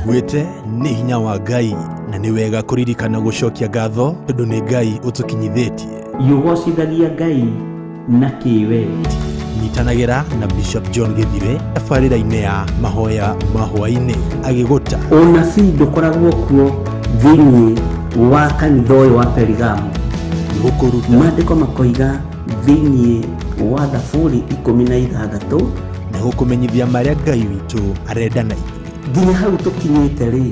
Tũkuĩte nĩ hinya wa Ngai, na nĩ wega kũririkana gũcokia ngatho tondũ nĩ Ngai ũtũkinyithĩtie. Yũgocithagia Ngai na kĩwe. Nyitanagĩra na Bishop John Gĩthire tabarĩra-inĩ ya mahoya ma hwaĩ-inĩ agĩgũta. Ũnabii ndũkoragwo kuo thĩinĩ wa kanitha ũyũ wa Perigamo. Gũkũruta. Maandĩko makoiga thĩinĩ wa Thaburi 16 na gũkũmenyithia marĩa Ngai witũ arenda na ithuĩ. Nginya hau tũkinyĩte rĩ,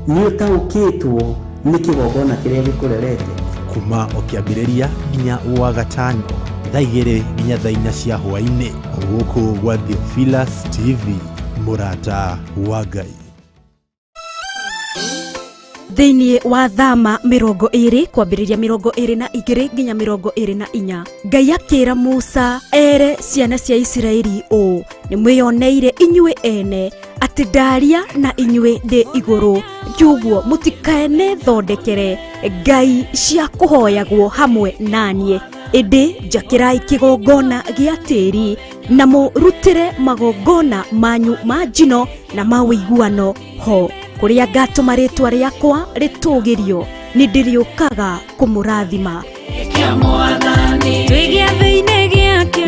nĩ ũtaũkĩtwo nĩ kĩgongona kĩrĩa gĩkũrerete. Kuma o kĩambĩrĩria nginya wa gatano thaa 2 nginya thaa 4 cia hwaĩ-inĩ, gũkũ gwa Theophilus TV, mũrata wa Ngai. Thĩinĩ wa thama 20 kwambĩrĩria 22 nginya 24, Ngai akĩra Musa ere ciana cia Isiraeli ũũ: nĩ mwĩyoneire inyuĩ ene atĩ ndaria na inyuĩ ndĩ igũrũ, kiuguo mũtikaene thondekere ngai cia kũhoyagwo hamwe naniĩ, ĩndĩ njakĩrai kĩgongona gĩa tĩri na mũrutĩre magongona manyu ma njino na ma ũiguano ho, kũrĩa ngatũma rĩtwa rĩakwa rĩtũgĩrio, nĩ ndĩrĩũkaga kũmũrathima.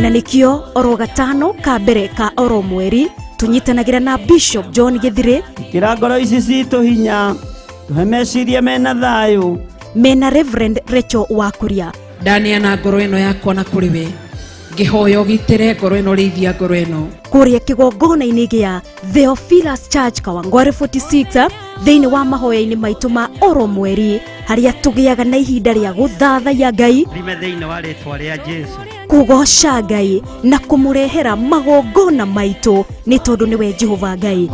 Na nĩkĩo oro gatano ka mbere ka oro mweri tũnyitanagĩra na Bishop John Gĩthire. Ĩkĩra ngoro ici citũ hinya, tũhe meciria mena thayũ. Mena Reverend Rachel Wakuria. Ndaneana ngoro ĩno yakwa na kũrĩ we, ngĩhoya ũgitĩre ngoro ĩno, rĩithia ngoro ĩno. Kũrĩa kĩgongona-inĩ gĩa Theophilus Church Kawangware 46, thĩinĩ wa mahoya-inĩ maitũ ma oro mweri, harĩa tũgĩaga na ihinda rĩa gũthathaiya Ngai, Thime thĩinĩ wa rĩtwa rĩa Jesu, kũgoca Ngai na kũmũrehera magongona maitũ, nĩ tondũ nĩwe Jehova Ngai.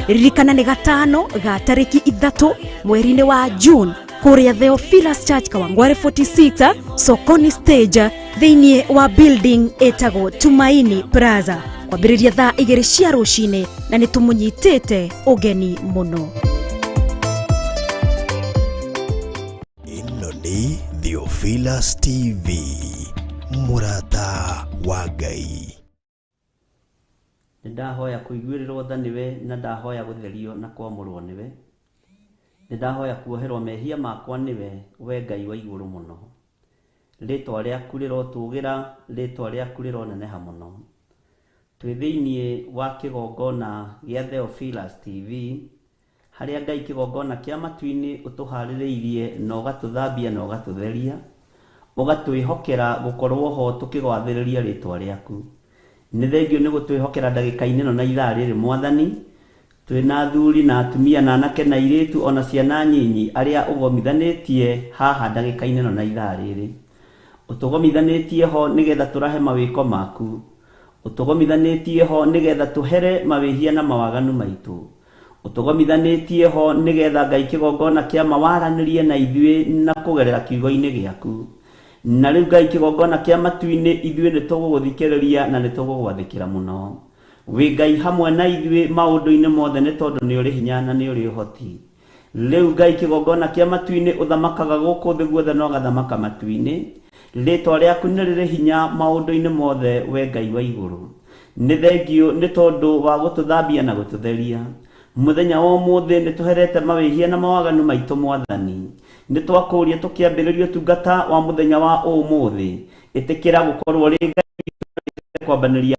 Ririkana nĩ gatano ga tarĩki 3 mweri-inĩ wa June, kũrĩa Theophilus Church Kawangware 46, Sokoni stage, thĩinĩ wa building ĩtagwo Tumaini Plaza, kwambĩrĩria thaa 2 cia rũcinĩ, na nĩ tũmũnyitĩte ũgeni mũno. Ĩno nĩ Theophilus TV, mũrata wa Ngai. Nĩ ndahoya kũiguĩrĩrwo tha nĩwe, na ndahoya gũtherio na kwamũrwo nĩwe. Nĩ ndahoya kuoherwo mehia makwa nĩwe, we Ngai wa igũrũ mũno. Rĩtwa rĩaku rĩrotũgĩra, rĩtwa rĩaku rĩroneneha mũno. Twĩ thĩinĩ wa kĩgongona gĩa Theophilus TV, harĩa Ngai kĩgongona kĩa matu-inĩ ũtũharĩrĩirie na ũgatũthambia na ũgatũtheria, ũgatwĩhokera gũkorwo ho tũkĩgwathĩrĩria rĩtwa rĩaku. Nĩ thengio nĩ gũtwĩhokera ndagĩka-inĩ ĩno na ithaa rĩrĩ, Mwathani. Twĩna athuri na atumia na anake na airĩtu ona ciana nyinyi arĩa ũgomithanĩtie haha ndagĩka-inĩ ĩno na ithaa rĩrĩ. Ũtũgomithanĩtie ho nĩgetha tũrahe mawĩko maku. Ũtũgomithanĩtie ho nĩgetha tũhere mawĩhia na mawaganu maitũ. Ũtũgomithanĩtie ho nĩgetha Ngai kĩgongona kĩa mawaranĩrie na ithuĩ na kũgerera kiugo-inĩ gĩaku. Na rĩu Ngai kĩgongona kĩa matu-inĩ, ithuĩ nĩ tũgũgũthikĩrĩria na nĩ tũgũgwathĩkĩra mũno. Wĩ Ngai hamwe na ithuĩ maũndũ-inĩ mothe, nĩ tondũ nĩ ũrĩ hinya na nĩ ũrĩ ũhoti. Rĩu Ngai kĩgongona kĩa matu-inĩ, ũthamakaga gũkũ thĩ guothe na ũgathamaka matu-inĩ. Rĩtwa rĩaku nĩ rĩrĩ hinya maũndũ-inĩ mothe, we Ngai wa igũrũ. Nĩ thengio nĩ tondũ wa gũtũthambia na gũtũtheria. Mũthenya wa ũmũthĩ nĩ tũherete mawĩhia na mawaganu maitũ, Mwathani. Nĩ twakũũria tũkĩambĩrĩria ũtungata wa mũthenya wa ũmũthĩ. Ĩtĩkĩra gũkorwo ũrĩ Ngai witũ kwambanĩria,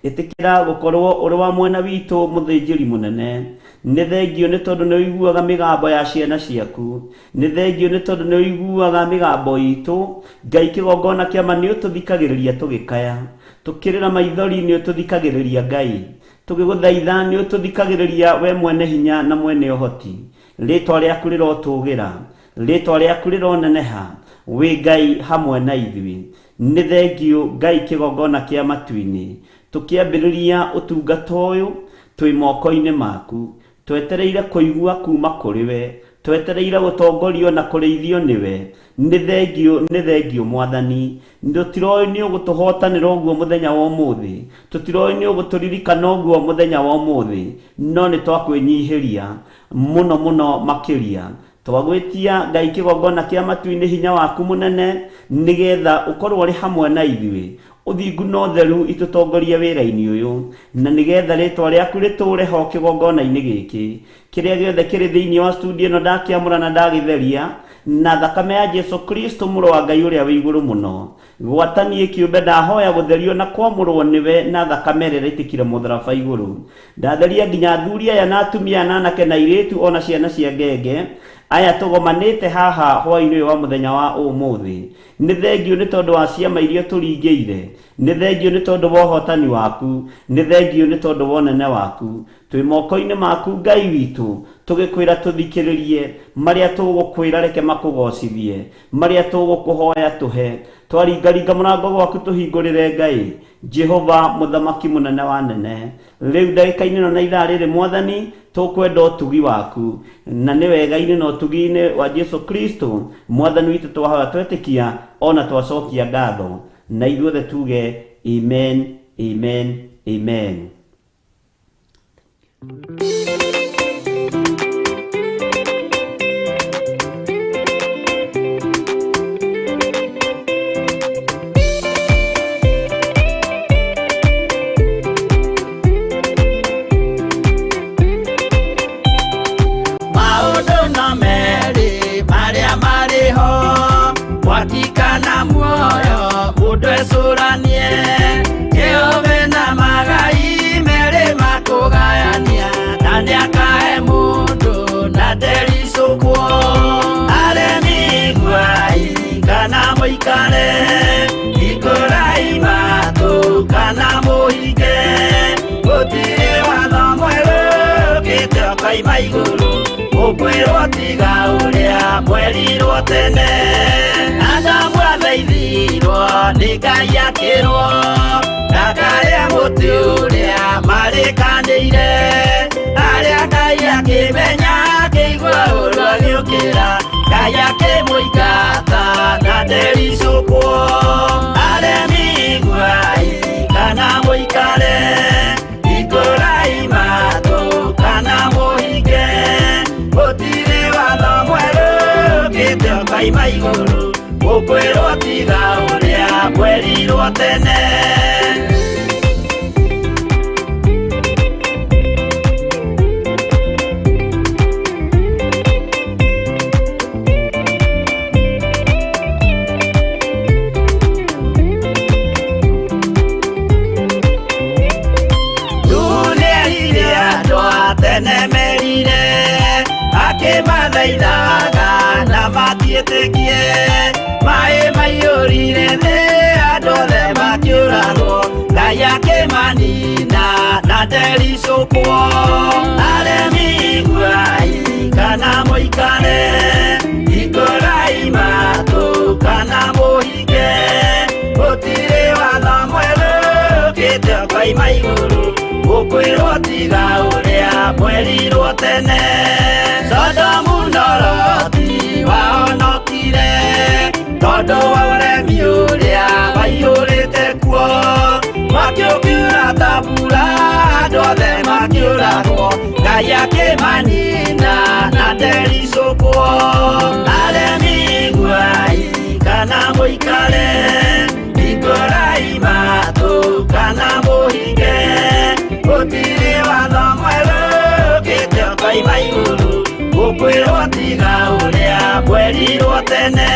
ĩtĩkĩra gũkorwo ũrĩ wa mwena witũ, mũthĩnjĩri mũnene. Nĩ thengio nĩ tondũ nĩ ũiguaga mĩgambo ya ciana ciaku. Nĩ thengio nĩ tondũ nĩ ũiguaga mĩgambo itũ. Ngai kĩgongona kĩama, nĩ ũtũthikagĩrĩria tũgĩkaya, tũkĩrĩra maithori, nĩ ũtũthikagĩrĩria. Ngai, tũgĩgũthaitha, nĩ ũtũthikagĩrĩria, we mwene hinya na mwene ũhoti. Rĩtwa rĩaku rĩrotũgĩra, rĩtwa rĩaku rĩroneneha, wĩ Ngai hamwe na ithuĩ. Nĩ thengio Ngai kĩgongona kĩa matu-inĩ. Tũkĩambĩrĩria ũtungata ũyũ, twĩ moko-inĩ maku, twetereire kũigua kuma kũrĩ we, twetereire gũtongorio na kũrĩithio nĩwe. Nĩ thengio, nĩ thengio Mwathani. Tũtiroĩ nĩ ũgũtũhotanĩra ũguo mũthenya wa ũmũthĩ, tũtiroĩ nĩ ũgũtũririkana ũguo mũthenya wa ũmũthĩ, no nĩ twakwĩnyihĩria mũno mũno makĩria. Twagwĩtia Ngai kĩgongona kĩa matu-inĩ hinya waku mũnene, nĩgetha ũkorwo ũrĩ hamwe na ithuĩ. Ũthingu na ũtheru itũtongorie wĩra-inĩ ũyũ, na nĩgetha rĩtwa rĩaku rĩtũũre ho kĩgongona-inĩ gĩkĩ. Kĩrĩa gĩothe kĩrĩ thĩinĩ wa studio ĩno ndakĩamũra na ndagĩtheria na thakame ya Jesu Kristo mũrũ wa Ngai ũrĩa wĩ igũrũ mũno. Gwata niĩ kĩũmbe ndahoya gũtherio na kwamũrwo nĩwe na thakame ĩrĩa ĩraitĩkire mũtharaba igũrũ. Ndatheria nginya athuri aya na atumia aya na anake na airĩtu ona ciana cia ngenge aya tũgomanĩte haha hwaĩ-inĩ ũyũ wa mũthenya wa ũmũthĩ. Nĩ thengiũ nĩ tondũ wa ciama iria ũtũringĩire, nĩ thengiũ nĩ tondũ wa ũhotani waku, nĩ thengiũ nĩ tondũ wa ũnene waku. Twĩ moko-inĩ maku Ngai witũ, tũgĩkwĩra tũthikĩrĩrie, marĩa tũgũkwĩra reke makũgocithie, marĩa tũgũkũhoya tũhe. Twaringaringa mũrango gwaku tũhingũrĩre Ngai, Jehova mũthamaki mũnene wa nene. Rĩu ndagĩka-inĩ ĩno na ithaa rĩrĩ Mwathani, tũkwenda ũtugi waku, na nĩ wega-inĩ na ũtugi-inĩ wa Jesu Kristo Mwathani witũ twahoya twetĩkia ona twacokia ngatho, na ithuothe tuge amen, amen, amen. Maũndũ no merĩ marĩa marĩ ho, mwaki kana muoyo, mũndũ ecũranie. Kĩũmbe na magai merĩ makũgayania, na nĩakahe mũndũ na ndericũkwo. Aremi iguai kana mũikare, hingũrai matũ kana mũhinge. Gũtirĩ watho mwerũ ũkĩte ũkoima igũrũ, mũkwĩrwo tiga ũrĩa mwerirwo tene. Adamu athaithirwo nĩ Ngai akĩrwo, ndakarĩe mũtĩ ũrĩa marĩkanĩire. Arĩa Ngai akĩmenya akĩigua ũru agĩũkĩra, Ngai akĩmũingata na ndericũkwo. Aremi iguai kana mũikare, hingũrai matũ kana mũhinge. Gũtirĩ watho mwerũ ũkĩte ũkoima igũrũ, mũkwĩrwo tiga ũrĩa mwerirwo tene. Nĩerire andũ a tene merire, akĩmathaithaga na matiĩtĩkie. Maĩ maiyũrire thĩ andũ othe makĩũragwo, Ngai akĩmanina na ndericũkwo. Aremi iguai kana mũikare, hingũrai matũ kana mũhinge. Gũtirĩ watho mwerũ ũkĩte ũkoima igũrũ, mũkwĩrwo tiga ũrĩa mwerirwo tene. Sodomu na Loti wahonokire, tondũ wa ũremi ũrĩa waiyũrĩte kuo. Mwaki ũkiura ta mbura, andũ othe makĩũragwo, Ngai akĩmanina na ndericũkwo. Aremi iguai kana mũikare, hingũrai matũ kana mũhinge. Gũtirĩ watho mwerũ ũkĩte ũkoima igũrũ, mũkwĩrwo tiga ũrĩa mwerirwo tene.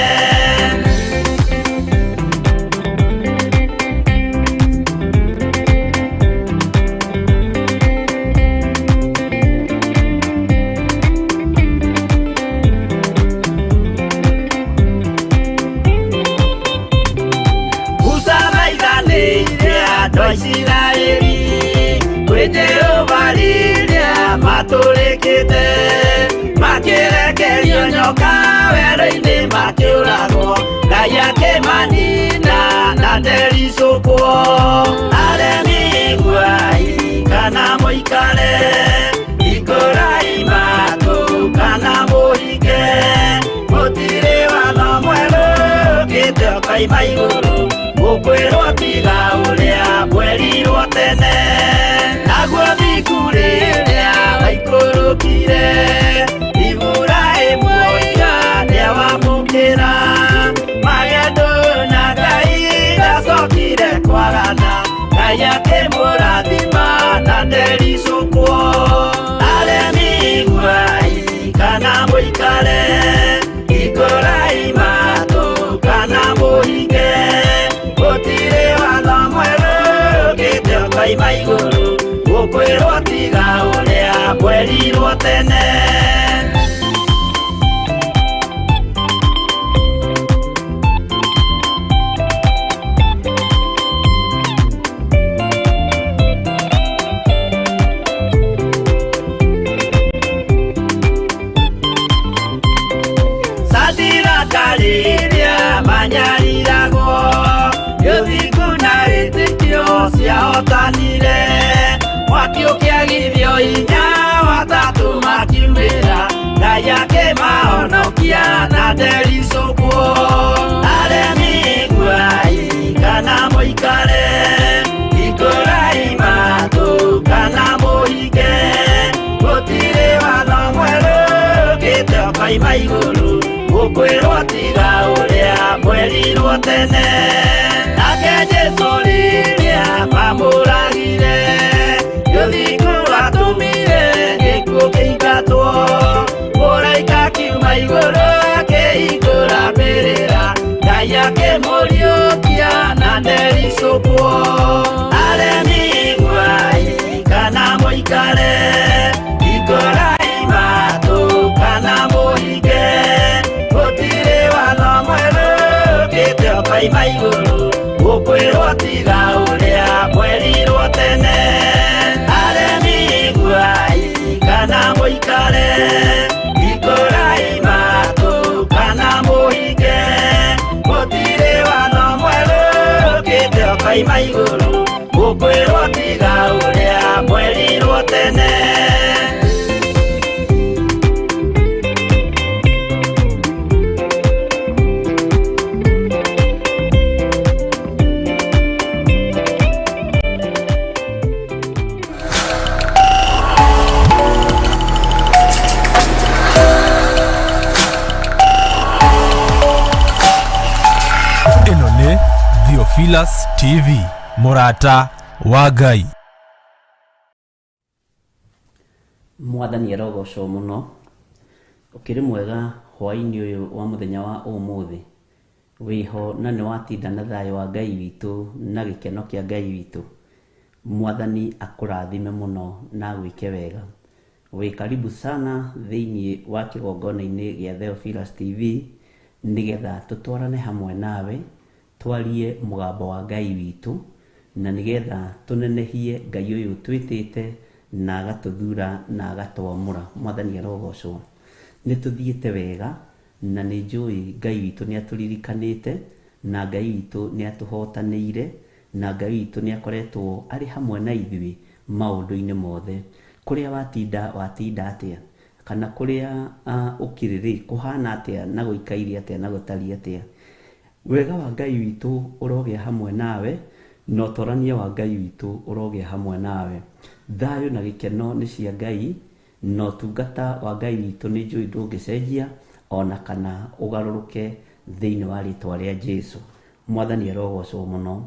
Musa thaithanĩire andũ a Isiraeli kwĩ Jehova rĩrĩa matũrĩkĩte, makĩrekerio nyoka werũ-inĩ makĩũragwo, Ngai akĩmanina na ndericũkwo. Aremi iguai kana mũikare, hingũrai matũ kana mũhinge. Gũtirĩ watho mwerũ ũkĩte ũkoima igũrũ, mũkwĩrwo tiga ũrĩa mwerirwo tene. Naguo thingu rĩrĩa waikũrũkire, Iburahĩmu oiga nĩawamũkĩra. Magendo na Ngai ndacokire kwa Mũkwĩrwo tiga ũrĩa mwerirwo tene. Satira manyariragwo Yothingu na wĩtĩkio ciahotanire. Mwaki ũkĩagithio hinya watatũ makiumĩra, Ngai akĩmahonokia na ndericũkwo. Aremi iguai kana mũikare, hingũrai matũ kana mũhinge. Gũtirĩ watho mwerũ ũkĩte ũkoima igũrũ, mũkwĩrwo tiga ũrĩa mwerirwo tene. Nake Jesũ rĩrĩa mamũragire, rũthingo rwatũmire gĩkuũ kĩingatwo. Mũraika akiuma igũrũ akĩhingũra mbĩrĩra, Ngai akĩmũriũkia na ndericũkwo. Aremi iguai kana mũikare, hingũrai matũ kana mũhinge. Gũtirĩ watho mwerũ ũkĩte ũkoima igũrũ, mũkwĩrwo tiga ũrĩa mwerirwo tene. Aremi iguai kana mũikare, hingũrai matũ kana mũhinge. Gũtirĩ watho mwerũ ũkĩte ũkoima igũrũ, mũkwĩrwo tiga ũrĩa mwerirwo tene. Ĩno nĩ Theophilus TV, mũrata wa Ngai. Mwathani arogocwo mũno. Ũkĩrĩ mwega hwaĩ-inĩ ũyũ wa mũthenya wa ũmũthĩ. Wĩho na nĩ watinda na thayũ wa Ngai witũ na gĩkeno kĩa Ngai witũ. Mwathani akũrathime mũno na agwĩke wega. Wĩ karibu sana thĩinĩ wa kĩgongona-inĩ gĩa Theophilus TV nĩgetha tũtwarane hamwe nawe, twarie mũgambo wa Ngai witũ, na nĩgetha tũnenehie Ngai ũyũ twĩtĩte na agatũthura na agatwamũra. Mwathani arogocwo. Nĩ tũthiĩte wega na nĩ njũĩ Ngai witũ nĩ atũririkanĩte, na Ngai witũ nĩ atũhotanĩire, na Ngai witũ nĩ akoretwo arĩ hamwe na ithuĩ maũndũ-inĩ mothe. Kũrĩa watinda watinda atĩa, kana kũrĩa ũkĩrĩ rĩ kũhana atĩa na gũikaire atĩa na gũtariĩ atĩa. Wega wa Ngai witũ ũrogĩa hamwe nawe, na ũtorania wa Ngai witũ ũrogĩa hamwe nawe. Thayũ na gĩkeno nĩ cia Ngai, na ũtungata wa Ngai witũ nĩ njũĩ ndũngĩcenjia ona kana ũgarũrũke thĩinĩ wa rĩtwa rĩa Jesũ. Mwathani arogocwo mũno.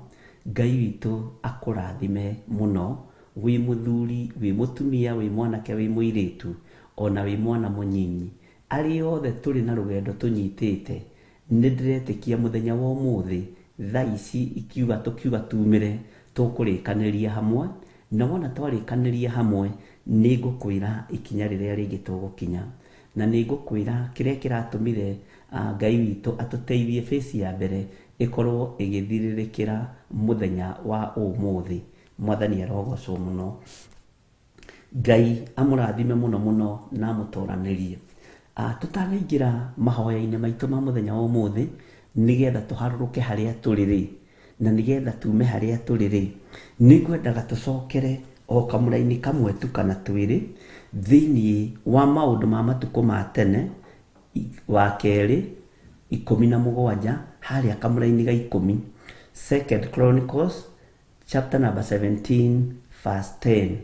Ngai witũ akũrathime mũno, wĩ mũthuri, wĩ mũtumia, wĩ mwanake, wĩ mũirĩtu, ona wĩ mwana mũnyinyi. Arĩa othe tũrĩ na rũgendo tũnyitĩte, nĩ ndĩretĩkia mũthenya wa ũmũthĩ thaa ici ikiuga tũkiuga tumĩre tũkũrĩkanĩria hamwe, na wona twarĩkanĩria hamwe nĩ ngũkwĩra ikinya rĩrĩa rĩngĩ tũgũkinya, na nĩ ngũkwĩra kĩrĩa kĩratũmire Ngai witũ atũteithie bĩci ya mbere ĩkorwo ĩgĩthirĩrĩkĩra mũthenya wa ũmũthĩ. Mwathani arogocwo mũno. Ngai amũrathime mũno mũno na amũtoranĩrie. Tũtanaingĩra mahoya-inĩ maitũ ma mũthenya wa ũmũthĩ, nĩgetha tũharũrũke harĩa tũrĩ rĩ, na nĩgetha tume harĩa tũrĩ rĩ, nĩ ngwendaga tũcokere o kamũra-inĩ kamwe tu kana twĩrĩ thĩinĩ wa maũndũ ma matukũ ma tene, wa kerĩ 17 harĩa kamũra-inĩ ga 10, Second Chronicles chapter number 17 verse 10.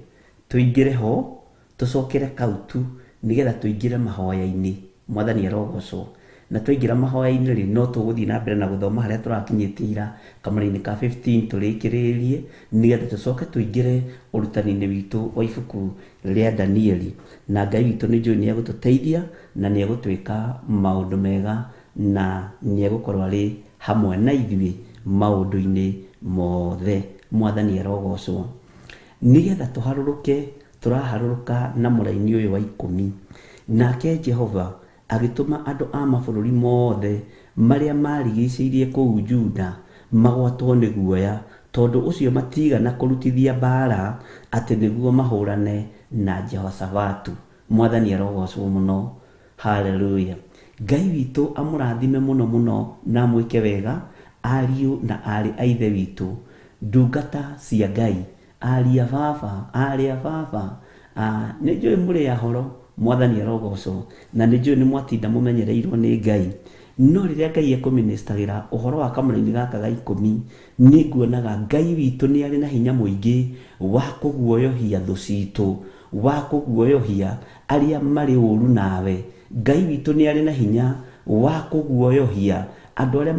Tũingĩre ho tũcokere kau tu nĩgetha tũingĩre mahoya-inĩ. Mwathani arogocwo. Na twaingĩra mahoya-inĩ rĩ, no tũgũthiĩ na mbere na gũthoma harĩa tũrakinyĩtie ira kamũra-inĩ ka 15 tũrĩkĩrĩrie, nĩgetha tũcoke tũingĩre ũrutani-inĩ witũ wa ibuku rĩa Danieli. Na Ngai witũ nĩ njũĩ nĩ egũtũteithia na nĩ egũtwĩka maũndũ mega, na nĩ egũkorwo arĩ hamwe na ithuĩ maũndũ-inĩ mothe. Mwathani arogocwo. Nĩgetha tũharũrũke, tũraharũrũka na mũraini ũyũ wa ikũmi. Nake Jehova agĩtũma andũ a mabũrũri mothe marĩa maarigicĩirie kũu Juda magwatwo nĩ guoya, tondũ ũcio matiigana kũrutithia mbaara atĩ nĩguo mahũrane na Jehoshafatu. Mwathani arogocwo mũno. Haleluya. Ngai witũ amũrathime mũno mũno na amwĩke wega, ariũ na aarĩ a Ithe witũ, ndungata cia Ngai, ariũ a baba, aarĩ a baba. Nĩ njũĩ mũrĩ ahoro, Mwathani arogocwo, na nĩ njũĩ nĩ mwatinda mũmenyereirwo nĩ Ngai. No rĩrĩa Ngai ekũmĩnĩstagĩra ũhoro wa kamũraini gaka ga ikũmi, nĩ nguonaga Ngai witũ nĩ arĩ na hinya mũingĩ wa kũguoyohia thũ citũ, wa kũguoyohia arĩa marĩ ũru nawe. Ngai witũ nĩ arĩ na hinya wa kũguoyohia andũ arĩa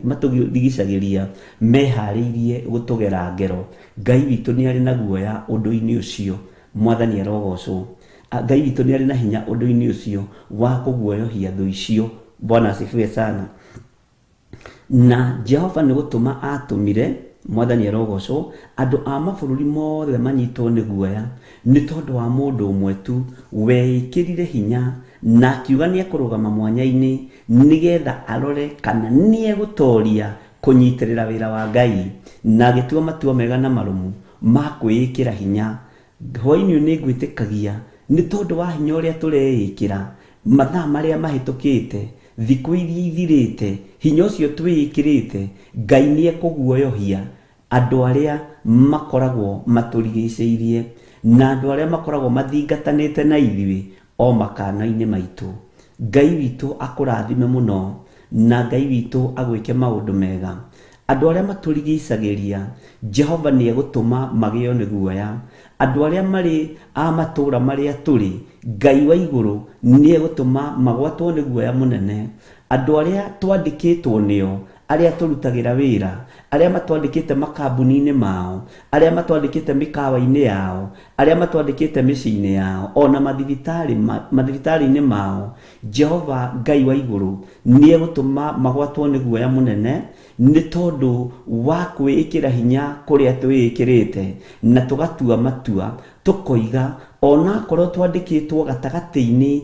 matũrigicagĩria meharĩirie gũtũgera ngero. Ngai witũ nĩ arĩ na guoya ũndũ-inĩ ũcio. Mwathani arogocwo. Ngai witũ nĩ arĩ na hinya ũndũ-inĩ ũcio wa kũguoyohia thũ icio. Bwana asifiwe sana. Na Jehova nĩ gũtũma aatũmire, Mwathani arogocwo, andũ a mabũrũri mothe manyitwo nĩ guoya, nĩ tondũ wa mũndũ ũmwe tu weĩkĩrire hinya na akiuga nĩekũrũgama mwanya-inĩ nĩgetha arore kana nĩegũtoria kũnyitĩrĩra wĩra wa Ngai, na agĩtua matua mega na marũmu ma kwĩĩkĩra hinya. Hwaĩ-inĩ ũyũ nĩngwĩtĩkagia nĩ tondũ wa hinya ũrĩa tũreĩkĩra, mathaa marĩa mahĩtũkĩte, thikũ iria ithirĩte, hinya ũcio twĩĩkĩrĩte, Ngai nĩekũguoyohia andũ arĩa makoragwo matũrigicĩirie na andũ arĩa makoragwo mathingatanĩte na ithuĩ o makana-inĩ maitũ. Ngai witũ akũrathime mũno na Ngai witũ agwĩke maũndũ mega. Andũ arĩa matũrigicagĩria, Jehova nĩegũtũma magĩo nĩ guoya. Andũ arĩa marĩ a matũũra marĩa tũrĩ, Ngai wa igũrũ nĩegũtũma magwatwo nĩ guoya mũnene. Andũ arĩa twandĩkĩtwo nĩo, arĩa tũrutagĩra wĩra, arĩa matwandĩkĩte makambuni-inĩ mao, arĩa matwandĩkĩte mĩkawa-inĩ yao, arĩa matwandĩkĩte mĩciĩ-inĩ yao, o na mathibitarĩ-inĩ mao, Jehova Ngai wa igũrũ nĩegũtũma magwatwo nĩ guoya mũnene, nĩ tondũ wa kwĩĩkĩra hinya kũrĩa twĩĩkĩrĩte, na tũgatua matua, tũkoiga, onakorwo twandĩkĩtwo gatagatĩ-inĩ,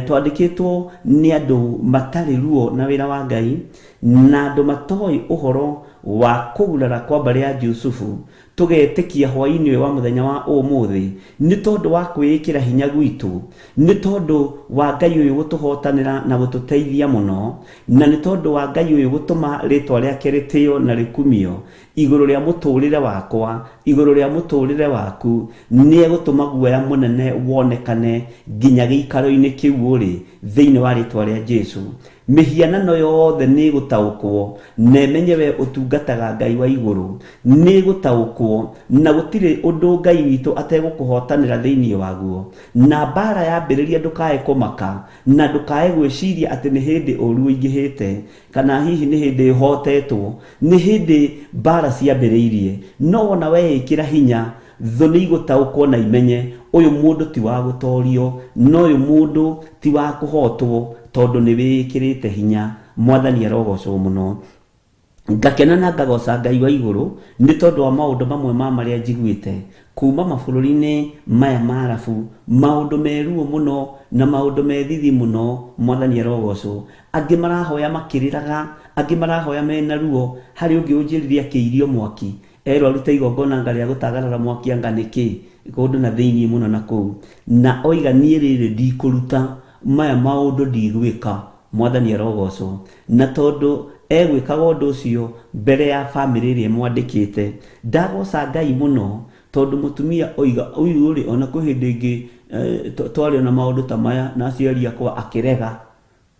twandĩkĩtwo nĩ andũ matarĩ ruo na wĩra wa Ngai, na andũ matoĩ ũhoro wa kũgurara kwa mbarĩ ya Jusufu, tũgetĩkia hwaĩ-inĩ ũyũ wa mũthenya wa ũmũthĩ, nĩ tondũ wa kwĩĩkĩra hinya gwitũ, nĩ tondũ wa Ngai ũyũ gũtũhotanĩra na gũtũteithia mũno, na nĩ tondũ wa Ngai ũyũ gũtũma rĩtwa rĩake rĩtĩo na rĩkumio igũrũ rĩa mũtũrĩre wakwa, igũrũ rĩa mũtũrĩre waku, nĩegũtũma guoya mũnene wonekane nginya gĩikaro-inĩ kĩu ũrĩ, thĩinĩ wa rĩtwa rĩa Jesu. Mĩhianano yothe nĩĩgũtaũkwo, na ĩmenye wee ũtungataga Ngai wa igũrũ. Nĩĩgũtaũkwo, na gũtirĩ ũndũ Ngai witũ ategũkũhootanĩra thĩinĩ waguo. Na mbaara yambĩrĩria ndũkae kũmaka, na ndũkae gwĩciria atĩ nĩ hĩndĩ ũũru ũingĩhĩte, kana hihi nĩ hĩndĩ ũhootetwo. Nĩ hĩndĩ mbaara ciambĩrĩirie. No wona weĩkĩra hinya, Thũ nĩigũtaũkwo na imenye ũyũ mũndũ ti wa gũtorio, na ũyũ mũndũ ti wa kũhotwo, tondũ nĩwĩĩkĩrĩte hinya. Mwathani arogocwo mũno. Ngakena na ngagoca Ngai wa igũrũ nĩ tondũ wa maũndũ mamwe ma marĩa njiguĩte kuuma mabũrũri-inĩ maya ma Arabu, maũndũ me ruo mũno na maũndũ me thithi mũno. Mwathani arogocwo. Angĩ marahoya makĩrĩraga, angĩ marahoya mena ruo. Harĩ ũngĩ ũnjĩrire akĩirio mwaki Erwo arute igongona anga rĩa gũtagarara mwaki anga nĩ kĩ, kũndũ na thĩinĩ mũno na kũu. Na oiga niĩ rĩrĩ ndikũruta, maya maũndũ ndigwĩka, Mwathani arogocwo. Na tondũ egwĩkaga ũndũ ũcio mbere ya famĩlĩ ĩrĩa ĩmwandĩkĩte, ndagoca Ngai mũno tondũ mũtumia oiga ũyũ rĩ, ona kwĩ hĩndĩ ĩngĩ twarĩ ona maũndũ ta maya na aciari akwa akĩrega.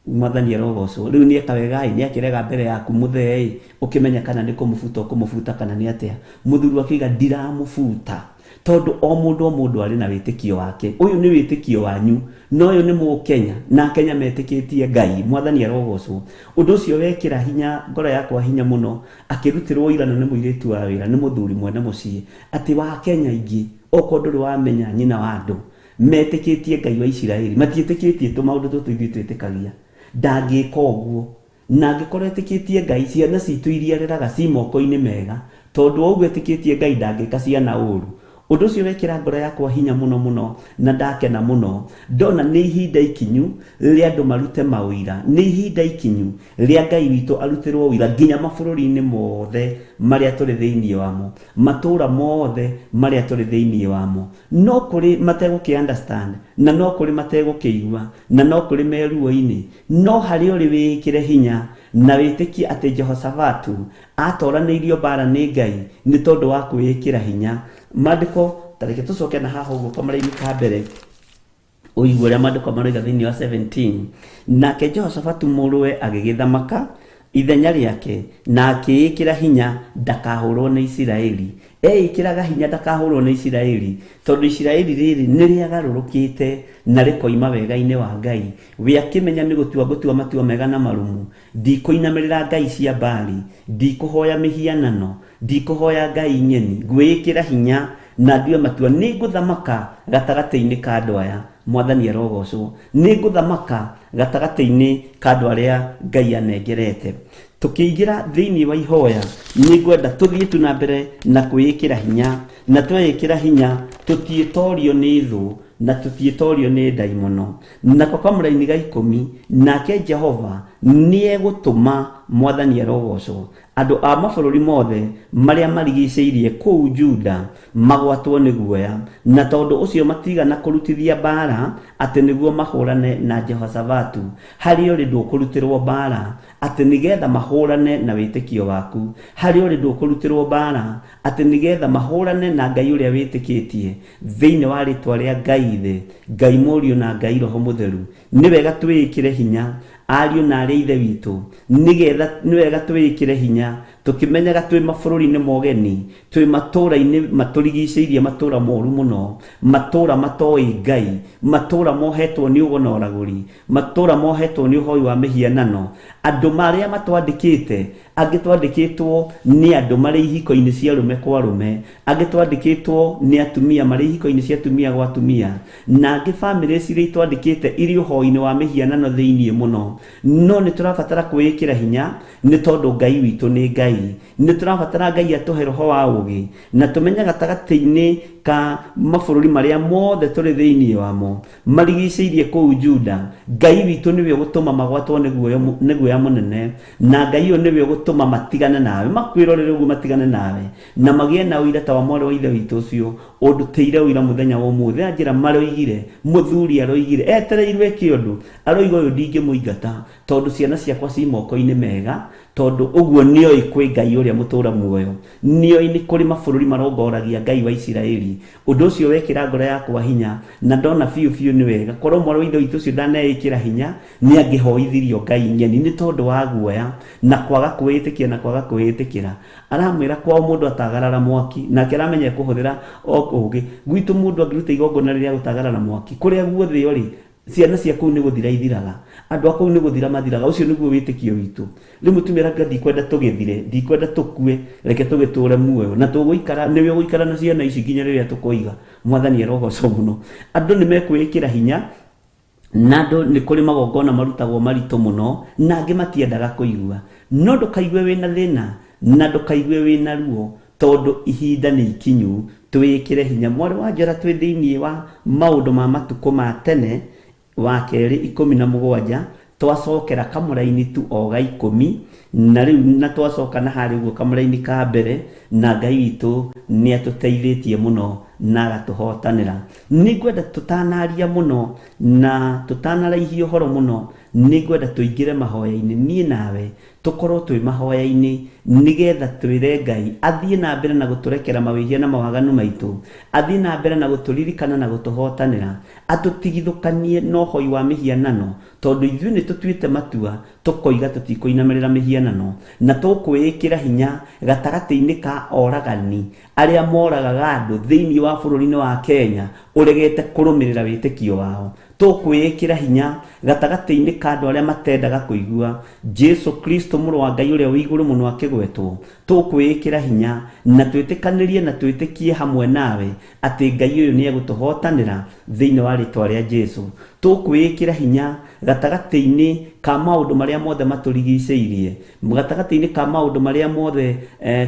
Mwathani arogocwo. Rĩu nĩeka wega-ĩ, nĩakĩrega mbere yaku mũthee-ĩ, ũkĩmenya kana nĩ kũmũbuta ũkũmũbuta kana nĩ atĩa. Mũthuri akĩiga ndiramũbuta, tondũ o mũndũ o mũndũ arĩ na wĩtĩkio wake. Ũyũ nĩ wĩtĩkio wanyu, na ũyũ nĩ mũkenya, na akenya metĩkĩtie Ngai. Mwathani arogocwo. Ũndũ ũcio wekĩra hinya ngoro yakwa hinya mũno, akĩrutĩrwo ũira na nĩ mũirĩtu wa wĩra, nĩ mũthuri mwene mũciĩ, atĩ wa Kenya aingĩ, okorwo ndũrĩ wamenya nyina wa andũ, Metĩkĩtie Ngai wa Isiraeli, matiĩtĩkĩtie tũmaũndũ tũtũ ithuĩ twĩtĩkagia. Ndangĩka ũguo. Na angĩkorwo etĩkĩtie Ngai, ciana citũ iria areraga ci moko-inĩ mega. Tondũ o ũguo etĩkĩtie Ngai ndangĩka ciana ũru. Ũndũ ũcio wekĩra ngoro yakwa hinya mũno mũno na ndakena mũno ndona nĩ ihinda ikinyu rĩa andũ marute maũira, nĩ ihinda ikinyu rĩa Ngai witũ arutĩrwo ũira nginya mabũrũri-inĩ mothe marĩa tũrĩ thĩinĩ wamo, matũũra mothe marĩa tũrĩ thĩinĩ wamo. No kũrĩ mategũkĩ understand, na no kũrĩ mategũkĩigua, na no kũrĩ me ruo-inĩ, no harĩa ũrĩ wĩĩkĩre hinya na wĩtĩkie atĩ Jehoshafatu atoranĩirio mbara nĩ Ngai nĩ tondũ wa kwĩĩkĩra hinya. Maandĩko, ta reke tũcoke na haha ũguo kamũra-inĩ ka mbere, ũigue ũrĩa maandĩko maroiga thĩinĩ wa 17. Nake Jehoshafatu mũrũwe agĩgĩthamaka ithenya rĩake, na akĩĩkĩra hinya ndakahũrwo nĩ Isiraeli. Eĩkĩraga hinya ndakahũrwo nĩ Isiraeli, tondũ Isiraeli rĩrĩ nĩ rĩagarũrũkĩte na rĩkoima wega-inĩ wa Ngai. We akĩmenya nĩ gũtua ngũtua matua mega na marumu, ndikũinamĩrĩra ngai cia Baali, ndikũhoya mĩhianano, ndikũhoya ngai ng'eni, ngwĩĩkĩra hinya na ndue matua, nĩ ngũthamaka gatagatĩ-inĩ ka andũ aya. Mwathani arogocwo. Nĩ ngũthamaka gatagatĩ-inĩ ka andũ arĩa Ngai anengerete. Tũkĩingĩra thĩinĩ wa ihoya, nĩ ngwenda tũthiĩ tu na mbere na kwĩĩkĩra hinya, na tweĩkĩra hinya tũtiĩtorio nĩ thũ na tũtiĩtorio nĩ ndaimono. Nako kamũraini ga 10, nake Jehova nĩegũtũma, Mwathani arogocwo, andũ a mabũrũri mothe marĩa marigicĩirie kũu Juda magwatwo nĩ guoya, na tondũ ũcio matigana kũrutithia mbara atĩ nĩguo mahũrane na Jehoshafatu. Harĩa ũrĩ ndũkũrutĩrwo mbara atĩ nĩgetha mahũrane na wĩtĩkio waku. Harĩa ũrĩ ndũkũrutĩrwo mbara atĩ nĩgetha mahũrane na Ngai ũrĩa wĩtĩkĩtie. Thĩinĩ wa rĩtwa rĩa Ngai Ithe, Ngai Mũriũ na Ngai Roho Mũtheru, nĩ wega twĩĩkĩre hinya, ariũ na arĩ Ithe witũ, nĩgetha nĩ wega twĩĩkĩre hinya tũkĩmenyaga twĩ mabũrũri-inĩ mogeni, twĩ matũũra-inĩ matũrigicĩirie, matũũra moru mũno, matũũra matoĩ Ngai, matũũra mohetwo nĩ ũgo na ũragũri, matũũra mohetwo nĩ ũhoi wa mĩhianano. Andũ marĩa matwandĩkĩte, angĩ twandĩkĩtwo nĩ andũ marĩ ihiko-inĩ cia arũme kwa arũme, angĩ twandĩkĩtwo nĩ atumia marĩ ihiko-inĩ cia atumia gwa atumia, na angĩ bamĩrĩ ciria itwandĩkĩte irĩ ũhoi-inĩ wa mĩhianano thĩinĩ mũno. No nĩ tũrabatara kwĩĩkĩra hinya nĩ tondũ Ngai witũ nĩ Ngai. Nĩ tũrabatara Ngai atũhe roho wa ũũgĩ na tũmenye gatagatĩ-inĩ ka mabũrũri marĩa mothe tũrĩ thĩinĩ wamo marigicĩirie kũu Juda, Ngai witũ nĩwe ũgũtũma magwatwo nĩ guoya mũnene, na Ngai ũyũ nĩwe ũgũtũma matigane nawe, makwĩrorere ũguo matigane nawe, na magĩe na ũira ta wa mwarĩ wa Ithe witũ ũcio ũndutĩire ũira mũthenya wa ũmũthĩ. Anjĩra maroigire, mũthuri aroigire, etereirwo eke ũndũ, aroiga ũyũ ndingĩmũingata tondũ ciana ciakwa ci moko-inĩ mega, tondũ ũguo nĩoĩ kwĩ Ngai ũrĩa mũtũũra muoyo, nĩoĩ nĩ kũrĩ mabũrũri marongoragia Ngai wa Isiraeli. Ũndũ ũcio wekĩra ngoro yakwa hinya na ndona biũ biũ nĩ wega korwo mwarĩ wa Ithe witũ ũcio ndaneĩkĩra hinya nĩ angĩhoithirio Ngai ng'eni nĩ tondũ wa guoya na kwaga kwĩĩtĩkia na kwaga kwĩĩtĩkĩra. Aramwĩra kwao mũndũ atagarara mwaki, nake aramenya ekũhũthĩra o ũũgĩ. Gwitũ mũndũ angĩruta igongona rĩrĩa gũtagarara mwaki, kũrĩa guothe ũrĩ, ciana cia kũu nĩ gũthira ithiraga, andũ a kũu nĩ gũthira mathiraga. Ũcio nĩguo wĩtĩkio witũ. Rĩu mũtumia arauga ndikwenda tũgĩthire, ndikwenda tũkue, reke tũgĩtũre muoyo na tũgũikara, nĩwe ũgũikara na ciana ici nginya rĩrĩa tũkoiga. Mwathani arogocwo mũno. Andũ nĩ mekwĩĩkĩra hinya, na andũ nĩ kũrĩ magongona marutagwo maritũ mũno, na angĩ matiendaga kũigua. No ndũkaigue wĩna thĩna, na ndũkaigue wĩna ruo, tondũ ihinda nĩ ikinyu twĩĩkĩre hinya. Mwarĩ wa Njora, twĩ thĩinĩ wa maũndũ ma matukũ ma tene wa kerĩ 17, twacokera kamũraini tu o ga 10, na rĩu na twacoka na harĩa ũguo kamũraini ka mbere, na Ngai witũ nĩ atũteithĩtie mũno na agatũhotanĩra. Nĩ ngwenda tũtanaria mũno na tũtanaraihia ũhoro mũno, nĩ ngwenda tũingĩre mahoya-inĩ, niĩ nawe tũkorwo twĩ mahoya-inĩ, nĩgetha twĩre Ngai athiĩ na mbere na gũtũrekera mawĩhia na mawaganu maitũ, athiĩ na mbere na gũtũririkana na gũtũhotanĩra, atũtigithũkanie na ũhoi wa mĩhianano, tondũ ithuĩ nĩ tũtuĩte matua tũkoiga tũtikũinamĩrĩra mĩhianano, na tũkwĩĩkĩra hinya gatagatĩ-inĩ ka oragani arĩa moragaga andũ thĩinĩ wa bũrũri-inĩ wa Kenya ũregete kũrũmĩrĩra wĩtĩkio wao. Tũkwĩĩkĩra hinya gatagatĩ-inĩ ka andũ arĩa matendaga kũigua Jesu Kristo mũrũ wa Ngai ũrĩa wĩ igũrũ mũno akĩgwetwo. Tũkwĩĩkĩra hinya na twĩtĩkanĩrie na twĩtĩkie hamwe nawe atĩ Ngai ũyũ nĩ egũtũhotanĩra thĩinĩ wa rĩtwa rĩa Jesu. Tũkwĩĩkĩra hinya gatagatĩ-inĩ ka maũndũ marĩa mothe matũrigicĩirie, gatagatĩ-inĩ ka maũndũ marĩa mothe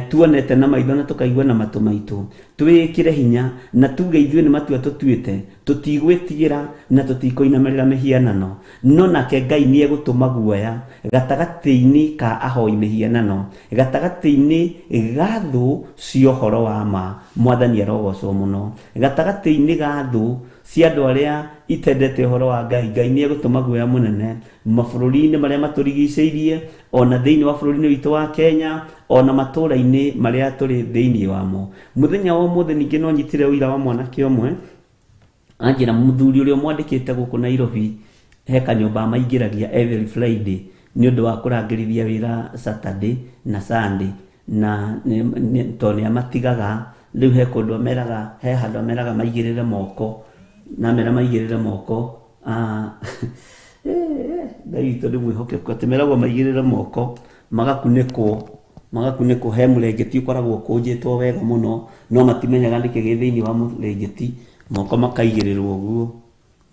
tuonete na maitho na tũkaigua na matũ maitũ. Twĩĩkĩre hinya na tuge ithuĩ nĩ matua tũtuĩte, tũtigwĩtigĩra na tũtikũinamĩrĩra mĩhianano. No nake Ngai nĩ egũtũma guoya gatagatĩ-inĩ ka ahoi mĩhianano, gatagatĩ-inĩ ga thũ cia ũhoro wa ma. Mwathani arogocwo mũno. Gatagatĩ-inĩ ga thũ cia andũ arĩa itendete ũhoro wa Ngai, Ngai nĩ egũtũma guoya mũnene mabũrũri-inĩ marĩa matũrigicĩirie, ona thĩinĩ wa bũrũri-inĩ witũ wa Kenya, ona matũũra-inĩ marĩa tũrĩ thĩinĩ wamo. Mũthenya wa ũmũthĩ ningĩ no nyitire ũira wa mwanake ũmwe, anjĩra mũthuri ũrĩa ũmwandĩkĩte gũkũ Nairobi he kanyũmba amaingĩragia every Friday nĩ ũndũ wa kũrangĩrĩria wĩra Saturday na Sunday, na tondũ nĩ amatigaga rĩu he kũndũ ameraga, he handũ ameraga maigĩrĩre moko, na amera maigĩrĩre moko, Ngai witũ nĩ mwĩhokeku, atĩ meragwo maigĩrĩre moko magakunĩkwo, magakunĩkwo, he mũrengeti ũkoragwo ũkũnjĩtwo wega mũno, no matimenyaga nĩkĩ gĩ thĩinĩ wa mũrengeti, moko makaigĩrĩrwo ũguo,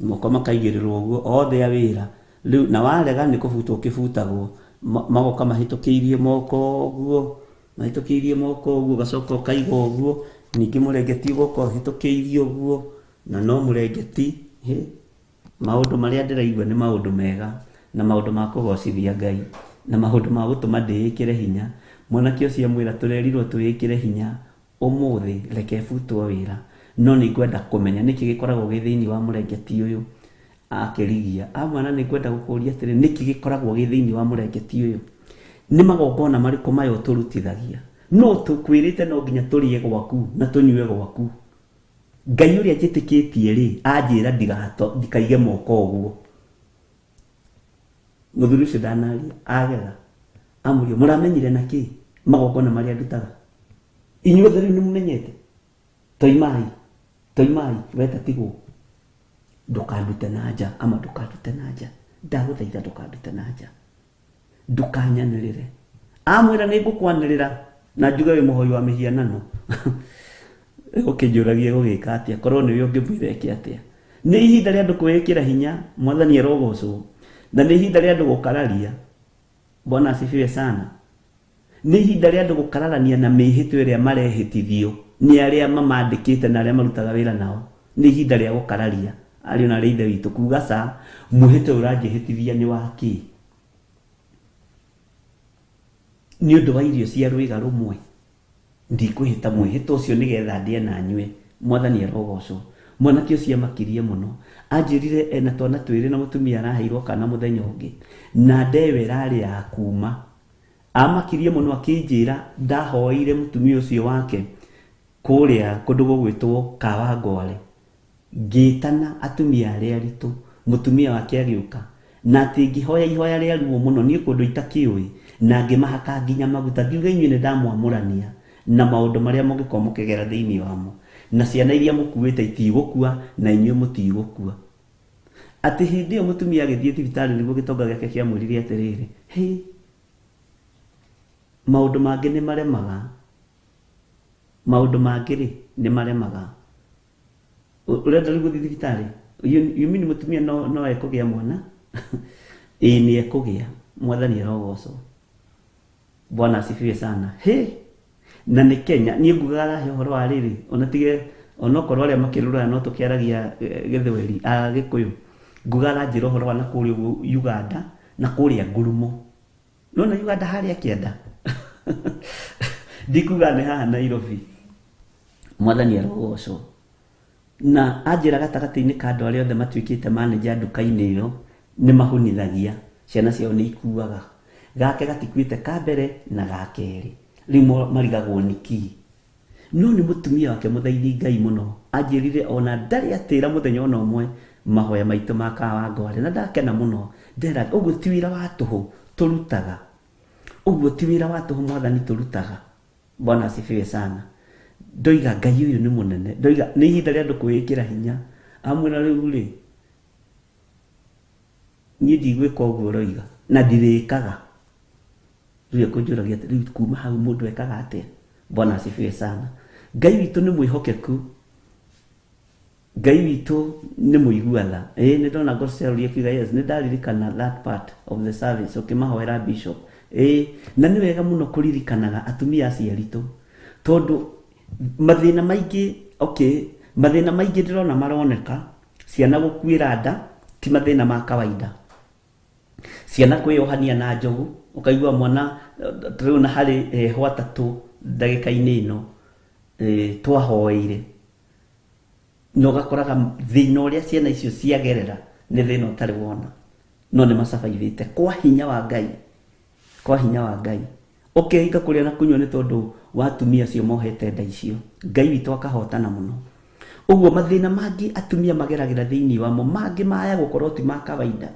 moko makaigĩrĩrwo ũguo, othe a wĩra. Rĩu na warega nĩ kũbutwo ũkĩbutagwo, magoka mahĩtũkĩirie moko ũguo, mahĩtũkĩirie moko ũguo, ũgacoka ũkaiga ũguo, ningĩ mũrengeti ũgoka ũhĩtũkĩirie ũguo, na no mũrengeti, hĩ, maũndũ marĩa ndĩraigua nĩ maũndũ mega, na maũndũ ma kũgocithia Ngai, na maũndũ ma gũtũma ndĩĩkĩre hinya. Mwanake ũcio amwĩra tũrerirwo twĩĩkĩre hinya ũmũthĩ, reke butwo wĩra, no nĩ ngwenda kũmenya nĩkĩ gĩkoragwo gĩ thĩinĩ wa mũrengeti ũyũ. Akĩrigia amwana, nĩ ngwenda gũkũria atĩrĩ, nĩkĩ gĩkoragwo gĩ thĩinĩ wa mũrengeti ũyũ? Nĩ magongona marĩkũ maya ũtũrutithagia? No tũkwĩrĩte no nginya tũrĩe gwaku na tũnyue gwaku. Ngai ũrĩa njĩtĩkĩtie rĩ, anjĩra ndikaige moko ũguo. Mũthuri ũcio ndanaria, agetha amũria, mũramenyire na kĩ magongona marĩa ndutaga? Inyuothe rĩu nĩ mũmenyete? Toimai, toimai, we tatigwo, ndũkandute na nja, ama ndũkandute na nja, ndagũthaitha ndũkandute na nja, ndũkanyanĩrĩre. Amwĩra nĩ ngũkwanĩrĩra na njuge wĩ mũhoi wa mĩhianano. Ũkĩnjũragia gũgĩka atĩa, korwo nĩwe ũngĩmwĩra eke atĩa? Nĩ ihinda rĩa andũ kwĩĩkĩra hinya, Mwathani arogocwo, na nĩ ihinda rĩa andũ gũkararia. Bwana asifiwe sana. Nĩ ihinda rĩa andũ gũkararania na mĩhĩtwa ĩrĩa marehĩtithio nĩ arĩa mamandĩkĩte na arĩa marutaga wĩra nao. Nĩ ihinda rĩa gũkararia ariũ na arĩa ithe witũ, kuga ca mwĩhĩtwa ũranjĩhĩtithia nĩ wa kĩ? Nĩ ũndũ wa irio cia rwĩga rũmwe ndikwĩhĩta mwĩhĩtwa ũcio nĩgetha ndĩe na nyue. Mwathani arogocwo. Mwanake ũcio amakirie mũno, anjĩrire ena twana twĩrĩ na mũtumia araheirwo kana mũthenya ũngĩ, na ndeyo ĩrarĩ ya kuma. Amakirie mũno akĩnjĩra ndahoeire mũtumia ũcio wake kũrĩa kũndũ gũgwĩtwo Kawangware, ngĩtana atumia arĩa aritũ, mũtumia wake agĩũka, na atĩ ngĩhoya ihoya rĩa ruo mũno niĩ kũndũ itakĩũĩ, na ngĩmahaka nginya maguta, ngiuga inyuĩ nĩ ndamwamũrania na maũndũ marĩa mũngĩkorwo mũkĩgera thĩinĩ wamo, na ciana iria mũkuĩte itigũkua na inyuĩ mũtigũkua. Atĩ hĩndĩ ĩyo mũtumia agĩthiĩ thibitarĩ nĩguo gĩtonga gĩake kĩamwĩrire atĩrĩrĩ, hĩ, maũndũ mangĩ nĩ maremaga, maũndũ mangĩ rĩ nĩ maremaga. Ũrenda rĩu gũthiĩ thibitarĩ? You mean mũtumia no ekũgĩa mwana? Ĩĩ nĩ ekũgĩa. Mwathani arogocwo. Bwana asifiwe sana. Hĩ, na nĩ Kenya niĩ ngugaga arahe ũhoro wa rĩrĩ, ona tige onokorwo arĩa makĩrũraya no tũkĩaragia gĩthweri a Gĩkũyũ, ngugaga aranjĩra ũhoro wa na kũrĩa ũguo Uganda na kũrĩa Ngurumo. Nona Uganda harĩa kĩanda. Ndikuga nĩ haha Nairobi. Mwathani arogocwo. Na anjĩra gatagatĩ-inĩ ka andũ arĩa othe matuĩkĩte manager nduka-inĩ ĩyo nĩ mahunithagia, ciana ciao nĩ ikuaga. Gake gatikuĩte ka mbere na ga kerĩ. Rĩu marigagwo nĩ kĩ. No nĩ mũtumia wake mũthaithi Ngai mũno. Anjĩrire ona ndarĩ atĩra mũthenya ona ũmwe mahoya maitũ ma Kawangware, na ndakena mũno. Ndera ũguo ti wĩra wa tũhũ tũrutaga, ũguo ti wĩra wa tũhũ Mwathani tũrutaga. Bwana asifiwe sana. Ndoiga Ngai ũyũ nĩ mũnene, ndoiga nĩ ihinda rĩa andũ kwĩĩkĩra hinya. Amwĩra rĩu rĩ, niĩ ndigwĩka ũguo ũroiga na ndirĩkaga. Rĩu ekũnjũragia atĩ rĩu kuma hau mũndũ ekaga atĩa? Bwana asifiwe sana. Ngai witũ nĩ mwĩhokeku. Ngai witũ nĩ mũigua tha. Ĩĩ nĩ ndona Goceroria akiuga yes, nĩ ndaririkana that part of the service ũkĩmahoera bishop. Ĩĩ na nĩ wega mũno kũririkanaga atumia acio aritũ tondũ mathĩna maingĩ, okay, mathĩna maingĩ ndĩrona maroneka, ciana gũkuĩra nda ti mathĩna ma kawaida. Ciana kwĩyohania na njogu, ũkaigua mwana rĩu na harĩ heho atatũ ndagĩka-inĩ ĩno twahoeire. Na ũgakoraga thĩna ũrĩa ciana icio ciagerera nĩ thĩna ũtarĩ wona, no nĩ macabaithĩte kwa hinya wa Ngai, kwa hinya wa Ngai. Ũkehinga kũrĩa na kũnyua nĩ tondũ wa atumia acio mohete nda icio. Ngai witũ akahotana mũno. Ũguo mathĩna mangĩ atumia mageragĩra thĩinĩ wamo, mangĩ maya gũkorwo ti ma kawaida.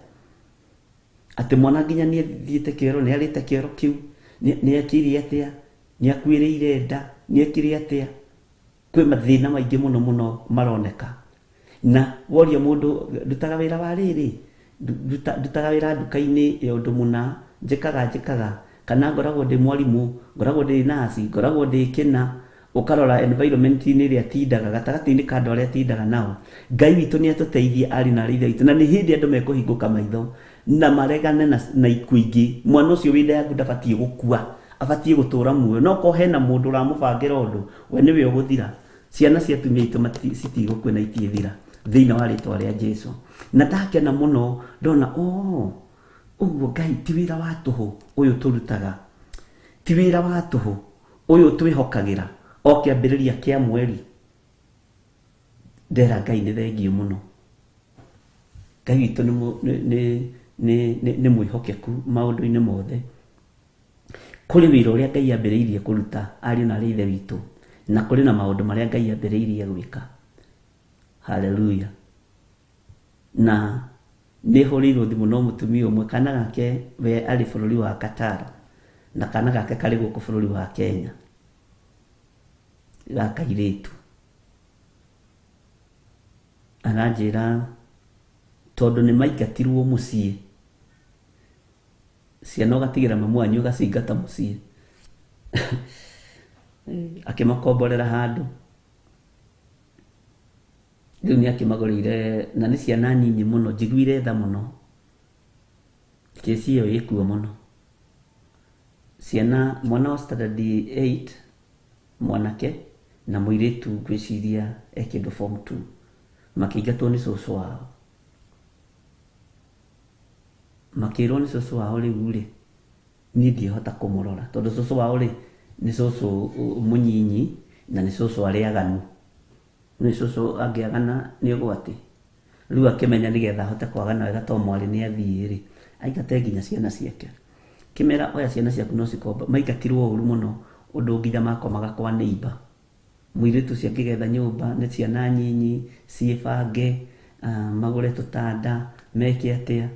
Atĩ mwana nginya nĩ athiĩte kĩoro, nĩ arĩte kĩoro kĩu, nĩ ekire atĩa, nĩ akuĩrĩire nda, nĩ ekire atĩa. Kwĩ mathĩna maingĩ mũno mũno maroneka. Na woria mũndũ, ndutaga wĩra wa rĩrĩ, ndutaga wĩra nduka-inĩ ya ũndũ mũna, njĩkaga njĩkaga, kana ngoragwo ndĩ mwarimũ, ngoragwo ndĩ nurse, ngoragwo ndĩ kĩna, ũkarora environment-inĩ ĩrĩa atindaga, gatagatĩ-inĩ ka andũ arĩa atindaga nao. Ngai witũ nĩ atũteithie arĩ na arĩ ithe witũ, na nĩ hĩndĩ andũ mekũhingũka maitho na maregane na ikuũ ingĩ. Mwana ũcio wĩ nda yaku ndabatiĩ gũkua, abatiĩ gũtũra muoyo. No korwo hena mũndũ ũramũbangĩra ũndũ, we nĩwe ũgũthira. Ciana cia atumia aitũ citigũkua na itiĩthira thĩinĩ wa rĩtwa rĩa Jesu. Na ndakena mũno ndona, oh, ũguo Ngai ti wĩra wa tũhũ ũyũ tũrutaga, ti wĩra wa tũhũ ũyũ twĩhokagĩra o kĩambĩrĩria kĩa mweri. Ndera Ngai nĩ thengiũ mũno. Ngai witũ nĩ mwĩhokeku maũndũ-inĩ mothe. Kũrĩ wĩra ũrĩa Ngai ambĩrĩirie kũruta ariũ na arĩ ithe witũ, na kũrĩ na maũndũ marĩa Ngai ambĩrĩirie gwĩka. Hallelujah. Na nĩ hũrĩirwo thimũ no mũtumia ũmwe, kana gake we arĩ bũrũri wa Qatar, na kana gake karĩ gũkũ bũrũri wa Kenya, ga kairĩtu. Aranjĩra tondũ nĩ maingatirwo mũciĩ, ciana ũgatigĩra mamu wanyu ũgacingata mũciĩ. Akĩmakomborera handũ. Rĩu nĩ akĩmagũrĩire, na nĩ ciana nyinyi mũno, njiguire tha mũno. Kesi ĩyo ĩkuo mũno. Ciana, mwana wa standard 8, mwanake, na mũirĩtu ngwĩciria e kĩndũ form 2. Makĩingatwo nĩ cũcũ wao. Makĩrwo nĩ cũcũ wao rĩu rĩ, niĩ ndihota kũmũrora. Tondũ cũcũ wao rĩ, nĩ cũcũ mũnyinyi, na nĩ cũcũ arĩaganu. Nĩ cũcũ angĩagana nĩ ũgwati. Rĩu akĩmenya nĩgetha ahote kwagana wega tondũ mwarĩ nĩ athiĩ rĩ, aingate nginya ciana ciake. Kĩmera oya ciana ciaku no cikomba. Maingatirwo ũru mũno ũndũ nginya makomaga kwa neighbor. Mũirĩtu ũcio akĩgetha nyũmba, nĩ ciana nyinyi, ciĩbange, magũre tũtanda, meke atĩa.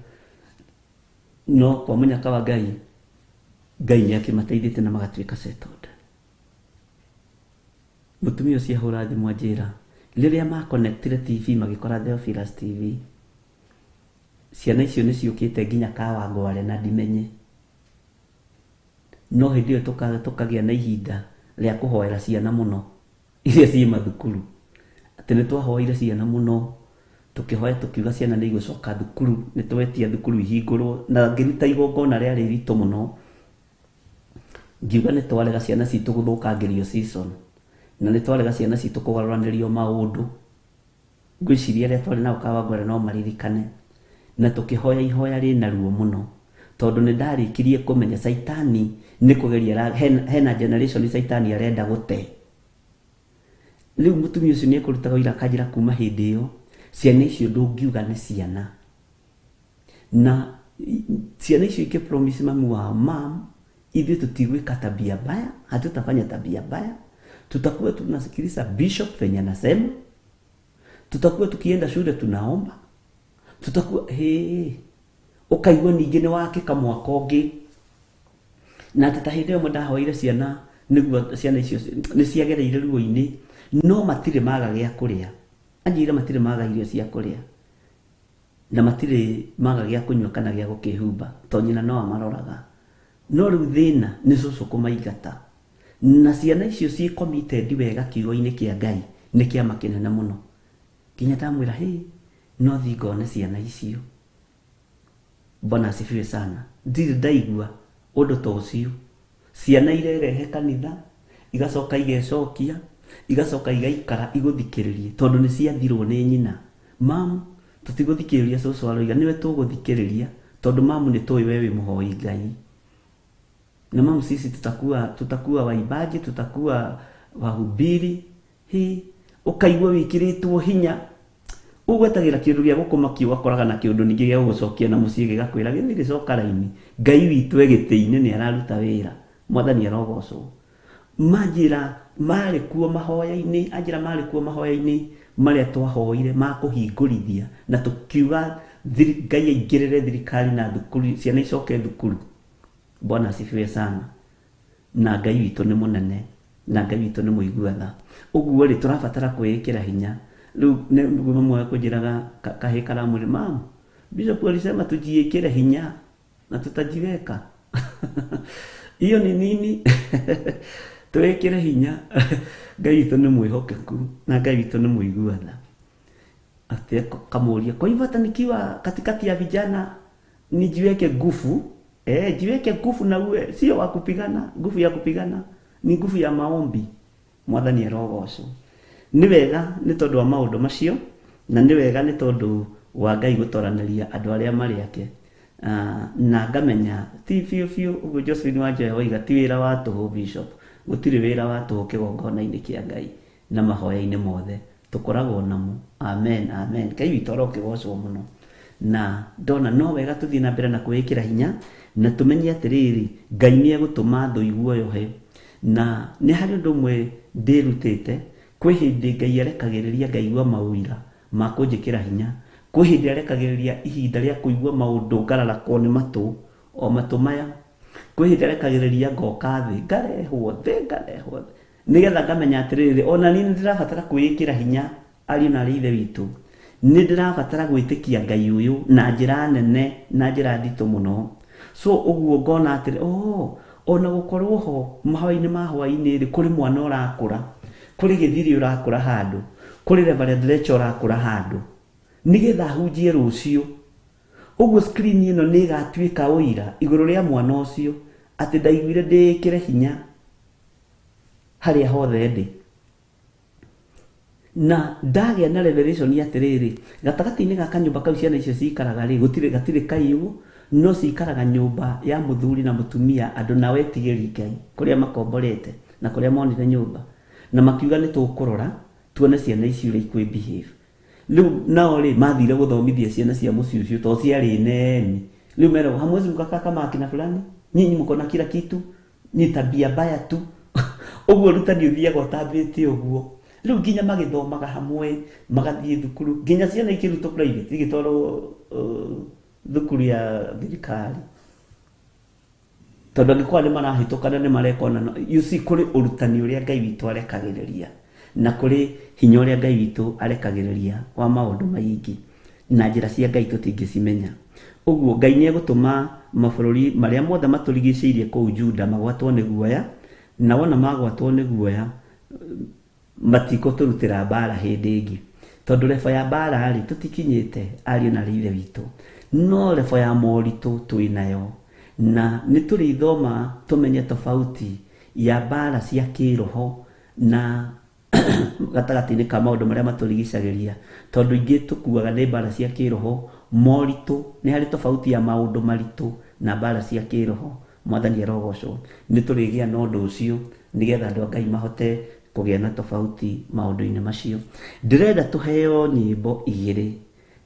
No kwa mũnyaka wa Ngai, Ngai nĩ akĩmateithĩtie na magatuĩka settled. Mũtumia ũcio ahũra thimũ anjĩra, rĩrĩa ma connectire TV magĩkora Theophilus TV, ciana icio nĩ ciũkĩte nginya Kawangware na ndimenye. No hĩndĩ ĩyo tũkagĩa na ihinda rĩa kũhoera ciana mũno iria ciĩ mathukuru. Atĩ nĩ twahoeire ciana mũno, tũkĩhoya tũkiuga ciana nĩ igũcoka thukuru, nĩ twetia thukuru ihingũrwo, na ngĩruta igongona rĩarĩ iritũ mũno. Ngiuga nĩ twarega ciana citũ gũthũkangĩrio season, na nĩ twarega ciana citũ kũgarũranĩrio maũndũ. Ngwĩciria arĩa twarĩ nao Kawangware no maririkane. Na tũkĩhoya ihoya rĩna ruo mũno, tondũ nĩ ndarĩkirie kũmenya Caitani nĩ kũgeria hena generation Caitani arenda gũte. Rĩu mũtumia ũcio nĩ ekũrutaga ũira akanjĩra kuma hĩndĩ ĩyo, ciana icio ndũngiuga nĩ ciana. Na ciana icio ikĩ promise mamu wao, mam, ithuĩ tũtigwĩka tabia mbaya, hatutafanya tabia mbaya, tutakuwa tunasikiliza bishop venye anasema, tutakuwa tukienda shule tunaomba, tutakuwa he, ũkaigua ningĩ nĩ wakĩka mwaka ũngĩ. Na atĩ ta hĩndĩ ĩyo ndahoire ciana nĩguo ciana icio nĩ ciagereire ruo-inĩ, no matirĩ maga gĩa kũrĩa. Anjĩire matirĩ maga irio cia kũrĩa, na matirĩ maga gĩa kũnyua kana gĩa gũkĩhumba, tondũ nyina no amaroraga. No rĩu thĩna nĩ cũcũ kũmaingata. Na ciana icio ciĩ committed wega kiugo-inĩ kĩa Ngai nĩ kĩama kĩnene mũno. Nginya ndamwĩra, hĩ, no thiĩ ngone ciana icio. Bwana asifiwe sana. Ndirĩ ndaigua ũndũ ta ũcio. Ciana irerehe kanitha, igacoka igecokia, igacoka igaikara igũthikĩrĩrie tondũ nĩ ciathirwo nĩ nyina. Mamu, tũtigũthikĩrĩria cũcũ aroiga, nĩwe tũgũthikĩrĩria tondũ mamu nĩ tũĩ we wĩ mũhoi Ngai. Na mamu sisi tutakuwa waimbaji, tutakuwa wahubiri. Hi, ũkaigua wĩkĩrĩtwo hinya. Ũgwetagĩra kĩndũ gĩa gũkũmakia ũgakoraga na kĩũndũ ningĩ gĩa gũgũcokia na mũciĩ gĩgakwĩra gĩthiĩ gĩcoka raini. Ngai witũ e gĩtĩ-inĩ nĩ araruta wĩra. Mwathani arogocwo. Manjĩra marĩ kuo mahoya-inĩ, anjĩra marĩ kuo mahoya-inĩ marĩa twahoire ma kũhingũrithia na tũkiuga Ngai aingĩrĩre thirikari na thukuru, ciana icoke thukuru. Bwana asifiwe sana. Na Ngai witũ nĩ mũnene, na Ngai witũ nĩ mũigua tha. Ũguo rĩ, tũrabatara kwĩĩkĩra hinya. Rĩu nĩguo mamu ekũnjĩraga kahĩĩ karamwĩra, mam, Bishop alisema tujiĩkĩre hinya na tutajiweka. Hiyo ni nini? Twĩkĩre hinya. Ngai witũ nĩ mwĩhokeku na Ngai witũ nĩ mũigua tha. Atĩ kamũria, kwa hivyo hata nikiwa katikati ya vijana nijiweke nguvu. Jiweke nguvu na uwe sio wa kupigana. Nguvu ya kupigana ni nguvu ya maombi. Mwathani arogocwo. Nĩ wega nĩ tondũ wa maũndũ macio, na nĩ wega nĩ tondũ wa Ngai gũtoranĩria andũ arĩa marĩ ake. Na ngamenya ti biũ biũ ũguo Josephine Wanjoya oiga, ti wĩra wa tũhũ Bishop, gũtirĩ wĩra wa tũhũ kĩgongona-inĩ kĩa Ngai na mahoya-inĩ mothe tũkoragwo namo. Amen, amen. Ngai witũ arokĩgocwo mũno. Na ndona no wega tũthiĩ na mbere na kwĩĩkĩra hinya na tũmenye atĩrĩrĩ, Ngai nĩ egũtũma thũ iguoyohe. Na nĩ harĩ ũndũ ũmwe ndĩrutĩte, kwĩ hĩndĩ Ngai arekagĩrĩria ngaigua maũira ma kũnjĩkĩra hinya, kwĩ hĩndĩ arekagĩrĩria ihinda rĩa kũigua maũndũ ngararakwo nĩ matũ, o matũ maya, kwĩ hĩndĩ arekagĩrĩria ngoka thĩ, ngarehwo thĩ, ngarehwo thĩ, nĩgetha ngamenya atĩrĩrĩ, ona niĩ nĩ ndĩrabatara kwĩĩkĩra hinya ariũ na arĩ ithe witũ. Nĩ ndĩrabatara gwĩtĩkia Ngai ũyũ na njĩra nene, na njĩra nditũ mũno. So ũguo ngona atĩrĩ, oh, ona gũkorwo ho mahoya-inĩ ma hwaĩ-inĩ rĩ, kũrĩ mwana ũrakũra, kũrĩ gĩthiri ũrakũra handũ, kũrĩ Reverend Rachel ũrakũra handũ, nĩgetha ahunjie rũciũ. Ũguo screen ĩno nĩ ĩgatuĩka ũira igũrũ rĩa mwana ũcio atĩ ndaiguire ndĩĩkĩre hinya harĩa hothe ndĩ. Na ndagĩa na revelation atĩrĩrĩ, gatagatĩ-inĩ ga kanyũmba kau ciana icio cikaraga rĩ, gũtirĩ, gatirĩ kaiyũ, no cikaraga nyũmba ya mũthuri na mũtumia, andũ nao etigĩri Ngai, kũrĩa makomborete na kũrĩa monire nyũmba, na makiuga nĩ tũkũrora tuone ciana ici ũrĩa ikwĩ behave. Rĩu nao rĩ, mathire gũthomithia ciana cia mũciĩ ũcio tondũ ciarĩ nemi. Rĩu meragwo, hamwezi mkakaa kama akina fulani, nyinyi mko na kila kitu, ni tabia mbaya tu. Ũguo ũrutani ũthiaga ũtambĩte ũguo. Rĩu nginya magĩthomaga hamwe, magathiĩ thukuru, nginya ciana ikĩrutwo private, igĩtwarwo thukuru ya thirikari. Tondũ angĩkorwo nĩ marahĩtũka na nĩ mareka ona no, you see, kũrĩ ũrutani ũrĩa Ngai witũ arekagĩrĩria, na kũrĩ hinya ũrĩa Ngai witũ arekagĩrĩria wa maũndũ maingĩ, na njĩra cia Ngai tũtingĩcimenya. Ũguo Ngai nĩ egũtũma mabũrũri marĩa mothe matũrigicĩirie kũu Juda magwatwo nĩ guoya, na wona magwatwo nĩ guoya, matikũtũrutĩra mbara hĩndĩ ĩngĩ. Tondũ rebo ya mbara rĩ, tũtikinyĩte ariũ na ithe witũ, no rebo ya moritũ twĩ nayo, na nĩ tũrĩthoma tũmenye tofauti ya mbara cia kĩroho na gatagatĩ-inĩ ka maũndũ marĩa matũrigicagĩria, tondũ ingĩ tũkuaga nĩ mbara cia kĩroho, moritũ, nĩ harĩ tofauti ya maũndũ maritũ na mbara cia kĩroho. Mwathani arogocwo. Nĩ tũrĩgĩa na ũndũ ũcio nĩgetha andũ a Ngai mahote kũgĩa na tofauti maũndũ-inĩ macio. Ndĩrenda tũheo nyĩmbo igĩrĩ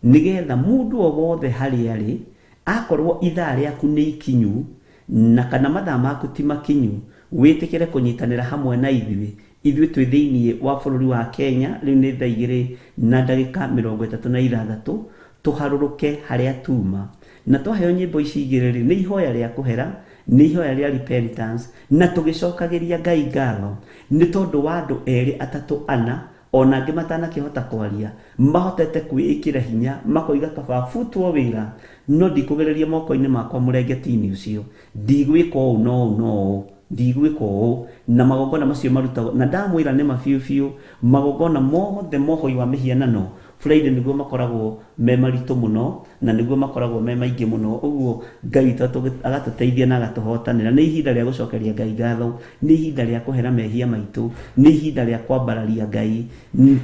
nĩgetha mũndũ o wothe harĩa arĩ, akorwo ithaa rĩaku nĩ ikinyu na kana mathaa maku ti makinyu, wĩtĩkĩre kũnyitanĩra hamwe na ithuĩ. Ithuĩ twĩ thĩiniĩ wa bũrũri wa Kenya, rĩu nĩ thaa igĩrĩ na ndagĩka mĩrongo ĩtatũ na ithathatũ, tũharũrũke harĩa tuma. Na twaheo nyĩmbo ici igĩrĩ rĩ, nĩ ihoya rĩa kũhera, nĩ ihoya rĩa repentance, na tũgĩcokagĩria Ngai ngatho nĩ tondũ wa andũ erĩ atatũ ana ona angĩ matanakĩhota kwaria, mahotete kwĩĩkĩra hinya, makoiga kaba butwo wĩra, no ndikũgereria moko-inĩ makwa mũrengeti-inĩ ũcio, ndigwĩka ũũ na ũũ na ũũ, ndigwĩka ũũ, na magongona macio marutagwo, na ndamwĩra nĩ ma biũ biũ, magongona mothe mohoi wa mĩhianano Friday nĩguo makoragwo me maritũ mũno na nĩguo makoragwo me maingĩ mũno. Ũguo Ngai witũ agatũteithia na agatũhotanĩra. Nĩ ihinda rĩa gũcokeria Ngai ngatho, nĩ ihinda rĩa kũhera mehia maitũ, nĩ ihinda rĩa kwambararia Ngai.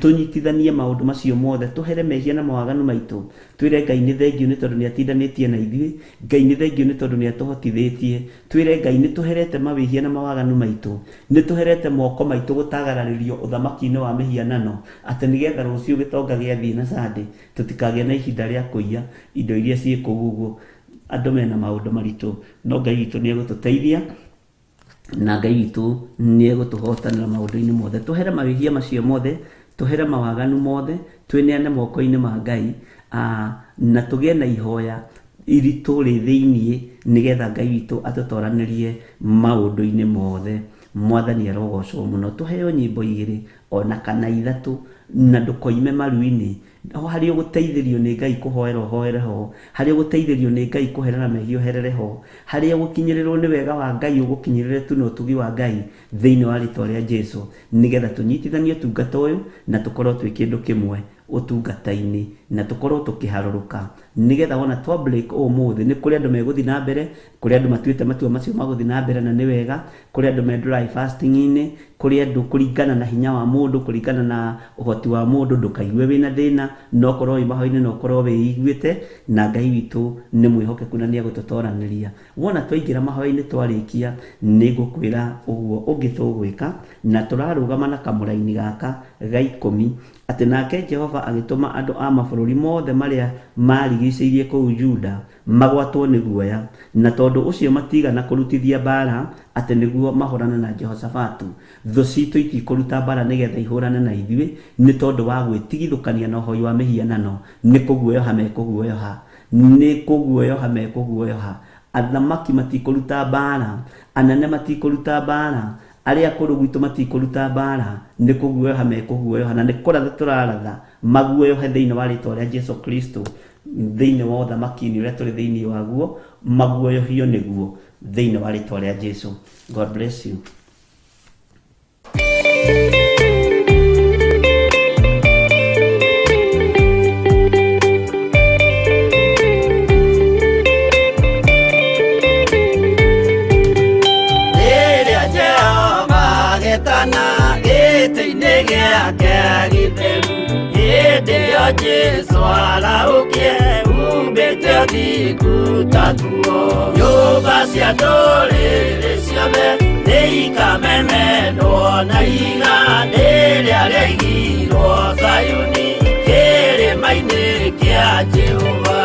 Tũnyitithanie maũndũ macio mothe, tũhere mehia na mawaganu maitũ, twĩre Ngai nĩ thengiũ nĩ tondũ nĩ atindanĩtie na ithuĩ, Ngai nĩ thengiũ nĩ tondũ nĩ atũhotithĩtie, twĩre Ngai nĩ tũherete mawĩhia na mawaganu maitũ, nĩ tũherete moko maitũ gũtagararĩrio ũthamaki-inĩ wa mĩhianano, atĩ nĩgetha rũciũ gĩtonga gĩathiĩ na Sunday tũtikagĩe na ihinda rĩa kũiya indo iria ciĩ kũu ũguo. Andũ mena maũndũ maritũ, no Ngai witũ nĩ egũtũteithia na Ngai witũ nĩ egũtũhotanĩra maũndũ-inĩ mothe. Tũhere mawĩhia macio mothe, tũhere mawaganu mothe, twĩneane moko-inĩ ma Ngai, na tũgĩe na ihoya iritũ rĩ thĩiniĩ nĩgetha Ngai witũ atũtoranĩrie maũndũ-inĩ mothe. Mwathani arogocwo mũno. Tũheo nyĩmbo igĩrĩ ona kana ithatũ, na ndũkoime maru-inĩ. Harĩa ũgũteithĩrio nĩ Ngai kũhoera ũhoere ho, harĩa ũgũteithĩrio nĩ Ngai kũherera mehia ũherere ho, harĩa ũgũkinyĩrĩrwo nĩ wega wa Ngai ũgũkinyĩrĩre tu na ũtugi wa Ngai thĩinĩ wa rĩtwa rĩa Jesu, nĩgetha tũnyitithanie ũtungata ũyũ na tũkorwo twĩ kĩndũ kĩmwe ũtungata-inĩ na tũkorwo tũkĩharũrũka, nĩgetha wona twa break ũmũthĩ nĩ kũrĩ andũ megũthiĩ na mbere, kũrĩ andũ matuĩte matua macio magũthiĩ na mbere na nĩ wega, kũrĩ andũ me dry fasting-inĩ, kũrĩ andũ kũringana na hinya wa mũndũ, kũringana na ũhoti wa mũndũ, ndũkaigue wĩna thĩna, no ũkorwo wĩ mahoya-inĩ, no ũkorwo wĩiguĩte, na Ngai witũ nĩ mwĩhokeku na nĩ egũtũtoranĩria. Wona twaingĩra mahoya-inĩ twarĩkia, nĩ ngũkwĩra ũguo ũngĩ tũgwĩka, na tũrarũgama na kamũraini gaka ga ikũmi, atĩ nake Jehova agĩtũma andũ a mabũrũri mothe marĩa marigicĩirie kũu Juda magwatwo nĩ guoya, na tondũ ũcio matigana kũrutithia mbara atĩ nĩguo mahũrane na Jehoshafatu. Thũ citũ itikũruta mbara nĩgetha ihũrane na ithuĩ, nĩ tondũ wa gwĩtigithũkania na ũhoi wa mĩhianano, nĩ kũguoyoha mekũguoyoha, nĩ kũguoyoha mekũguoyoha. Athamaki matikũruta mbara, anene matikũruta mbara, arĩa akũrũ gwitũ matikũruta mbara, nĩ kũguoyoha mekũguoyoha, na nĩ kũratha tũraratha maguoyohe thĩinĩ wa rĩtwa rĩa Jesu Kristo, thĩinĩ wa ũthamaki-inĩ ũrĩa tũrĩ thĩinĩ waguo, maguoyohio nĩguo thĩinĩ wa rĩtwa rĩa Jesu. God bless you. Rĩrĩa Jehova agetana gĩtĩ-inĩ gĩake gĩtheru, hĩndĩ ĩyo Jesũ arahũkie umbĩte ũthingu ta nguo. Nyũmba cia ndũrĩrĩ ciothe nĩikamemendwo na ihiga rĩrĩa rĩaigirwo Zayuni kĩrĩma-inĩ kĩa Jehova.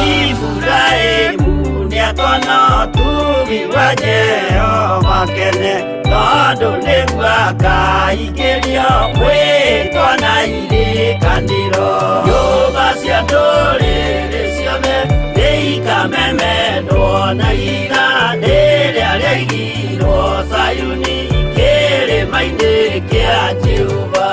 Iburahĩmu nĩakona ũtugi wa Jehova kene, tondũ nĩguo akaingĩrio mwĩtwa na irĩkanĩro. Nyũmba cia ndũrĩrĩ ciothe nĩikamemendwo na ihiga rĩrĩa rĩaigirwo Zayuni kĩrĩma-inĩ kĩa Jehova.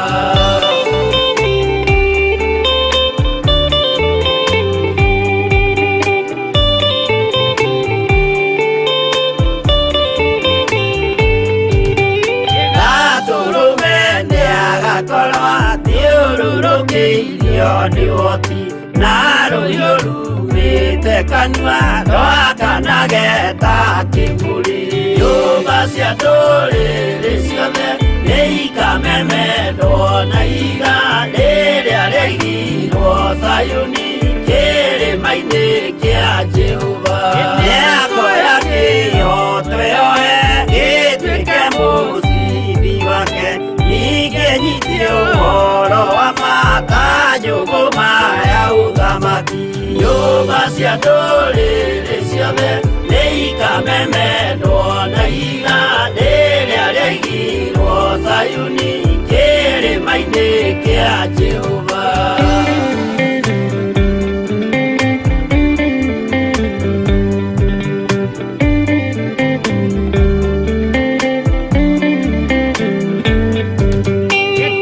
Gatũrũme nĩagakorwo athiũrũrũkĩirio nĩ ũhoti, na rũhiũ rumĩte kanua rwakanage ta kĩmũrĩ. Nyũmba cia ndũrĩrĩ ciothe nĩikamemendwo na ihiga rĩrĩa rĩaigirwo Zayuni kĩrĩma-inĩ kĩa Jehova. Nĩakoya kĩhooto yoe gĩtuĩke mũcibi wake, ningĩ nyite ũhoro wa ma ta njũgũma ya ũthamaki. Nyũmba cia ndũrĩrĩ ciothe nĩikamemendwo na ihiga rĩrĩa rĩaigirwo Zayuni kĩrĩma-inĩ kĩa Jehova.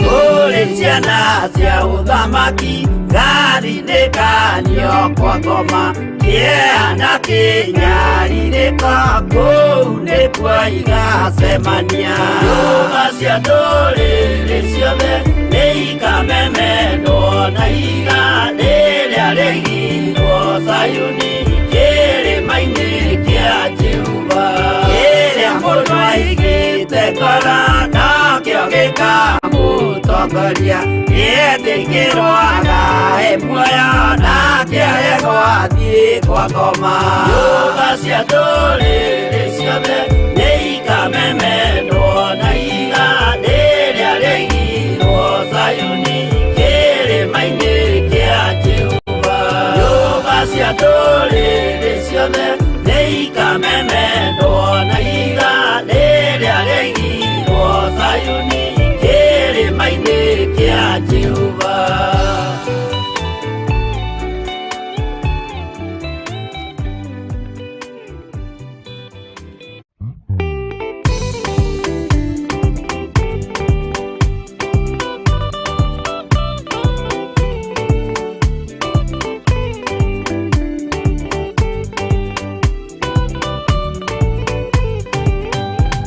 Kũrĩ ciana cia ũthamaki gathindĩkanio kwa ngoma, kĩeha na kĩnyarirĩko kũu nĩkuo igacemania. Nyũmba cia ndũrĩrĩ ciothe nĩikamemendwo na ihiga Nakĩo gĩkamũtongoria gĩetĩkĩrwo agae muoyo nake aregwo athiĩ kwa ngoma. Nyũmba cia ndũrĩrĩ ciothe nĩ ikamemendwo na ihiga rĩrĩa rĩigirwo Zayuni kĩrĩma-inĩ kĩa Jehova. Nyũmba cia ndũrĩrĩ ciothe nĩ ikamemendwo na ihiga rĩrĩa rĩigirwo Zayuni kĩrĩma-inĩ kĩa Jehova.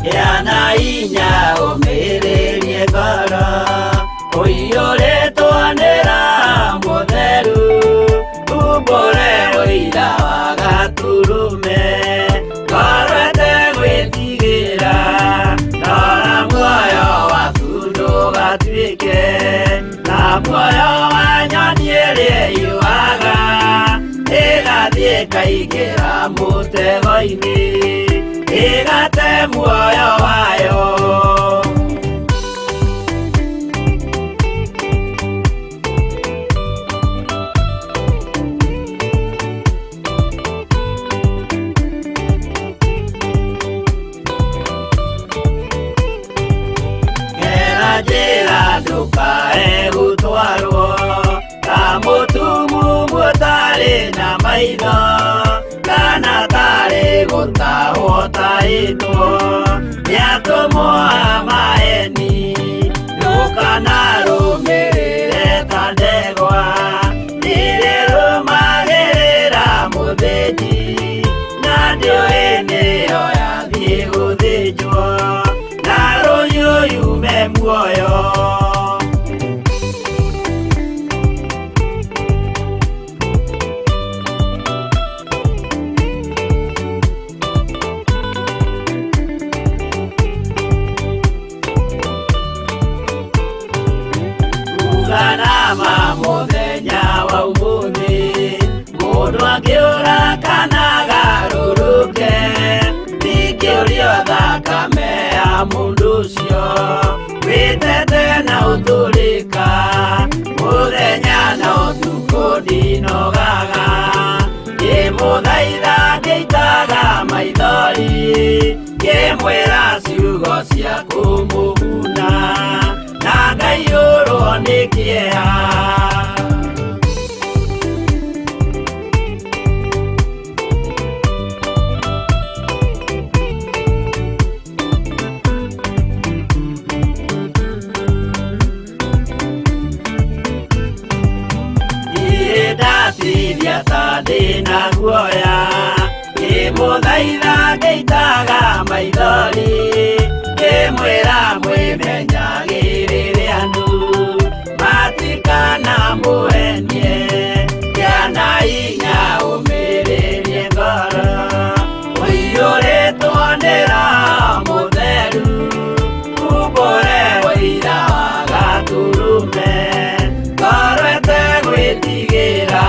Gĩa na hinya ũmĩrĩrie ngoro ũiyũrĩtwo nĩ Roho Mũtheru umbũre ũira wa Gatũrũme ngoro ĩtegwĩtigĩra rora muoyo waku ndũgatuĩke ta muoyo wa nyoni ĩrĩa ĩũaga ĩgathiĩ ĩkaingĩra mũtego-inĩ ĩgate muoyo wayo. Gera njĩra ndũkae gũtwarwo ta mũtumumu ũtarĩ na maitho kana tarĩ gũtahwo tahĩtwo nĩ atũmwo a maeni ndũkanarũmĩrĩre ta ndegwa nĩrĩrũmagĩrĩra mũthĩnji na ndĩũĩ nĩyo yathiĩ gũthĩnjwo na rũhiũ yume muoyo. Uganama mũthenya wa ũmũthĩ mũndũ angĩũra kana agarũrũke ndingĩũrio thakame ya mũndũ ũcio wĩtete na ũtũrĩka mũthenya na ũtukũ ndinogaga ngĩmũthaitha ngĩitaga maithori ngĩmwĩra ciugo cia kũmũguna na ngaiyũrwo nĩ kĩeha. Niĩ ndatithia ta ndĩna guoya ngĩmũthaitha ngĩitaga maithori ngĩmwĩra mwĩmenyagĩrĩre andũ matikanamũhenie gĩa na hinya ũmĩrĩrie ngoro ũiyũrĩtwo nĩ Roho Mũtheru umbũre ũira wa Gatũrũme ngoro ĩtegwĩtigĩra.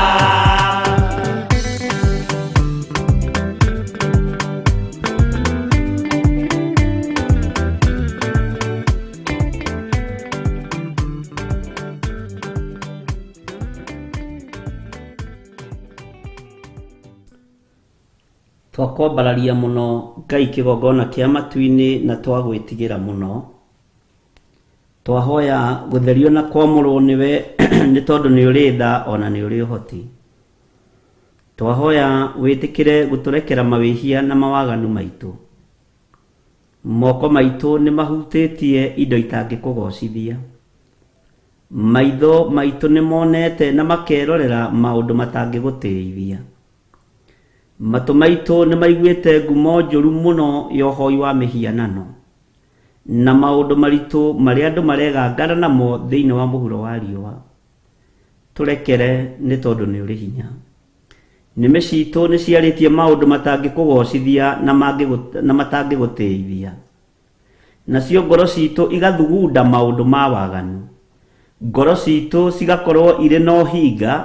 Twakwambararia mũno Ngai kĩgongona kĩa matu-inĩ na twagwĩtigĩra mũno. Twahoya gũtherio na kwamũrwo nĩwe nĩ tondũ nĩ ũrĩ tha ona nĩ ũrĩ ũhoti. Twahoya wĩtĩkĩre gũtũrekera mawĩhia na mawaganu maitũ. Moko maitũ nĩ mahutĩtie indo itangĩkũgocithia. Maitho maitũ nĩ monete na makerorera maũndũ matangĩgũtĩithia. Matũ maitũ nĩ maiguĩte ngumo njũru mũno ya ũhoi wa mĩhianano na maũndũ maritũ marĩa andũ maregangara namo thĩinĩ wa mũhuro wa riũa. Tũrekere nĩ tondũ nĩ ũrĩ hinya. Nĩmĩ citũ nĩ ciarĩtie maũndũ matangĩkũgocithia na matangĩgũtĩithia. Nacio ngoro citũ igathugunda maũndũ ma waganu. Ngoro citũ cigakorwo irĩ na ũhinga,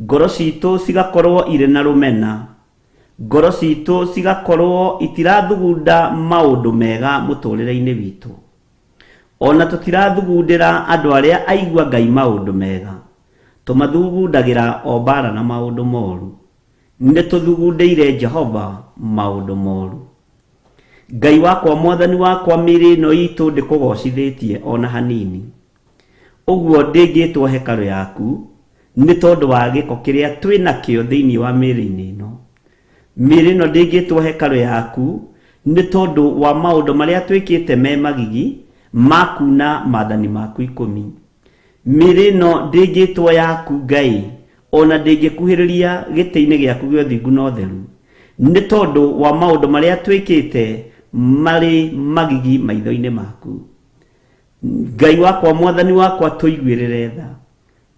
ngoro citũ cigakorwo irĩ na rũmena, ngoro citũ cigakorwo itirathugunda maũndũ mega mũtũrĩre-inĩ witũ. Ona tũtirathugundĩra andũ arĩa aigua Ngai maũndũ mega, tũmathugundagĩra o mbara na maũndũ moru. Nĩ tũthugundĩire Jehova maũndũ moru. Ngai wakwa mwathani wakwa mĩĩrĩ ĩno itũ ndĩkũgocithĩtie ona hanini. Ũguo ndĩngĩtwo hekarũ yaku nĩ tondũ wa gĩko kĩrĩa twĩ nakĩo thĩinĩ wa mĩĩrĩ-inĩ ĩno. Mĩĩrĩ ĩno ndĩngĩtwo hekarũ yaku nĩ tondũ wa maũndũ marĩa twĩkĩte me magigi ma kuna maathani maku ikũmi. Mĩĩrĩ ĩno ndĩngĩtwo yaku Ngai ona ndĩngĩkuhĩrĩria gĩtĩ-inĩ gĩaku gĩa ũthingu na ũtheru nĩ tondũ wa maũndũ marĩa twĩkĩte marĩ magigi maitho-inĩ maku. Ngai wakwa mwathani wakwa tũiguĩrĩre tha,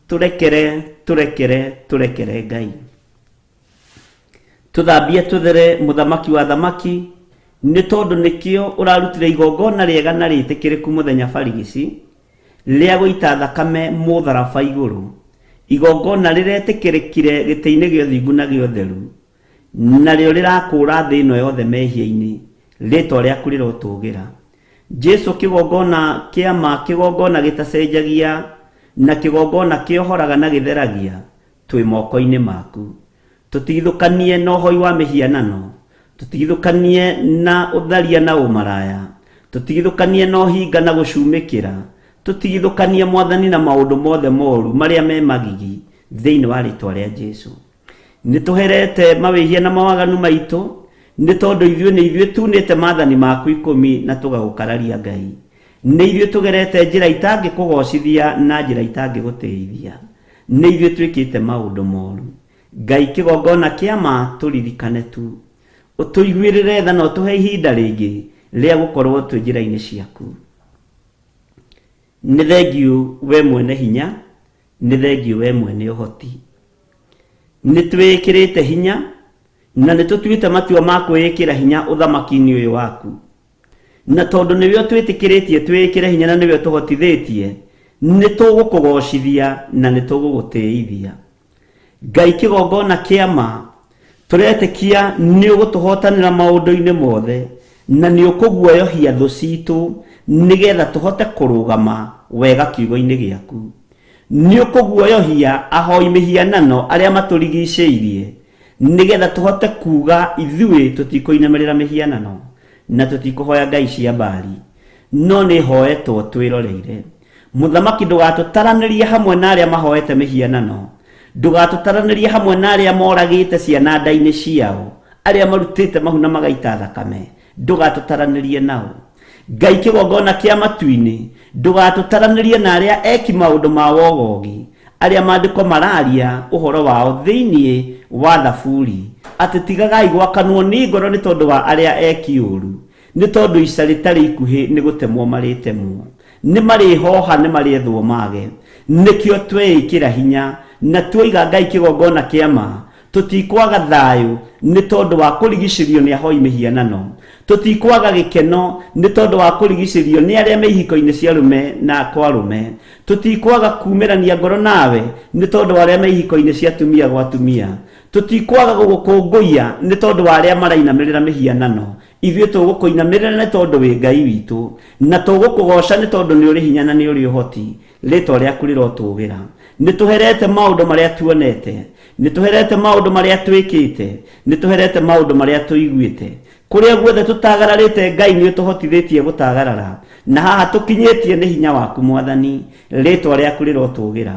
tũrekere tũrekere tũrekere Ngai. Tũthambie tũthere mũthamaki wa thamaki nĩ tondũ nĩkĩo ũrarutire igongona rĩega na rĩtĩkĩrĩku mũthenya barigici rĩa gũita thakame mũtharaba igũrũ, igongona rĩretĩkĩrĩkire gĩtĩ-inĩ gĩa ũthingu na gĩa ũtheru, narĩo rĩrakũũra thĩ ĩno yothe mehia-inĩ, rĩtwa rĩaku rĩrotũgĩra. Jesu kĩgongona kĩa ma, kĩgongona gĩtacenjagia na kĩgongona kĩohoraga na gĩtheragia, twĩ moko-inĩ maku. Tũtigithũkanie na ũhoi wa mĩhianano, tũtigithũkanie na ũtharia na ũmaraya, tũtigithũkanie na ũhinga na gũcumĩkĩra, tũtigithũkanie mwathani na maũndũ mothe moru marĩa me magigi thĩinĩ wa rĩtwa rĩa Jesu. Nĩ tũherete mawĩhia na mawaganu maitũ nĩ tondũ ithuĩ nĩ ithuĩ tunĩte maathani maku ikũmi na tũgagũkararia Ngai. Nĩ ithuĩ tũgerete njĩra itangĩkũgocithia na njĩra itangĩgũtĩithia. Nĩ ithuĩ twĩkĩte maũndũ moru. Ngai kĩgongona kĩa ma tũririkane tu. Ũtũiguĩrĩre tha na ũtũhe ihinda rĩngĩ rĩa gũkorwo twĩ njĩra-inĩ ciaku. Nĩ thengiũ we mwene hinya, nĩ thengiũ we mwene ũhoti. Nĩ twĩĩkĩrĩte hinya na nĩ tũtuĩte matua ma kwĩĩkĩra hinya ũthamaki-inĩ ũyũ waku. Na tondũ nĩwe ũtwĩtĩkĩrĩtie twĩĩkĩre hinya na nĩwe ũtũhotithĩtie, nĩ tũgũkũgocithia na nĩ tũgũgũtĩithia. Ngai kĩgongona kĩa ma, tũretĩkia nĩ ũgũtũhotanĩra maũndũ-inĩ mothe na nĩ ũkũguoyohia thũ citũ nĩgetha tũhote kũrũgama wega kiugo-inĩ gĩaku. Nĩ ũkũguoyohia ahoi mĩhianano arĩa matũrigicĩirie nĩgetha tũhote kuga ithuĩ tũtikũinamĩrĩra mĩhianano na tũtikũhoya ngai cia Baali, no nĩ hoetwo twĩroreire. Mũthamaki ndũgatũtaranĩrie hamwe na arĩa mahoete mĩhianano, ndũgatũtaranĩrie hamwe na arĩa moragĩte ciana nda-inĩ ciao, arĩa marutĩte mahu na magaita thakame, ndũgatũtaranĩrie nao. Ngai kĩgongona kĩa matu-inĩ, ndũgatũtaranĩrie na arĩa eki maũndũ ma wogogi, arĩa maandĩko mararia ũhoro wao thĩinĩ wa Thaburi, atĩ tigagai gwakanwo nĩ ngoro nĩ tondũ wa arĩa eki ũũru, nĩ tondũ ica rĩtarĩ ikuhĩ nĩ gũtemwo marĩtemwo. Nĩ marĩhoha, nĩ marĩethwo mage. Nĩkĩo tweĩkĩra hinya na tuoiga Ngai kĩgongona kĩa ma, tũtikwaga thayũ nĩ tondũ wa kũrigicĩrio nĩ ahoi mĩhianano, tũtikwaga gĩkeno nĩ tondũ wa kũrigicĩrio nĩ arĩa me ihiko-inĩ cia arũme na kwa arũme, tũtikwaga kumĩrania ngoro nawe nĩ tondũ wa arĩa me ihiko-inĩ cia atumia gwa atumia, tũtikwaga gũgũkũngũiya nĩ tondũ wa arĩa marainamĩrĩra mĩhianano. Ithuĩ tũgũkũinamĩrĩra nĩ tondũ wĩ Ngai witũ, na tũgũkũgoca nĩ tondũ nĩ ũrĩ hinya na nĩ ũrĩ ũhoti. Rĩtwa rĩaku rĩrotũgĩra. Nĩ tũherete maũndũ marĩa tuonete, nĩ tũherete maũndũ marĩa twĩkĩte, nĩ tũherete maũndũ marĩa tũiguĩte. Kũrĩa guothe tũtagararĩte Ngai nĩ ũtũhotithĩtie gũtagarara, na haha tũkinyĩtie nĩ hinya waku Mwathani. Rĩtwa rĩaku rĩrotũgĩra.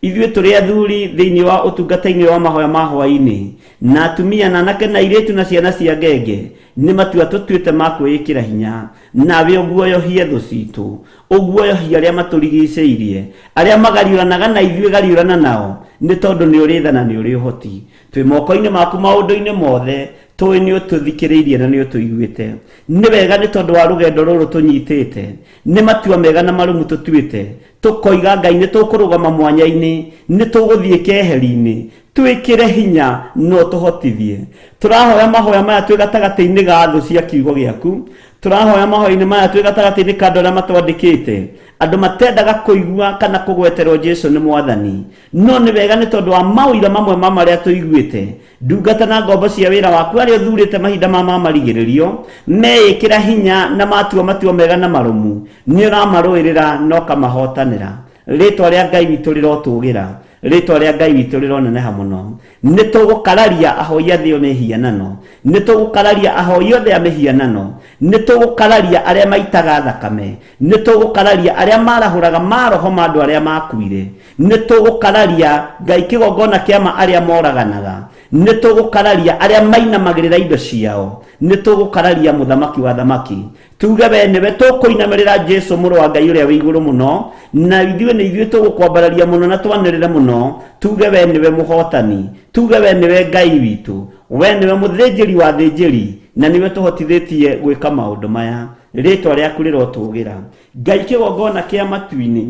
Ithuĩ tũrĩ athuri thĩinĩ wa ũtungata-inĩ wa mahoya ma hwaĩ-inĩ, na atumia na anake na airĩtu na ciana cia ngenge, nĩ matua tũtuĩte ma kwĩĩkĩra hinya, nawe ũguoyohie thũ citũ, ũguoyohie arĩa matũrigicĩirie, arĩa magariũranaga na ithuĩ gariũrana nao, nĩ tondũ nĩ ũrĩ tha na nĩ ũrĩ ũhoti. Twĩ moko-inĩ maku maũndũ-inĩ mothe, tũĩ nĩ ũtũthikĩrĩirie na nĩ ũtũiguĩte. Nĩ wega nĩ tondũ wa rũgendo rũrũ tũnyitĩte, nĩ matua mega na marũmu tũtuĩte, tũkoiga Ngai nĩ tũkũrũgama mwanya-inĩ, nĩ tũgũthiĩ keheri-inĩ, Twĩkĩre hinya no tũhotithie. Tũrahoya mahoya maya twĩ gatagatĩ-inĩ ga thũ cia kiugo gĩaku. Tũrahoya mahoya-inĩ maya twĩ gatagatĩ-inĩ ka andũ arĩa matwandĩkĩte, andũ matendaga kũigua kana kũgweterwo Jesu nĩ Mwathani. No nĩ wega nĩ tondũ wa maũira mamwe ma marĩa tũiguĩte, ndungata na ngombo cia wĩra waku arĩa ũthurĩte mahinda ma marigĩrĩrio, meĩkĩra hinya na matua matua mega na marũmu, nĩ ũramarũĩrĩra na ũkamahotanĩra. Rĩtwa rĩa Ngai witũ rĩrotũgĩra, rĩtwa rĩa Ngai witũ rĩroneneha mũno. Nĩ tũgũkararia ahoi a thĩ mĩhianano, nĩ tũgũkararia ahoi othe a mĩhianano, nĩ tũgũkararia arĩa maitaga thakame, nĩ tũgũkararia arĩa marahũraga maroho ma andũ arĩa makuire, nĩ tũgũkararia Ngai kĩgongona kĩa ma arĩa moraganaga, nĩ tũgũkararia arĩa mainamagĩrĩra indo ciao, nĩ tũgũkararia mũthamaki wa thamaki. Tuge we nĩwe tũkũinamĩrĩra Jesu mũrũ wa Ngai ũrĩa wĩ igũrũ mũno, na ithuĩ nĩ ithuĩ tũgũkwambararia mũno na twanĩrĩre mũno. Tuge we nĩwe mũhotani, tuge we nĩwe Ngai witũ, we nĩwe mũthĩnjĩri wa thĩnjĩri, na nĩwe tũhotithĩtie gwĩka maũndũ maya. Rĩtwa rĩaku rĩrotũgĩra Ngai kĩgongona kĩa matu-inĩ.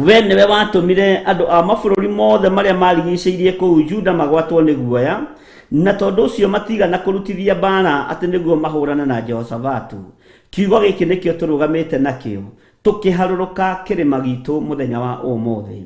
We nĩwe watũmire andũ a mabũrũri mothe marĩa marigicĩirie kũu Juda magwatwo nĩ guoya, na tondũ ũcio matigana kũrutithia mbaara atĩ nĩguo mahũrane na Jehoshafatu. Kiugo gĩkĩ nĩkĩo tũrũgamĩte nakĩo tũkĩharũrũka kĩrĩma gitũ mũthenya wa ũmũthĩ,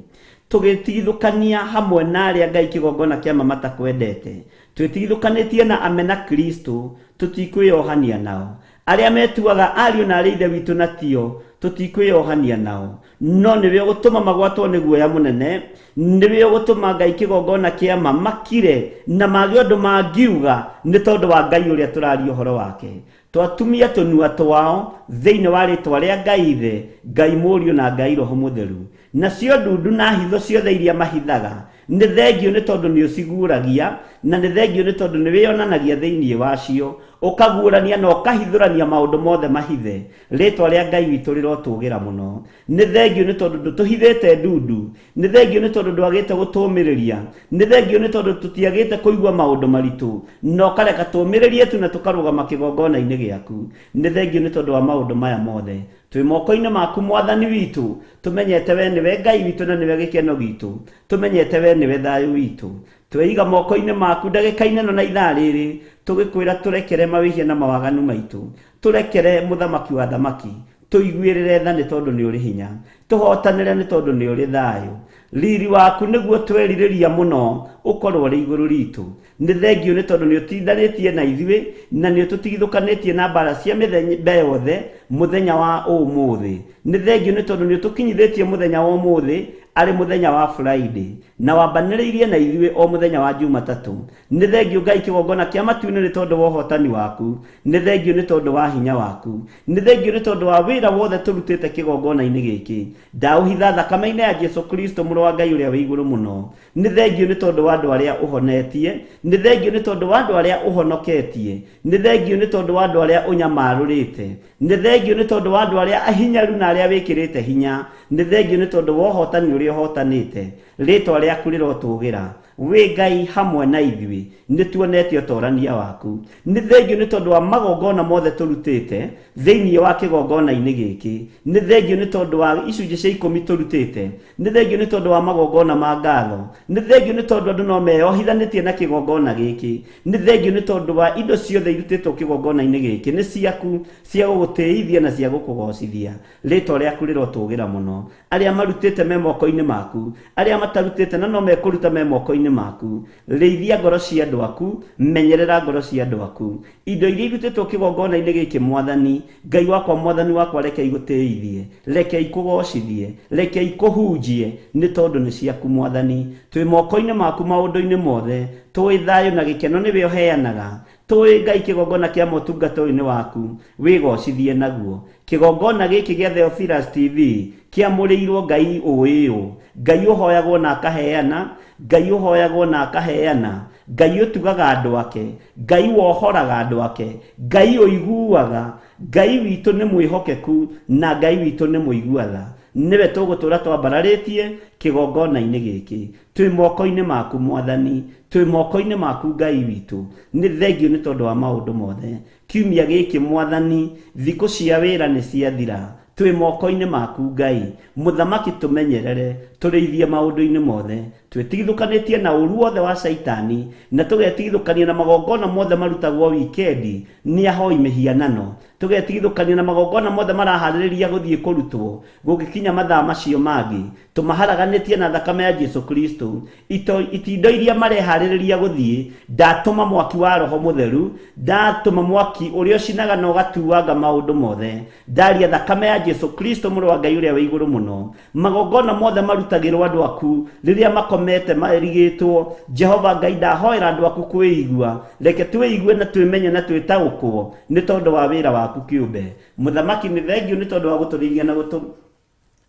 tũgĩtigithũkania hamwe na arĩa Ngai kĩgongona kĩa ma matakwendete, twĩtigithũkanĩtie na amena Kristo, tũtikwĩyohania nao. Arĩa metuaga ariũ na arĩ ithe witũ na tio, tũtikwĩyohania nao. No nĩwe ũgũtũma magwatwo nĩ guoya mũnene, nĩwe ũgũtũma Ngai kĩgongona kĩa ma makire na mage ũndũ mangiuga nĩ tondũ wa Ngai ũrĩa tũraria ũhoro wake. Twatumia tũnua twao thĩinĩ wa rĩtwa rĩa Ngai Ithe, Ngai Mũriũ na Ngai Roho Mũtheru. Nacio ndundu na hitho ciothe iria mahithaga nĩ thengio nĩ tondũ nĩ ũciguũragia, na nĩ thengio nĩ tondũ nĩ wĩyonanagia thĩinĩ wacio, ũkaguũrania na ũkahithũrania maũndũ mothe mahithe. Rĩtwa rĩa Ngai witũ rĩrotũgĩra mũno. Nĩ thengio nĩ tondũ ndũtũhithĩte ndundu, nĩ thengio nĩ tondũ ndwagĩte gũtũũmĩrĩria, nĩ thengio nĩ tondũ tũtiagĩte kũigua maũndũ maritũ, na ũkareka tũũmĩrĩrie tu na tũkarũgama kĩgongona-inĩ gĩaku. Nĩ thengio nĩ tondũ wa maũndũ maya mothe. Twĩ moko-inĩ maku Mwathani witũ, tũmenyete we nĩwe Ngai witũ na nĩwe gĩkeno gitũ, tũmenyete we nĩwe thayũ witũ. Tweiga moko-inĩ maku ndagĩka-inĩ ĩno na ithaa rĩrĩ, tũgĩkwĩra tũrekere mawĩhia na mawaganu maitũ. Tũrekere mũthamaki wa thamaki, tũiguĩrĩre tha nĩ tondũ nĩ ũrĩ hinya, tũhotanĩre nĩ tondũ nĩ ũrĩ thayũ. Riri waku nĩguo twerirĩria mũno ũkorwo ũrĩ igũrũ ritũ. Nĩ thengio nĩ tondũ nĩ ũtindanĩtie na ithuĩ na nĩ ũtũtigithũkanĩtie na mbara cia mĩthemba yothe mũthenya wa ũmũthĩ. Nĩ thengio nĩ tondũ nĩ ũtũkinyithĩtie mũthenya wa ũmũthĩ arĩ mũthenya wa Friday na wambanĩrĩirie na ithuĩ o mũthenya wa Jumatatũ. Nĩ thengio Ngai kĩgongona kĩa matu-inĩ nĩ tondũ wa ũhotani waku. Nĩ thengio nĩ tondũ wa hinya waku. Nĩ thengio nĩ tondũ wa wĩra wothe tũrutĩte kĩgongona-inĩ gĩkĩ. Ndaũhitha thakame-inĩ ya Jesu Kristo mũrũ wa Ngai ũrĩa wĩ igũrũ mũno. Nĩ thengio nĩ tondũ wa andũ arĩa ũhonetie. Nĩ thengio nĩ tondũ wa andũ arĩa ũhonoketie. Nĩ thengio nĩ tondũ wa andũ arĩa ũnyamarũrĩte. Nĩ thengio nĩ tondũ wa andũ arĩa ahinyaru na arĩa wĩkĩrĩte hinya. Nĩ thengio nĩ tondũ wa ũhotani ũrĩa ũhotanĩte. Rĩtwa rĩaku rĩrotũgĩra. Wĩ Ngai hamwe na ithuĩ, nĩ tuonete ũtorania waku. Nĩ thengio nĩ tondũ wa magongona mothe tũrutĩte thĩinĩ wa kĩgongona-inĩ gĩkĩ. Nĩ thengio nĩ tondũ wa icunjĩ cia ikũmi tũrutĩte. Nĩ thengio nĩ tondũ wa magongona ma ngatho. Nĩ thengio nĩ tondũ andũ no meyohithanĩtie na kĩgongona gĩkĩ. Nĩ thengio nĩ tondũ wa indo ciothe irutĩtwo kĩgongona-inĩ gĩkĩ nĩ ciaku, cia gũgũtĩithia na cia gũkũgocithia. Rĩtwa rĩaku rĩrotũgĩra mũno. Arĩa marutĩte me moko-inĩ maku, arĩa matarutĩte na no mekũruta me moko-inĩ maku. Rĩithia ngoro cia andũ aku, menyerera ngoro cia andũ aku. Indo iria irutĩtwo kĩgongona-inĩ gĩkĩ Mwathani, Ngai wakwa Mwathani wakwa reke igũtĩithie, reke ikũgocithie, reke ikũhunjie, nĩ tondũ nĩ ciaku Mwathani. Twĩ moko-inĩ maku maũndũ-inĩ mothe, tũĩ thayũ na gĩkeno nĩwe ũheanaga. Tũĩ Ngai kĩgongona kĩa motungata ũyũ nĩ waku, wĩgocithie naguo. Kĩgongona gĩkĩ gĩa Theophilus TV kĩamũrĩirwo Ngai ũĩ ũ, Ngai ũhoyagwo na akaheana, Ngai ũhoyagwo na akaheana, Ngai ũtugaga andũ ake, Ngai wohoraga andũ ake, Ngai ũiguaga, Ngai witũ nĩ mwĩhokeku na Ngai witũ nĩ mũigua tha. Nĩwe tũgũtũra twambararĩtie kĩgongona-inĩ gĩkĩ. Twĩ moko-inĩ maku Mwathani, twĩ moko-inĩ maku Ngai witũ. Nĩ thengio nĩ tondũ wa maũndũ mothe. Kiumia gĩkĩ Mwathani, thikũ cia wĩra nĩ ciathira. Twĩ moko-inĩ maku Ngai. Mũthamaki tũmenyerere. Tũrĩithie maũndũ-inĩ mothe. Twĩtigithũkanĩtie na ũru wothe wa Shaitani na tũgetigithũkania na magongona mothe marutagwo wikendi nĩ ahoi mĩhianano. Tũgetigithũkania na magongona mothe maraharĩrĩria gũthiĩ kũrutwo gũgĩkinya mathaa macio mangĩ. Tũmaharaganĩtie na thakame ya Jesu Kristo. Itindo iria mareharĩrĩria gũthiĩ, ndatũma mwaki wa Roho Mũtheru, ndatũma mwaki ũrĩa ũcinaga na ũgatuanga maũndũ mothe. Ndaria thakame ya Jesu Kristo mũrũ wa Ngai ũrĩa wĩ igũrũ mũno. Magongona mothe marutagĩrwo andũ aku rĩrĩa makomete marigĩtwo. Jehova Ngai, ndahoera andũ aku kwĩigua. Reke twĩigue na twĩmenye na twĩtaũkwo nĩ tondũ wa wĩra waku kĩũmbe. Mũthamaki, nĩ thengiũ nĩ tondũ wa gũtũrĩithia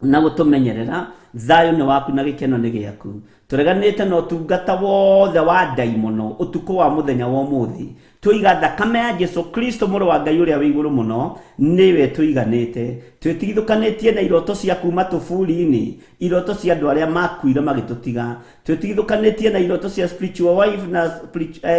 na gũtũmenyerera. Thayũ nĩ waku na gĩkeno nĩ gĩaku. Tũreganĩte na ũtungata wothe wa ndaimono ũtukũ wa mũthenya wa ũmũthĩ. Tũiga thakame ya Jesu Kristo mũrũ wa Ngai ũrĩa wĩ igũrũ mũno nĩwe tũiganĩte. Twĩtigithũkanĩtie na iroto cia kuma tũburi-inĩ, iroto cia andũ arĩa makuire magĩtũtiga. Twĩtigithũkanĩtie na iroto cia spiritual wife na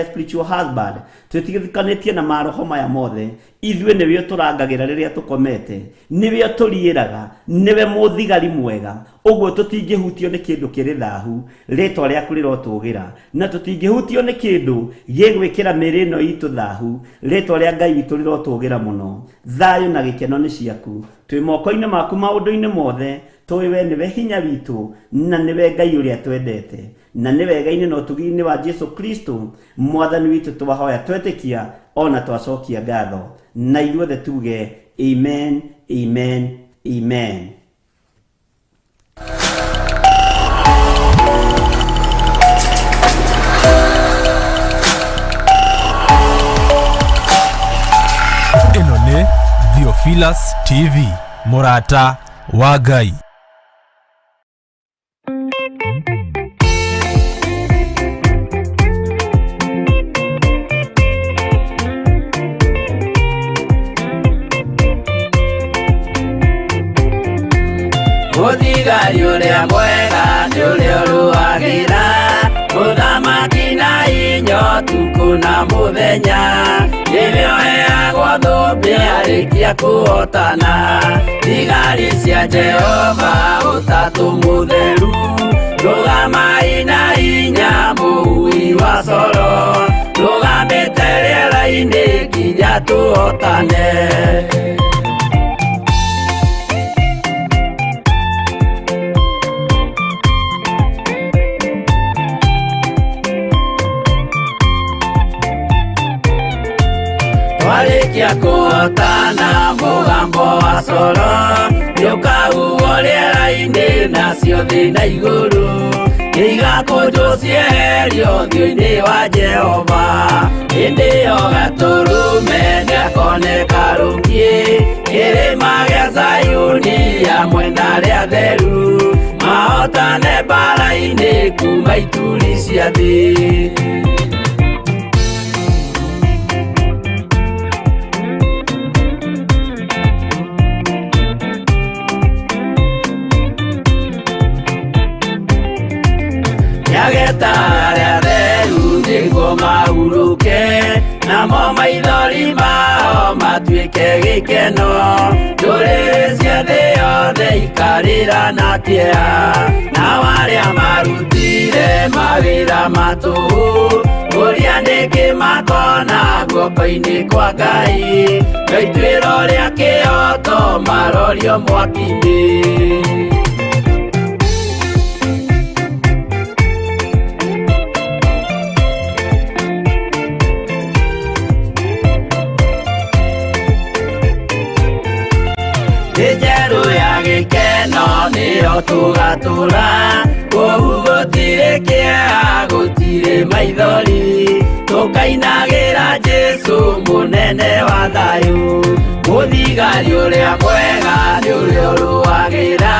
spiritual husband. Twĩtigithũkanĩtie na maroho maya mothe. Ithuĩ nĩwe ũtũrangagĩra rĩrĩa tũkomete, nĩwe ũtũriĩraga, nĩwe mũthigari mwega. Ũguo tũtingĩhutio nĩ kĩndũ kĩrĩ thahu, rĩtwa rĩaku rĩrotũgĩra. Na tũtingĩhutio nĩ kĩndũ gĩgwĩkĩra mĩĩrĩ ĩno itũ thahu, rĩtwa rĩa Ngai witũ rĩrotũgĩra mũno. Thayũ na gĩkeno nĩ ciaku. Twĩ moko-inĩ maku maũndũ-inĩ mothe, tũĩ we nĩwe hinya witũ na nĩwe Ngai ũrĩa twendete. Na nĩ wega-inĩ na ũtugi-inĩ wa Jesu Kristo mwathani witũ twahoya twetĩkia ona twacokia ngatho. Na ithuothe tuge amen, amen, amen. Ĩno nĩ Theophilus TV, mũrata wa Ngai. Mũthigari ũrĩa mwega nĩ ũrĩa ũrũagĩra mũthamaki na inya ũtukũ na mũthenya, nĩwe ũheagwo thũmbĩ arĩkia kũhotana. Thigari cia Jehova ũtatũ mũtheru, rũgamai na hinya mũhui wa coro, rũgamĩte rĩera-inĩ nginya tũhotane. Twarĩkia kũhotana mũgambo wa coro nĩũkahuhwo rĩera-inĩ nacio thĩ na igũrũ igakũnjwo cieherio ũthiũ-inĩ wa Jehova. Hĩndĩ ĩyo gatũrũme nĩakoneka rũngiĩ kĩrĩma gĩa Zayuni hamwe na arĩa atheru mahotane mbara-inĩ kuma ituri cia thĩ. Nĩageta arĩa atheru nĩguo mahurũke, namo maithori mao matuĩke gĩkeno. Ndũrĩrĩ cia thĩ yothe ikarĩra na kĩeha, nao arĩa marutire mawĩra ma tũhũ kũria nĩkĩ makona guoko-inĩ kwa Ngai. No ituĩro rĩa kĩhooto marorio mwaki-inĩ. Thĩ njerũ ya gĩkeno nĩyo tũgatũra, kũu gũtirĩ kĩeha gũtirĩ maithori, tũkainagĩra Jesũ mũnene wa thayũ. Mũthigari ũrĩa mwega nĩ ũrĩa ũrũagĩra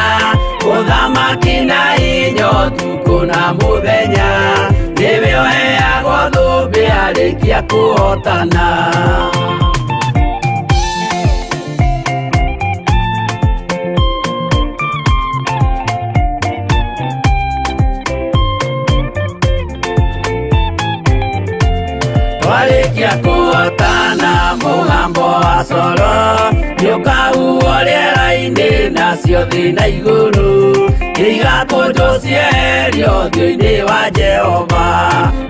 ũthamaki na hinya ũtukũ na mũthenya, nĩwe ũheagwo thũmbĩ arĩkia kũhotana. Twarĩkia kũhotana mũgambo wa coro nĩũkahuhwo rĩera-inĩ nacio thĩ na igũrũ igakũnjwo Ikũnjo cieherio ũthiũ-inĩ wa Jehova,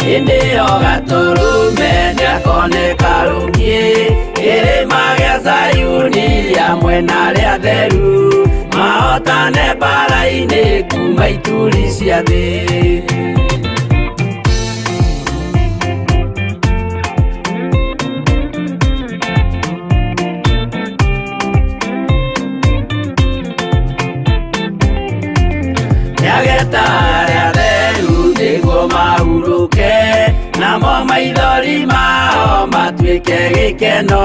hĩndĩ ĩyo Gatũrũme nĩakoneka rũngĩ. Kĩrĩma gĩa Zayuni hamwe na arĩa atheru, mahotane mbara-inĩ kuma ituri cia thĩ. Nĩageta arĩa atheru nĩguo mahurũke, namo maithori mao matuĩke gĩkeno.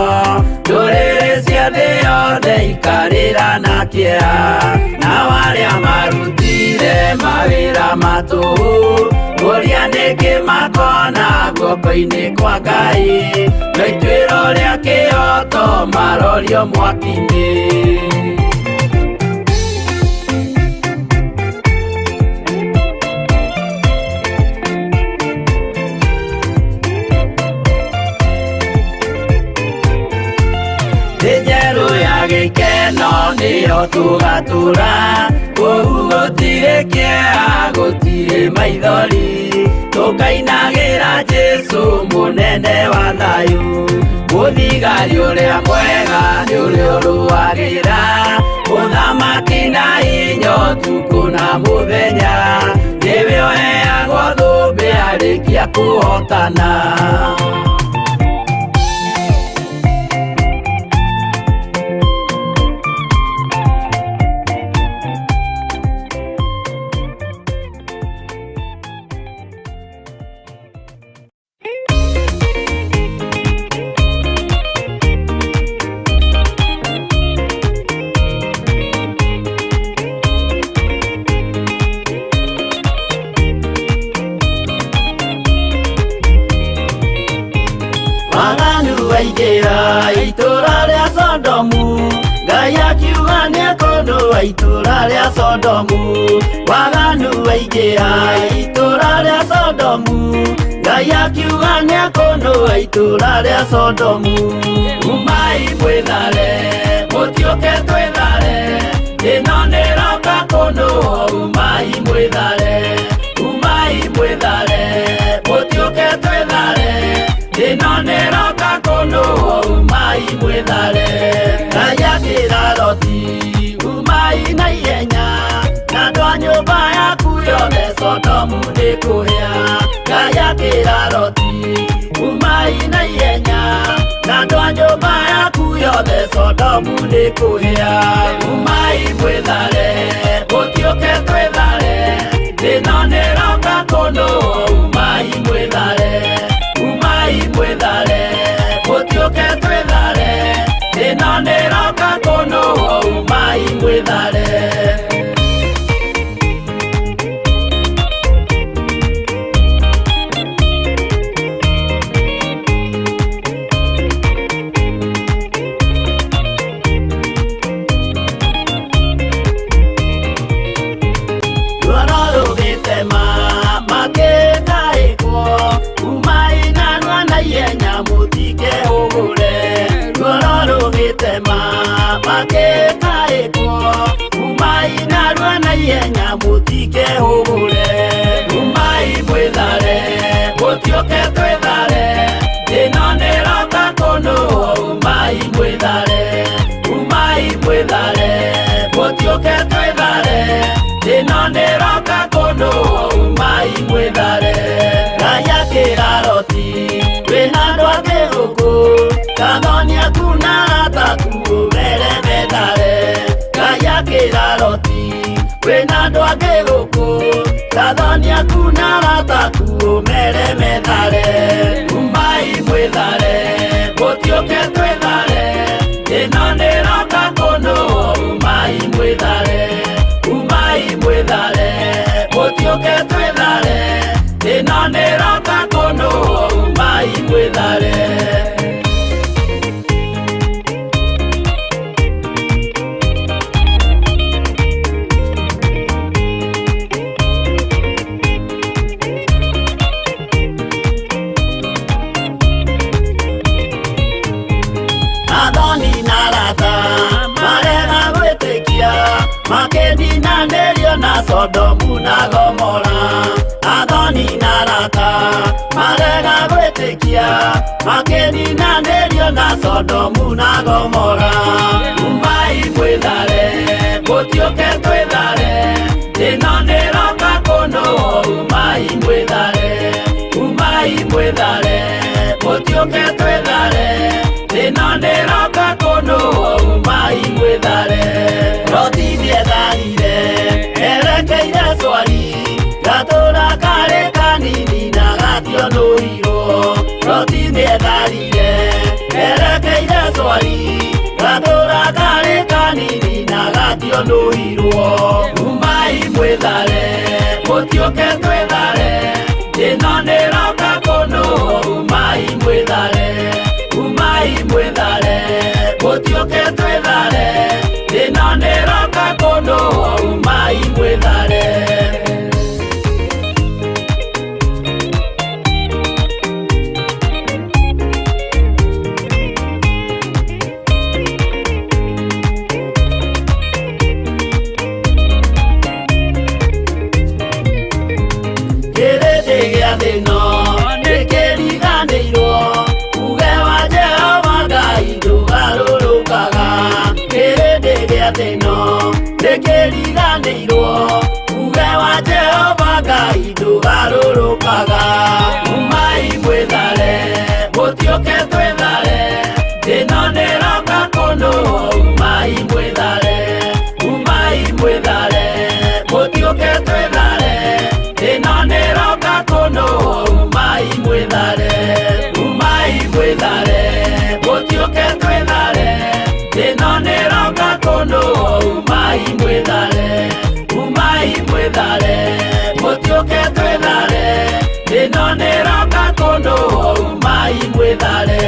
Ndũrĩrĩ cia thĩ yothe ikarĩra na kĩeha, nao arĩa marutire mawĩra ma tũhũ, kũria nĩkĩ makona guoko-inĩ kwa Ngai. No ituĩro rĩa kĩhooto marorio mwaki-inĩ. Thĩ njerũ ya gĩkeno nĩyo tũgatũra, kũu gũtirĩ kĩeha, gũtirĩ maithori. Tũkainagĩra Jesũ mũnene wa thayũ, mũthigari ũrĩa mwega nĩ ũrĩa ũrũagĩra ũthamaki na hinya ũtukũ na mũthenya, nĩwe ũheagwo thũmbĩ arĩkia kũhotana. Waganu waingĩra itũũra rĩa Sodomu, Ngai akiuga nĩekũndũa itũũra rĩa Sodomu. Waganu waingĩra itũũra rĩa Sodomu, Ngai akiuga nĩekũndũa itũũra rĩa Sodomu. Umai mwĩthare, mũtiũke twĩthare, ĩno nĩĩroka kũndũo. Umai mwĩthare, umai mwĩthare, mũtiũke twĩthare, ĩno nĩĩroka kũndũo. Umai mwĩthare. Ngai akĩra Loti, umai na ihenya, na andũ a nyũmba yaku yothe Sodomu nĩkũhĩa. Ngai akĩra Loti, umai na ihenya, na andũ a nyũmba yaku yothe Sodomu nĩkũhĩa. Umai mwĩthare, mũtiũke twĩthare, ĩno nĩĩroka kũndũo. Umai mwĩthare, umai mwĩthare, mũtiũke twĩthare, ĩno nĩĩroka kũndũo. Umai mwĩthare. Ruoro rũgĩtema makĩtaĩkwo, umai narua na ihenya mũtikehũgũre. Ruoro rũgĩtema makĩtaĩkwo, umai narua na ihenya mũtikehũgũre. Umai mwĩthare, mũtiũke twĩthare, ĩno nĩĩroka kũndũo. Umai mwĩthare, umai mwĩthare, mũtiũke twĩthare, ĩno nĩĩroka kũndũo. Umai mwĩthare. Ngai akĩra Loti, wĩna andũ angĩ gũkũ, kathoni aku na arata aku ũmere methare. Ngai akĩra Loti, wĩna andũ angĩ gũkũ, kathoni aku na arata aku ũmere methare. Umai mwĩthare, mũtiũke twĩthare, ĩno nĩĩroka kũndũo. Umai mwĩthare, umai mwĩthare, mũtiũke twĩthare, ĩno nĩĩroka kũndũo. Umai mwĩthare. Athoni na arata marega gwĩtĩkia, makĩninanĩrio na na Sodomu na Gomora athoni na arata marega gwĩtĩkia makĩninanĩrio na Sodomu na Gomora. Umai mwĩthare mũtiũke twĩthare ĩno nĩroka kũnũ. Umai mwĩthare, umai mwĩthare mũtiũke twĩthare ĩno nĩroka kũnũ. Umai mwĩthare. Loti nĩetharire erekeire Swari gatũra karĩ kanini na gationũirwo. Loti nĩetharire erekeire Swari gatũra karĩ kanini na gationũirwo. Umai mwĩthare mũtiũke twĩthare ĩno nĩroka kũnũ. Umai mwĩthare, umai mwĩthare mũtiũke twĩthare ĩno nĩroka kũnũ. Umai mwĩthare. Kĩrĩndĩ gĩa thĩ-ĩno nĩkĩriganĩirwo uge wa Jehova Ngai ndũgarũrũkaga. Kĩrĩndĩ gĩa thĩ-ĩno nĩkĩriganĩirwo uge wa Jehova Ngai ndũgarũrũkaga. Umai mwĩthare mũtiũke twĩthare ĩno nĩroka kũnũ. Umai mwĩthare, umai mwĩthare mũtiũke twĩthare ĩno nĩroka kũnũ. Umai mwĩthare, umai mwĩthare mũtiũke twĩthare ĩno nĩroka kũnũ. Umai mwĩthare, umai mwĩthare mũtiũke twĩthare ĩno nĩroka kũnũ. Umai mwĩthare.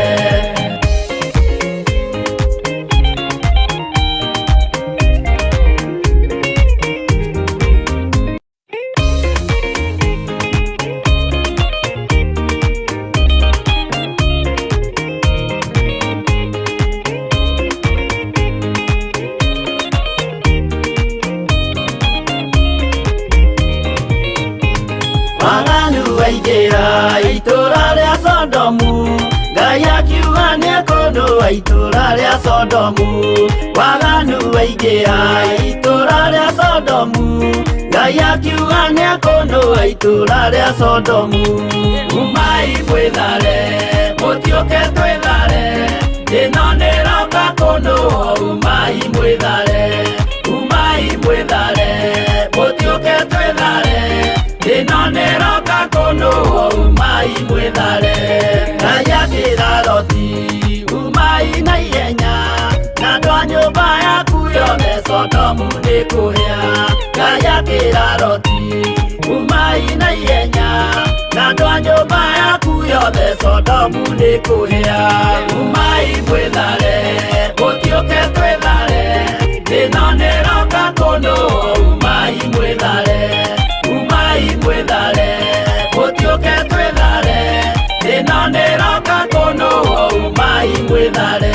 Waganu waingĩra itũra rĩa Sodomu Ngai akiuga nĩekũnũa itũra rĩa Sodomu. Waganu waingĩra itũra rĩa Sodomu Ngai akiuga nĩekũnũa itũra rĩa Sodomu. Umai mwĩthare mũtiũke twĩthare ĩno nĩroka kũnũ. Umai mwĩthare, umai mwĩthare mũtiũke twĩthare ĩno nĩroka kũnũ. Umai mwĩthare. Ngai akĩra Loti umai na ihenya na andũ a nyũmba yaku yothe Sodomu nĩkũhĩa. Ngai akĩra Loti umai na ihenya na andũ a nyũmba yaku yothe Sodomu nĩkũhĩa. Umai mwĩthare mũtiũke twĩthare ĩno nĩroka kũnũ. Umai mwĩthare, umai mwĩthare mũtiũke twĩthare ĩno nĩroka kũnũ. Umai mwĩthare.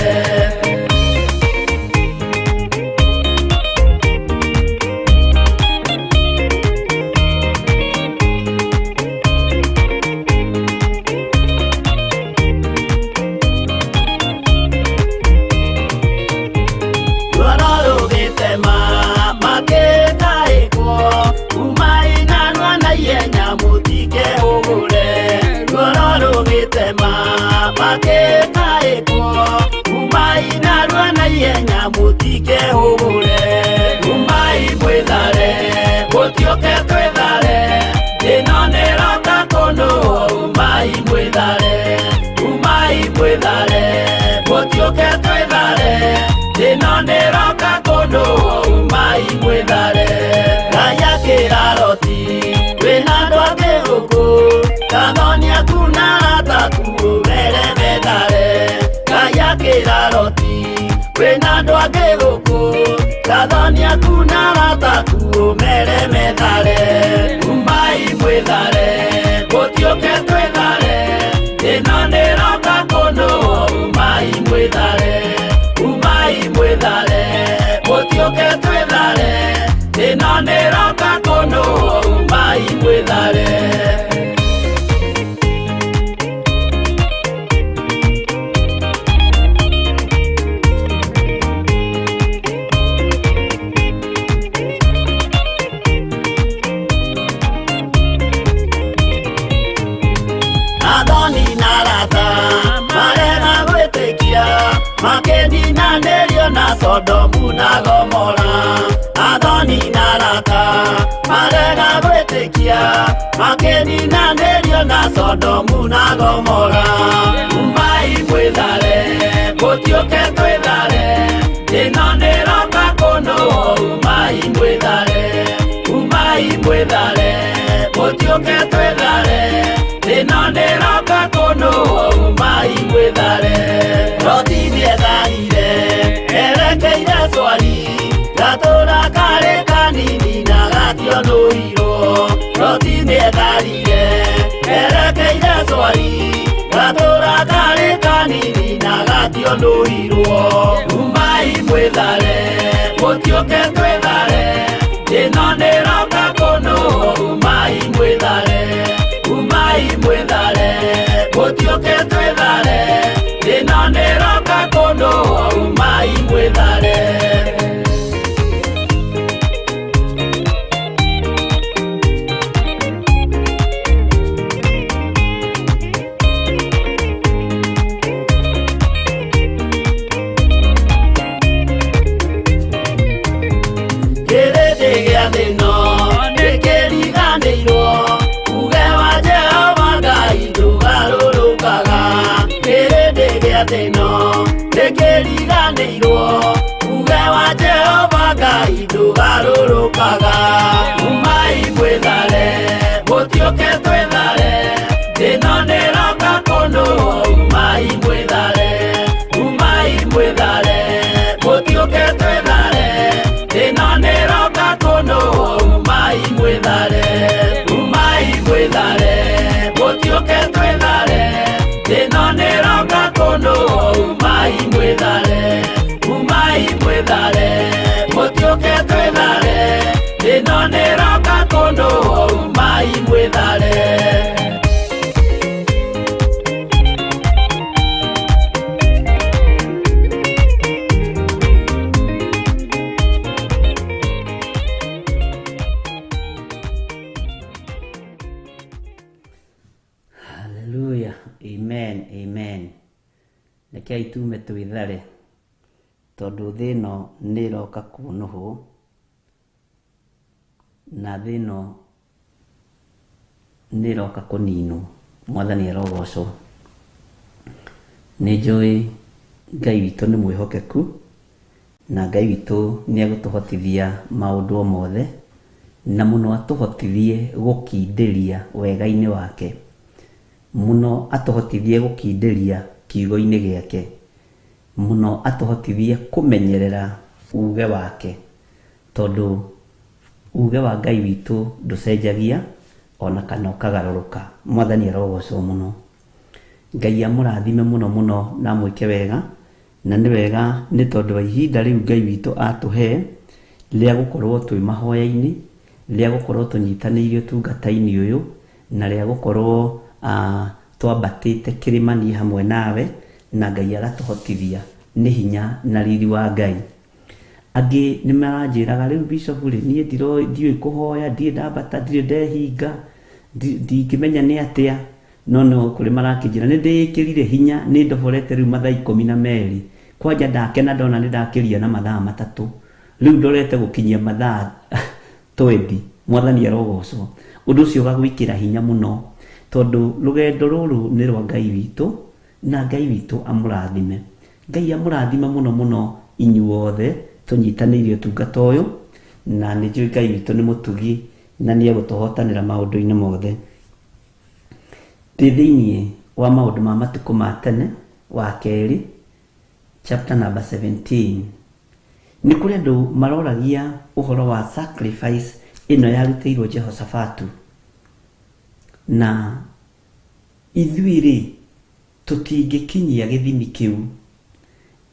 Ruoro rũgĩtema makĩtaĩkwo umai narua na ihenya mũtikehũgũre. Ruoro rũgĩtema makĩtaĩkwo umai narua na ihenya mũtikehũgũre. Umai mwĩthare mũtiũke twĩthare ĩno nĩroka kũnũ. Umai mwĩthare, umai mwĩthare mũtiũke twĩthare ĩno nĩroka kũnũ. Umai mwĩthare. Ngai akĩra Loti wĩna andũ angĩ gũkũ kathoni aku na arata aku ũmere methare. Ngai akĩra Loti wĩna andũ angĩ gũkũ kathoni aku na arata aku ũmere methare. Umai mwĩthare mũtiũke twĩthare ĩno nĩroka kũnũ. Umai mwĩthare, umai mwĩthare mũtiũke twĩthare ĩno nĩroka. Umai mwĩthare. Athoni na arata marega gwĩtĩkia, makĩninanĩrio na Sodomu na Gomora. Athoni na arata marega gwĩtĩkia, makĩninanĩrio na Sodomu na Gomora. Umai mwĩthare, mũtiũke twĩthare, ĩno nĩroka kũnũhwo. Umai mwĩthare, umai mwĩthare, mũtiũke twĩthare, ĩno nĩroka kũnũhwo. Umai mwĩthare. Loti nĩetharire erekeire Swari, gatũra karĩ kanini na gationũirwo. Loti nĩetharire erekeire Swari, gatũra karĩ kanini na gationũirwo. Umai mwĩthare, mũtiũke twĩthare, ĩno nĩroka kũnũhwo. Umai mwĩthare, umai mwĩthare, mũtiũke twĩthare, ĩno nĩroka kũnũhwo. Umai mwĩthare. Kĩrĩndĩ gĩa thĩ ĩno nĩkĩriganĩirwo, uge wa Jehova Ngai ndũgarũrũkaga. Kĩrĩndĩ gĩa thĩ ĩno nĩkĩriganĩirwo, uge wa Jehova Ngai ndũgarũrũkaga. Umai mwĩthare, mũtiũke twĩthare, ĩno nĩroka kũnũhwo. Umai mwĩthare, umai mwĩthare, mũtiũke twĩthare, ĩno nĩroka kũnũhwo. Umai mwĩthare, umai mwĩthare, mũtiũke twĩthare, ĩno nĩroka kũnũhwo. Umai mwĩthare, umai mwĩthare, mũtiũke twĩthare, ĩno nĩroka kũnũhwo. Umai mwĩthare. Hallelujah. Amen. Amen. Rekei tume twĩthare, tondũ thĩ ĩno nĩ ĩroka kũnũhwo, na thĩ ĩno nĩ ĩroka kũninwo. Mwathani arogocwo. Nĩ njũĩ Ngai witũ nĩ mwĩhokeku, na Ngai witũ nĩ egũtũhotithia maũndũ o mothe, na mũno atũhotithie gũkindĩria wega-inĩ wake, mũno atũhotithie gũkindĩria kiugo-inĩ gĩake, mũno atũhotithie kũmenyerera uge wake, tondũ uge wa Ngai witũ ndũcenjagia ona kana ũkagarũrũka. Mwathani arogocwo mũno. Ngai amũrathime mũno mũno na amwĩke wega, na nĩ wega nĩ tondũ wa ihinda rĩu Ngai witũ atũhe rĩa gũkorwo twĩ mahoya-inĩ, rĩa gũkorwo tũnyitanĩire ũtungata-inĩ ũyũ, na rĩa gũkorwo twambatĩte kĩrĩma niĩ hamwe nawe, na Ngai agatũhotithia nĩ hinya na riri wa Ngai. Angĩ nĩ maranjĩraga rĩu Bishop rĩ, niĩ ndiũĩ kũhoya, ndirĩ ndambata, ndirĩ ndehinga, ndingĩmenya nĩ atĩa. No no kũrĩ marakĩnjĩra nĩ ndĩĩkĩrire hinya, nĩ ndoborete rĩu mathaa 12. Kwanja ndakena ndona nĩ ndakĩria na mathaa 3. Rĩu ndorete gũkinyia mathaa 20. Mwathani arogocwo. Ũndũ ũcio ũgagwĩkĩra hinya mũno, tondũ rũgendo rũrũ nĩ rwa Ngai witũ, na Ngai witũ amũrathime. Ngai amũrathime mũno mũno inyuothe tũnyitanĩire ũtungata ũyũ, na nĩ njũĩ Ngai witũ nĩ mũtugi na nĩ egũtũhotanĩra maũndũ-inĩ mothe. Ndĩ thĩinĩ wa maũndũ ma matukũ ma tene wa kerĩ, chapter number 17. Nĩ kũrĩ andũ maroragia ũhoro wa sacrifice ĩno yarutĩirwo Jehoshafatu, na ithuĩ rĩ tũtingĩkinyia gĩthimi kĩu.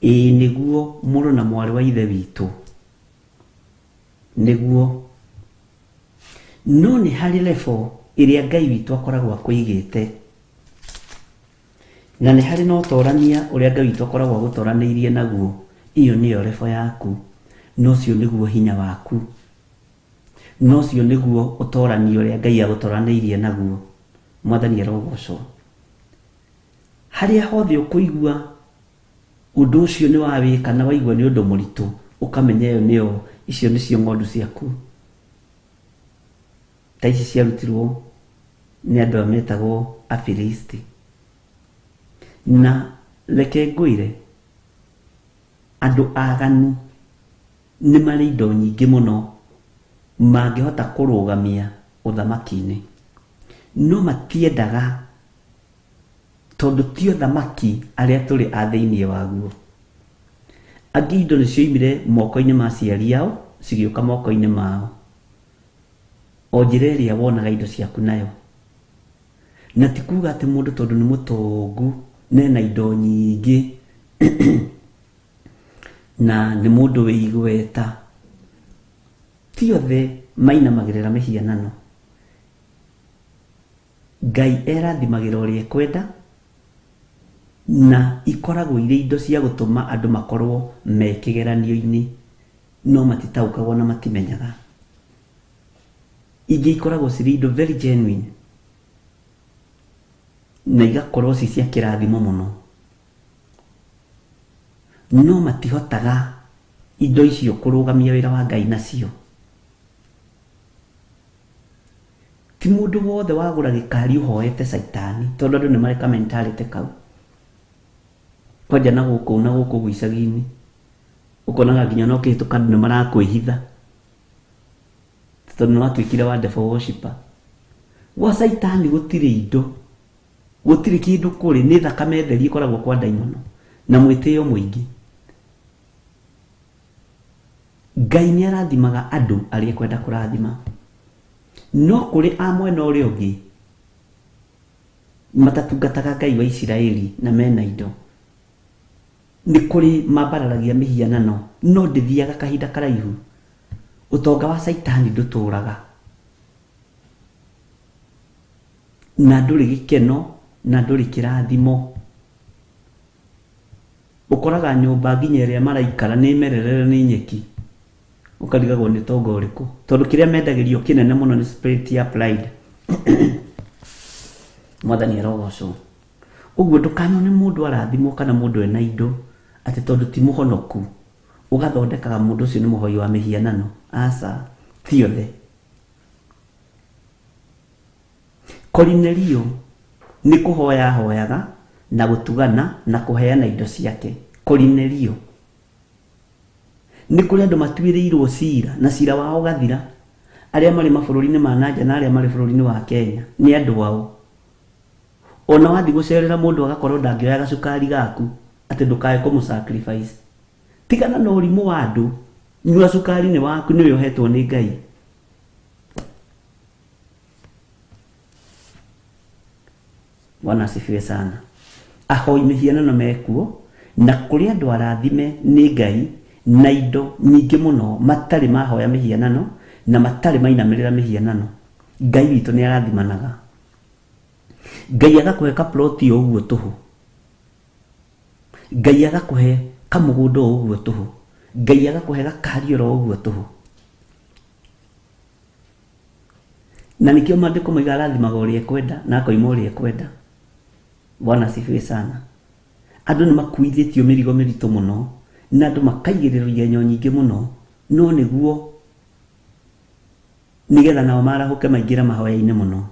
Ĩĩ nĩguo mũrũ na mwarĩ wa ithe witũ, nĩguo. No nĩ harĩ level ĩrĩa Ngai witũ akoragwo akũigĩte, na nĩ harĩ na ũtorania ũrĩa Ngai witũ akoragwo agũtoranĩirie naguo. Iyo nĩyo level yaku, na ũcio nĩguo hinya waku, na ũcio nĩguo ũtorania ũrĩa Ngai agũtoranĩirie naguo. Mwathani arogocwo. Harĩa hothe ũkũigua ũndũ ũcio nĩ wawĩka na waigua nĩ ũndũ mũritũ, ũkamenya ĩyo nĩyo, icio nĩcio ng'ondu ciaku. Ta ici ciarutirwo nĩ andũ aya metagwo Afilisti. Na reke ngwĩre, andũ aganu nĩ marĩ indo nyingĩ mũno mangĩhota kũrũgamia ũthamaki-inĩ, no matiendaga tondũ ti ũthamaki arĩa tũrĩ a thĩinĩ waguo. Angĩ indo nĩ cioimire moko-inĩ ma aciari ao cigĩũka moko-inĩ mao, o njĩra ĩrĩa wonaga indo ciaku nayo. Na ti kuga atĩ mũndũ tondũ nĩ mũtongu na ena indo nyingĩ na nĩ mũndũ wĩ igweta, ti othe mainamagĩrĩra mĩhianano. Ngai erathimagĩra ũrĩa ekwenda, na ikoragwo irĩ indo cia gũtũma andũ makorwo me kĩgeranio-inĩ, no matitaũkagwo na matimenyaga. Ingĩ ikoragwo cirĩ indo very genuine na igakorwo ci cia kĩrathimo mũno, no matihotaga indo icio kũrũgamia wĩra wa Ngai nacio. Ti mũndũ wothe wagũra gĩkari ũhoete caitani, tondũ andũ nĩ marĩ ka mentality kau. Kwanja na gũkũ na gũkũ ũguo icagi-inĩ, ũkonaga nginya ona ũkĩhĩtũka andũ nĩ marakwĩhitha tondũ nĩ watuĩkire wa devil worshipper. Gwa caitani gũtirĩ indo, gũtirĩ kĩndũ kũrĩ, nĩ thakame theri ĩkoragwo kwa ndaimono na mwĩtĩo mũingĩ. Ngai nĩ arathimaga andũ arĩa ekwenda kũrathima, no kũrĩ a mwena ũrĩa ũngĩ matatungataga Ngai wa Isiraeli na mena indo, nĩ kũrĩ mambararagia mĩhianano, no ndĩthiaga kahinda karaihu. Ũtonga wa caitani ndũtũraga, na ndũrĩ gĩkeno na ndũrĩ kĩrathimo. Ũkoraga nyũmba nginya ĩrĩa maraikara nĩ mererere nĩ nyeki, ũkarigagwo nĩ ũtonga ũrĩkũ, tondũ kĩrĩa mendagĩrio kĩnene mũno nĩ spirit ya pride. Mwathani arogocwo. Ũguo ndũkanone mũndũ arathimwo kana mũndũ ena indo atĩ tondũ ti mũhonoku ũgathondekaga mũndũ ũcio nĩ mũhoi wa mĩhianano. Aca, ti othe. Korinelio nĩ kũhoya ahoyaga na gũtugana na kũheana indo ciake. Korinelio. Nĩ kũrĩ andũ matuĩrĩirwo cira na cira wao ũgathira, arĩa marĩ mabũrũri-inĩ ma nanja na arĩa marĩ bũrũri-inĩ wa Kenya nĩ andũ ao. Ona wathiĩ gũcerera mũndũ agakorwo ndangĩoya gacukari gaku atĩ ndũkae kũmũ sacrifice. Tigana na ũrimũ wa andũ, nyua cukari nĩ waku, nĩwe ũhetwo nĩ Ngai. Bwana asifiwe sana. Ahoi mĩhianano mekuo, na kũrĩ andũ arathime nĩ Ngai na indo nyingĩ mũno matarĩ mahoya mĩhianano na matarĩ mainamĩrĩra mĩhianano. Ngai witũ nĩ arathimanaga. Ngai agakũhe ka plot o ũguo tũhũ. Ngai agakũhe kamũgũnda o ũguo tũhũ. Ngai agakũhe gakari oro ũguo tũhũ. Na nĩkĩo maandĩko moiga arathimaga ũrĩa ekwenda na akoima ũrĩa ekwenda. Bwana asifiwe sana. Andũ nĩ makuithĩtio mĩrigo mĩritũ mũno na andũ makaigĩrĩrwo igenyo nyingĩ mũno, no nĩguo nĩgetha nao marahũke maingĩre mahoya-inĩ mũno.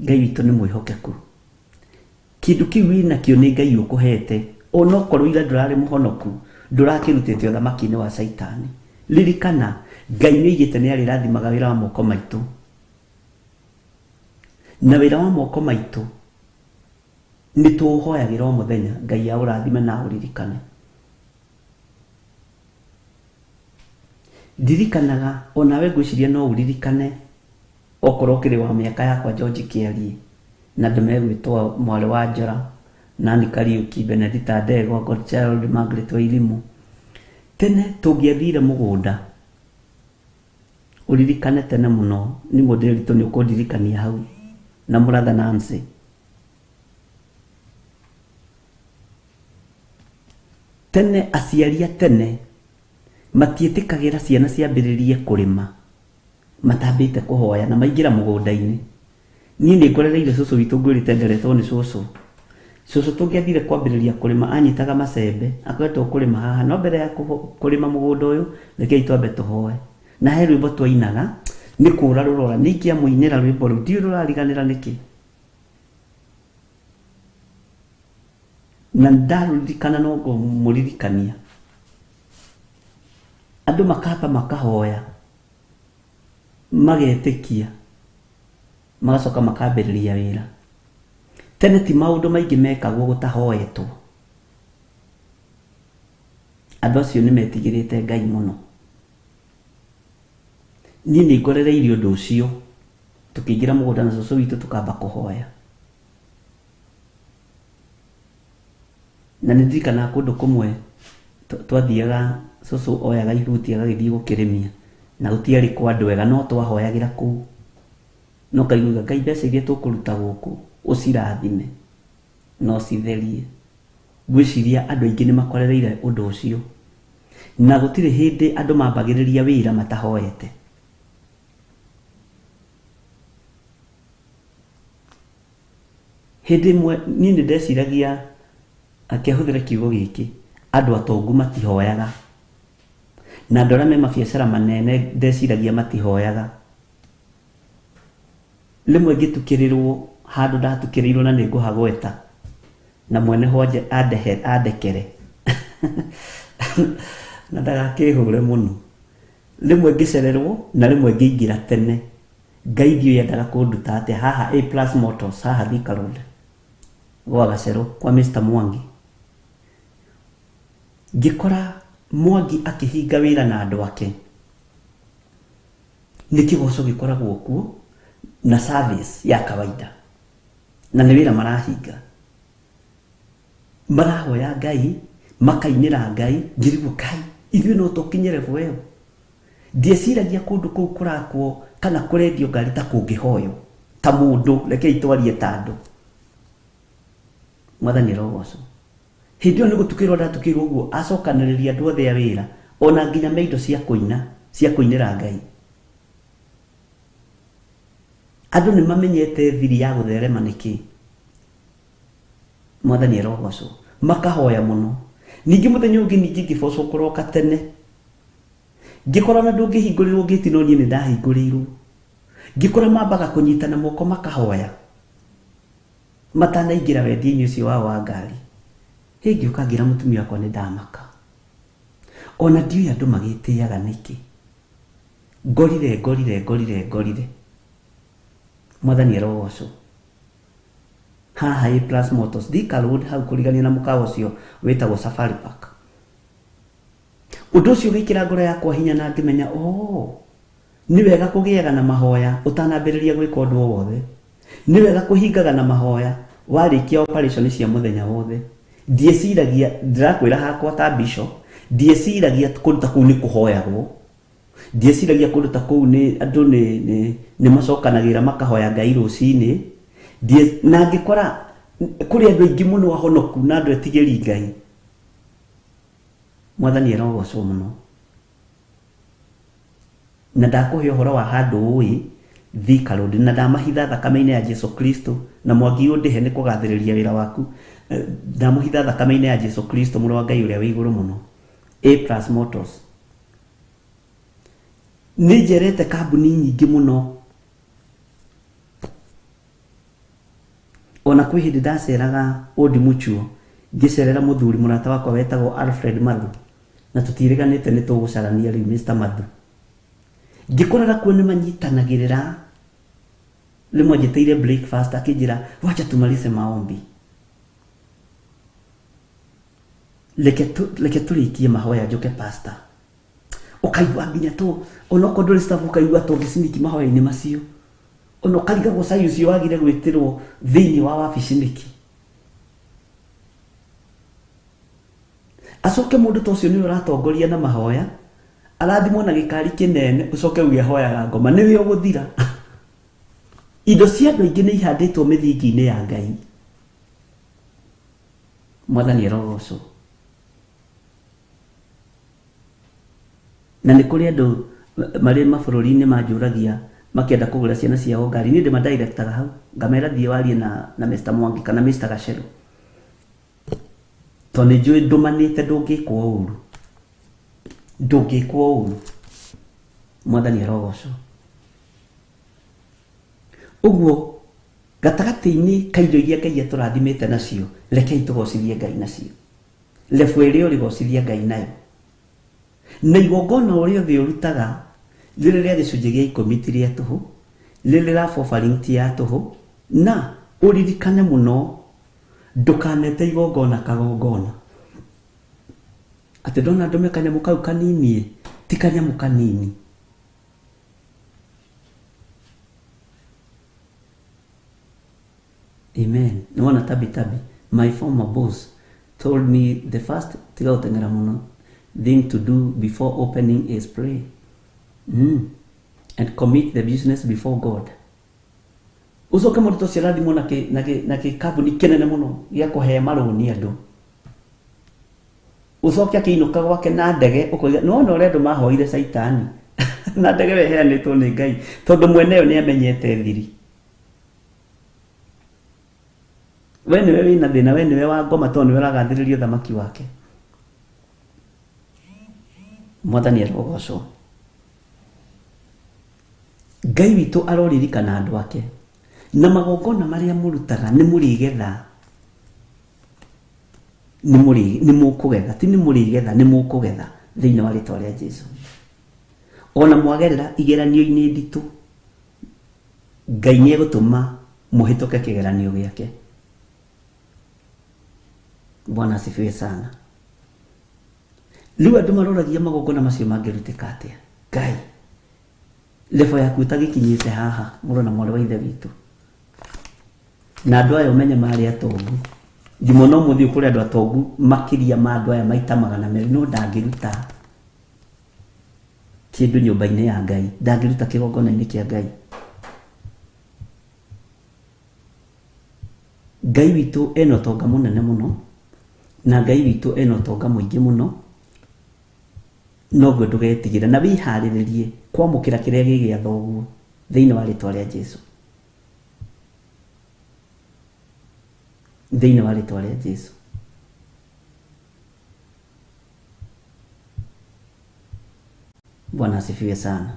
Ngai witũ nĩ mwĩhokeku. Kĩndũ kĩu wĩnakĩo nĩ Ngai ũkũhete, onokorwo ira ndũrarĩ mũhonoku, ndũrakĩrutĩte ũthamaki-inĩ wa Caitani. Ririkana, Ngai nĩ oigĩte nĩ arĩrathimaga wĩra wa moko maitũ. Na wĩra wa moko maitũ nĩ tũũhoyagĩra o mũthenya, Ngai aũrathime na aũririkane. Ndirikanaga, onawe ngwĩciria no ũririkane, okorwo ũkĩrĩ wa mĩaka yakwa George Kĩariĩ, na andũ megwĩtwo mwarĩ wa Njora, Nani Kariuki, Benedita Ndegwa, Godchild, Margaret Wairimu. Tene tũngĩathire mũgũnda, Ũririkane tene mũno nĩ mũndĩritũ nĩ ũkũndirikania hau na mũratha Nancy. Tene aciari a tene matiĩtĩkagĩra ciana ciambĩrĩrie kũrĩma matambĩte kũhoya na maingĩra mũgũnda-inĩ. Niĩ nĩ ngorereire cũcũ witũ ngwĩrĩte nderetwo nĩ cũcũ. Cũcũ tũngĩathire kwambĩrĩria kũrĩma anyitaga macembe akoretwo kũrĩma haha no mbere ya kũrĩma mũgũnda ũyũ rekei twambe tũhoe. Na he rwĩmbo twainaga nĩ kũra rũrora nĩ ingĩamũinĩra rwĩmbo rũu ndiũĩ rũrariganĩra nĩkĩ. Na ndarũririkana no ngũmũririkania. Andũ makamba makahoya magetĩkia magacoka makambĩrĩria wĩra. Tene ti maũndũ maingĩ mekagwo gũtahoetwo. Andũ acio nĩ metigĩrĩte Ngai mũno. Niĩ nĩ ngorereirie ũndũ ũcio tũkĩingĩra mũgũnda na cũcũ witũ tũkamba kũhoya. Na nĩ ndirikanaga kũndũ kũmwe twathiaga cũcũ oyaga ihuti agagĩthiĩ gũkĩrĩmia na gũtiarĩ kwa andũ ega no twahoyagĩra kũu. Na ũkaiguaga Ngai mbeca iria tũkũruta gũkũ ũcirathime na ũcitherie. Ngwĩciria andũ aingĩ nĩ makorereire ũndũ ũcio. Na gũtirĩ hĩndĩ andũ mambagĩrĩria wĩra matahoete. Hĩndĩ ĩmwe niĩ nĩ ndeciragia, reke hũthĩre kiugo gĩkĩ, andũ atongu matihoyaga. Na andũ arĩa me mabiacara manene ndeciragia matihoyaga. Rĩmwe ngĩtukĩrĩrwo handũ ndatukĩrĩirwo na nĩ ngũhagweta, na mwene ho andekere na ndagakĩhũre mũno. Rĩmwe ngĩcererwo na rĩmwe ngĩingĩra tene. Ngai ndiũĩ endaga kũnduta atĩa haha A Plus Motors haha Thika Road gwa Gacerũ kwa Mr Mwangi. Ngĩkora Mwangi akĩhinga wĩra na andũ ake. Nĩ kĩgoco gĩkoragwo kuo na service ya kawaida na nĩ wĩra marahinga. Marahoya Ngai, makainĩra Ngai, ngĩrigwo Ngai ithuĩ no tũkinye level ĩyo? Ndieciragia kũndũ kũu kũrakwo kana kũrendio ngari ta kũngĩhoywo ta mũndũ, rekei twarie ta andũ. Mwathani arogocwo. Hĩndĩ ĩyo nĩ gũtukĩrwo ndatukĩirwo ũguo, acokanĩrĩria andũ othe a wĩra, ona nginya me indo cia kũina, cia kũinĩra Ngai. Andũ nĩ mamenyete thiri ya gũtherema nĩ kĩĩ. Mwathani arogocwo. Makahoya mũno. Ningĩ mũthenya ũngĩ ningĩ ngĩbocwo kũroka tene. Ngĩkora ona ndũngĩhingũrĩrwo ngĩti no niĩ nĩ ndahingũrĩirwo. Ngĩkora mambaga kũnyitana moko makahoya matanaingĩra wendia-inĩ ũcio wao wa ngari. Hĩ ngĩũka ngĩra mũtumia wakwa nĩ ndamaka. Ona ndiũĩ andũ magĩtĩaga nĩkĩ. Ngorire ngorire ngorire ngorire. Mwathani arogocwo. Haha A Plus Motors, Thika Road hau kũrigania na mũkawa ũcio wĩtagwo Safari Park. Ũndũ ũcio ũgĩkĩra ngoro yakwa hinya na ngĩmenya, oh, nĩ wega kũgĩaga na mahoya ũtanambĩrĩria gwĩka ũndũ o wothe. Nĩ wega kũhingaga na mahoya warĩkia operation cia mũthenya wothe. Ndieciragia, ndĩrakwĩra hakwa ta bishop, ndieciragia kũndũ ta kũu nĩ kũhoyagwo. Ndieciragia kũndũ ta kũu nĩ andũ nĩ, nĩ, nĩ macokanagĩrĩra makahoya Ngai rũcinĩ. Ndie, na ngĩkora kũrĩ andũ aingĩ mũno ahonoku na andũ etigĩri Ngai. Mwathani arogocwo mũno. Na ndakũhe ũhoro wa handũ ũĩ Thika Road na ndamahitha thakame-inĩ ya Jesu Kristo na Mwangi ũndĩhe nĩ kũgathĩrĩria wĩra waku. Ndamũhitha thakame-inĩ ya Jesu Kristo mũrũ wa Ngai ũrĩa wĩ igũrũ mũno. A Plus Motors. Nĩ njerete kambuni nyingĩ mũno. Ona kwĩ hĩndĩ ndaceraga Old Mutual ngĩcerera mũthuri mũrata wakwa wetagwo Alfred Mathu na tũtiĩrĩganĩte nĩ tũgũcarania rĩu Mr Mathu. Ngĩkoraga kuo nĩ manyitanagĩrĩra rĩmwe anjĩtĩire breakfast akĩnjĩra wacha tumalize maombi. Reke tu, reke tũrĩkie mahoya njũke pastor. Ũkaigua nginya tũ onokorwo ndũrĩ staff ũkaigua ta ũngĩciniki mahoya-inĩ macio. Ona ũkarigagwo cai ũcio wagire gwĩtĩrwo thĩinĩ wa wabici nĩkĩ. Acoke mũndũ ta ũcio nĩwe ũratongoria na mahoya, Arathimwo na gĩkari kĩnene ũcoke uge ahoyaga ngoma nĩwe ũgũthira. Indo cia andũ aingĩ nĩ ihandĩtwo mĩthingi-inĩ ya Ngai. Mwathani arogocwo. Na nĩ kũrĩ andũ marĩ mabũrũri-inĩ manjũragia makĩenda kũgũra ciana ciao ngari. Niĩ ndĩmadirectaga hau ngamera thiĩ warie na, na Mr. Mwangi kana Mr. Gacheru tondũ nĩ njũĩ ndũmanĩte ndũngĩkwo ũru, ndũngĩkwo ũru. Mwathani arogocwo. Ũguo gatagatĩ-inĩ ka indo iria Ngai atũrathimĩte nacio, rekei tũgocithie Ngai nacio. Lebu ĩrĩa ũrĩgocithia Ngai nayo na igongona ũrĩa othe ũrutaga rĩrĩ rĩa gĩcunjĩ gĩa ikũmi ti rĩa tũhũ, rĩrĩ rĩa offering ti ya tũhũ, na ũririkane mũno ndũkanete igongona kagongona atĩ ndona ndũme kanyamũ kau kanini ti kanyamũ kanini. Amen. Nĩwona tabi tabi, my former boss told me the first tiga gũteng'era mũno thing to do before opening is pray and commit the business before God. Ũcoke mũndũ ta ũcio arathimwo na kĩ- na kĩ- na kĩkambuni kĩnene mũno gĩa kũhe marũni andũ, ũcoke akĩinũka gwake na ndege ũkoiga nĩwona ũrĩa andũ mahoire caitani na ndege we ĩheanĩtwo nĩ Ngai tondũ mwene yo nĩamenyete thiri. We nĩwe wĩna thĩna, we nĩwe wa ngoma tondũ nĩwe ũragathĩrĩria ũthamaki wake. Mwathani arogocwo. Ngai witũ aroririkana andũ ake na magongona marĩa mũrutaga nĩ mũrĩgetha, nĩ mũkũgetha, ti nĩ mũrĩgetha, nĩ mũkũgetha thĩinĩ wa rĩtwa rĩa Jesu. Ona mwagerera igeranio-inĩ nditũ, Ngai nĩ egũtũma mũhĩtũke kĩgeranio gĩake. Bwana asifiwe sana. Rĩu andũ maroragia magongona macio mangĩrutĩka atĩa? Ngai, level yaku ĩtagĩkinyĩte haha, mũrũ na mwarĩ wa ithe witũ. Na andũ aya ũmenye marĩ atongu. Thimo no mũthiĩ kũrĩ andũ atongu makĩria ma andũ aya maita 200, no ndangĩruta kĩndũ nyũmba-inĩ ya Ngai, ndangĩruta kĩgongona-inĩ kĩa Ngai. Ngai witũ ena ũtonga mũnene mũno, na Ngai witũ ena ũtonga mũingĩ mũno, noguo ndũgetigĩre na wĩharĩrĩrie kwamũkĩra kĩrĩa gĩ gĩa thoguo thĩinĩ wa rĩtwa rĩa Jesu. Thĩinĩ wa rĩtwa rĩa Jesu. Bwana asifiwe sana.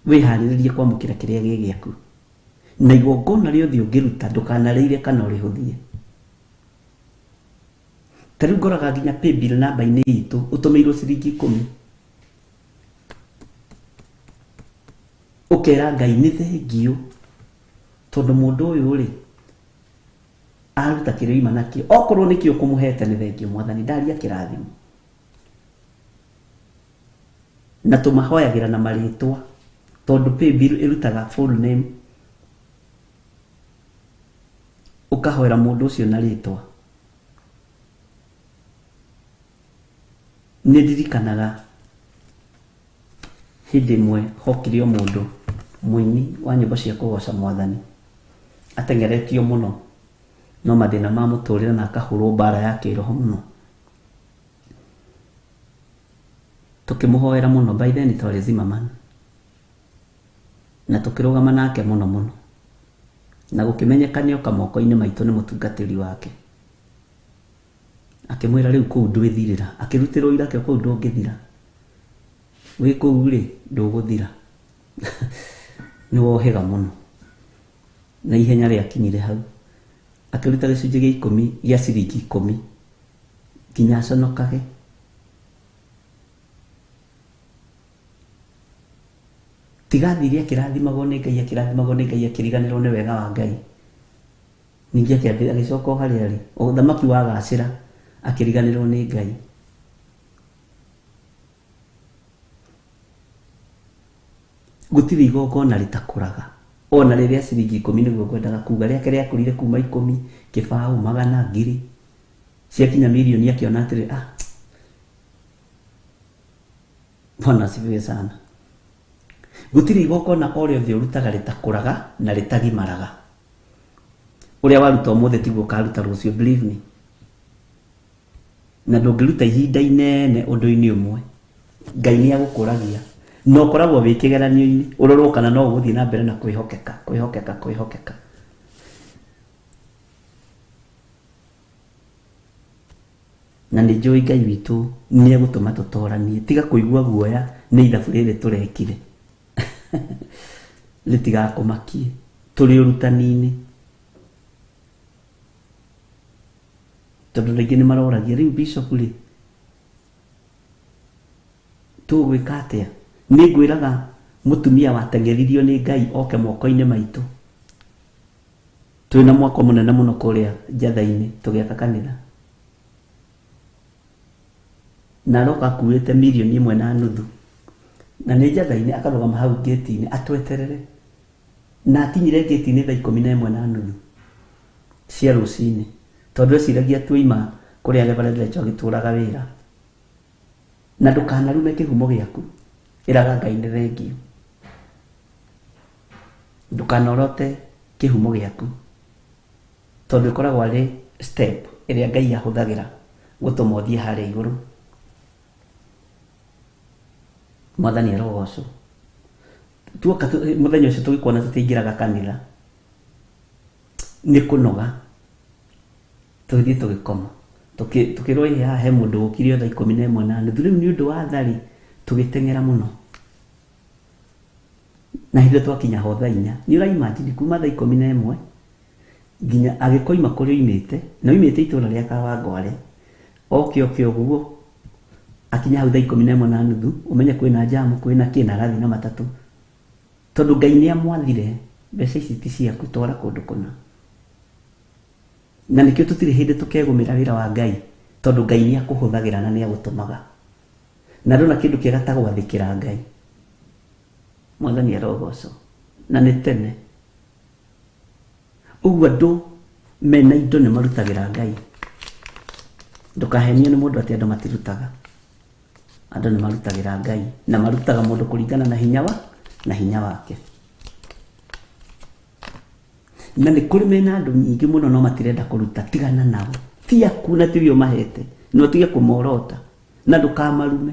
Wĩharĩrĩrie kwamũkĩra kĩrĩa gĩ gĩaku na igongona rĩothe ũngĩruta ndũkanarĩire kana ũrĩhũthie. Ta rĩu ngoraga nginya paybill namba-inĩ itũ ũtũmĩirwo ciringi 10, ũkera Ngai nĩ thengiũ tondũ mũndũ ũyũ rĩ aruta kĩrĩa oima nakĩo, okorwo nĩkĩo ũkũmũhete nĩ thengiũ Mwathani, ndaria kĩrathimo. Na tũmahoyagĩra na marĩtwa tondũ paybill ĩrutaga full name, ũkahoera mũndũ ũcio na rĩtwa. Nĩ ndirikanaga hĩndĩ ĩmwe hokire o mũndũ mũini wa nyĩmbo cia kũgoca Mwathani, ateng'eretio mũno no mathĩna ma mũtũrĩre na akahũrwo mbara ya kĩroho mũno. Tũkĩmũhoera mũno, by then twarĩ Zimmerman, na tũkĩrũgama nake mũno mũno, na gũkĩmenyeka nĩoka moko-inĩ maitũ nĩ mũtungatĩri wake. Akĩmwĩra rĩu kũu ndwĩthirĩra, akĩrutĩrwo irake kũu ndũngĩthira, wĩ kũu rĩ ndũgũthira. Nĩ wohĩga mũno. Na ihenya rĩakinyire hau, akĩruta gĩcunjĩ gĩa 10 gĩa ciringi 10 nginya aconokage. Tiga athire akĩrathimagwo nĩ Ngai, akĩrathimagwo nĩ Ngai, akĩriganĩrwo nĩ wega wa Ngai. Ningĩ agĩcoka o harĩa arĩ, ũthamaki wagacĩra, akĩriganĩrwo nĩ Ngai. Gũtirĩ igongona rĩtakũraga, ona rĩrĩa ciringi 10 nĩguo ngwendaga kuga, rĩake rĩakũrire kuma 10, kĩbaũ, 100, 1000, ciakinya mirioni akĩona atĩrĩ, ah, Bwana asifiwe sana. Gũtirĩ igongona o rĩothe ũrutaga rĩtakũraga na rĩtagimaraga. Ũrĩa waruta ũmũthĩ tiguo ũkaruta rũciũ, believe me. Na ndũngĩruta ihinda inene ũndũ-inĩ ũmwe, Ngai nĩ agũkũragia na ũkoragwo wĩ kĩgeranio-inĩ ũrorwo kana no ũgũthiĩ na mbere na kwĩhokeka, kwĩhokeka, kwĩhokeka. Na nĩ njũĩ Ngai witũ nĩ egũtũma tũtoranie. Tiga kũigua guoya nĩ ithabu rĩrĩ tũrekire, rĩtigakũmakie. Tũrĩ ũrutani-inĩ. Tondũ andũ aingĩ nĩ maroragia rĩu bishop rĩ, tũgwĩka atĩa? Nĩ ngwĩraga mũtumia wateng'eririo nĩ Ngai oke moko-inĩ maitũ. Twĩna mwako mũnene mũno kũrĩa Njatha-inĩ tũgĩaka kanitha. Na aroka akuĩte mirioni ĩmwe na nuthu. Na nĩ Njatha-inĩ akarũgama hau ngĩti-inĩ atweterere. Na akinyire ngĩti-inĩ thaa ikũmi na ĩmwe na nuthu cia rũcinĩ. Tondũ eciragia tuoima kũrĩa Reverend Rachel agĩtũraga wĩra. Na ndũkanarume kĩhumo gĩaku. Ĩraga Ngai nĩ thengiũ. Ndũkanorote kĩhumo gĩaku. Tondũ ĩkoragwo arĩ step ĩrĩa Ngai ahũthagĩra gũtũma ũthiĩ harĩa igũrũ. Mwathani arogocwo. Tuoka mũthenya ũcio tũgĩkuona tũtiaingĩraga kanitha. Nĩ kũnoga. Tũgĩthiĩ tũgĩkoma. Tũkĩrwo ĩ haha he mũndũ ũkire o thaa ikũmi na ĩmwe na nuthu. Rĩu nĩ ũndũ wa tha-rĩ, tũgĩteng'era mũno. Na hĩndĩ ĩyo twakinya ho thaa inya. Nĩ ũra imagine kuma thaa ikũmi na ĩmwe nginya agĩkoima kũrĩa oimĩte, na oimĩte itũra rĩa Kawangware, oke oke ũguo, akinya hau thaa ikũmi na ĩmwe na nuthu, ũmenye kwĩna njamu, kwĩna kĩ, na arathiĩ na matatũ. Tondũ Ngai nĩ amwathire, mbeca ici ti ciaku, twara kũndũ kũna. Na nĩkĩo tũtirĩ hĩndĩ tũkegũmĩra wĩra wa Ngai, tondũ Ngai nĩ akũhũthagĩra na nĩ agũtũmaga. Na ndona kĩndũ kĩega ta gwathĩkĩra Ngai. Mwathani arogocwo. Na nĩ tene. Ũguo andũ mena indo nĩ marutagĩra Ngai. Ndũkahenio nĩ mũndũ atĩ andũ matirutaga. Andũ nĩ marutagĩra Ngai na marutaga mũndũ kũringana na hinya wa na hinya wake. Na nĩ kũrĩ mena andũ nyingĩ mũno no matirenda kũruta, tigana nao. Ti aku na tiwe ũmahete, na ũtige kũmorota na ndũkamarume.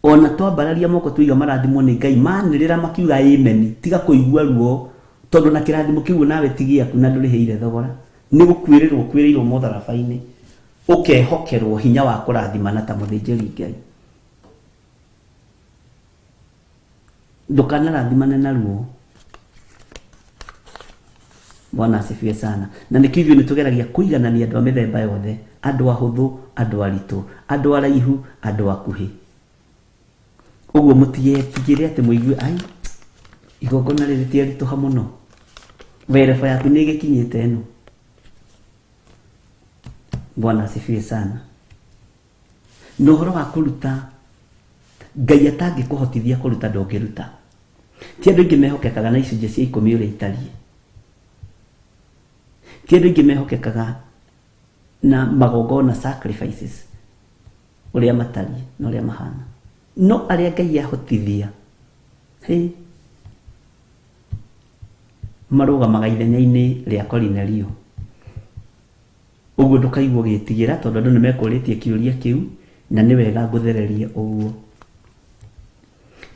Ona twambararia moko tuiga marathimwo nĩ Ngai, manĩrĩra makiuga amen, tiga kũigua ruo tondũ na kĩrathimo kĩu nawe ti gĩaku na ndũrĩhĩire thogora. Nĩ gũkuĩrĩrwo ũkuĩrĩirwo mũtharaba-inĩ, ũkehokerwo hinya wa kũrathimana ta mũthĩnjĩri Ngai. Ndũkanarathimane na ruo. Bwana asifiwe sana. Na nĩkĩo ithuĩ nĩtũgeragia kũiganania andũ a mĩthemba yothe, andũ ahũthũ, andũ aritũ, andũ araihu, andũ akuhĩ. Ũguo mũtigetigĩre atĩ mũigue ai igongona rĩrĩ rĩtiaritũha mũno. Werebo yaku nĩ ĩgĩkinyĩte ĩno. Bwana asifiwe sana. Na ũhoro wa kũruta, Ngai atangĩkũhotithia kũruta ndũngĩruta. Ti andũ aingĩ mehokekaga na icunjĩ cia ikũmi ũrĩa itariĩ. Ti andũ aingĩ mehokekaga na magongona sacrifices ũrĩa matariĩ na ũrĩa mahana. No arĩa Ngai ahotithia, hĩ, marũgamaga ithenya-inĩ rĩa Korinelio. Ũguo ndũkaigua ũgĩtigĩra tondũ andũ nĩ mekũrĩtie kĩũria kĩu na nĩ wega ngũthererie ũguo.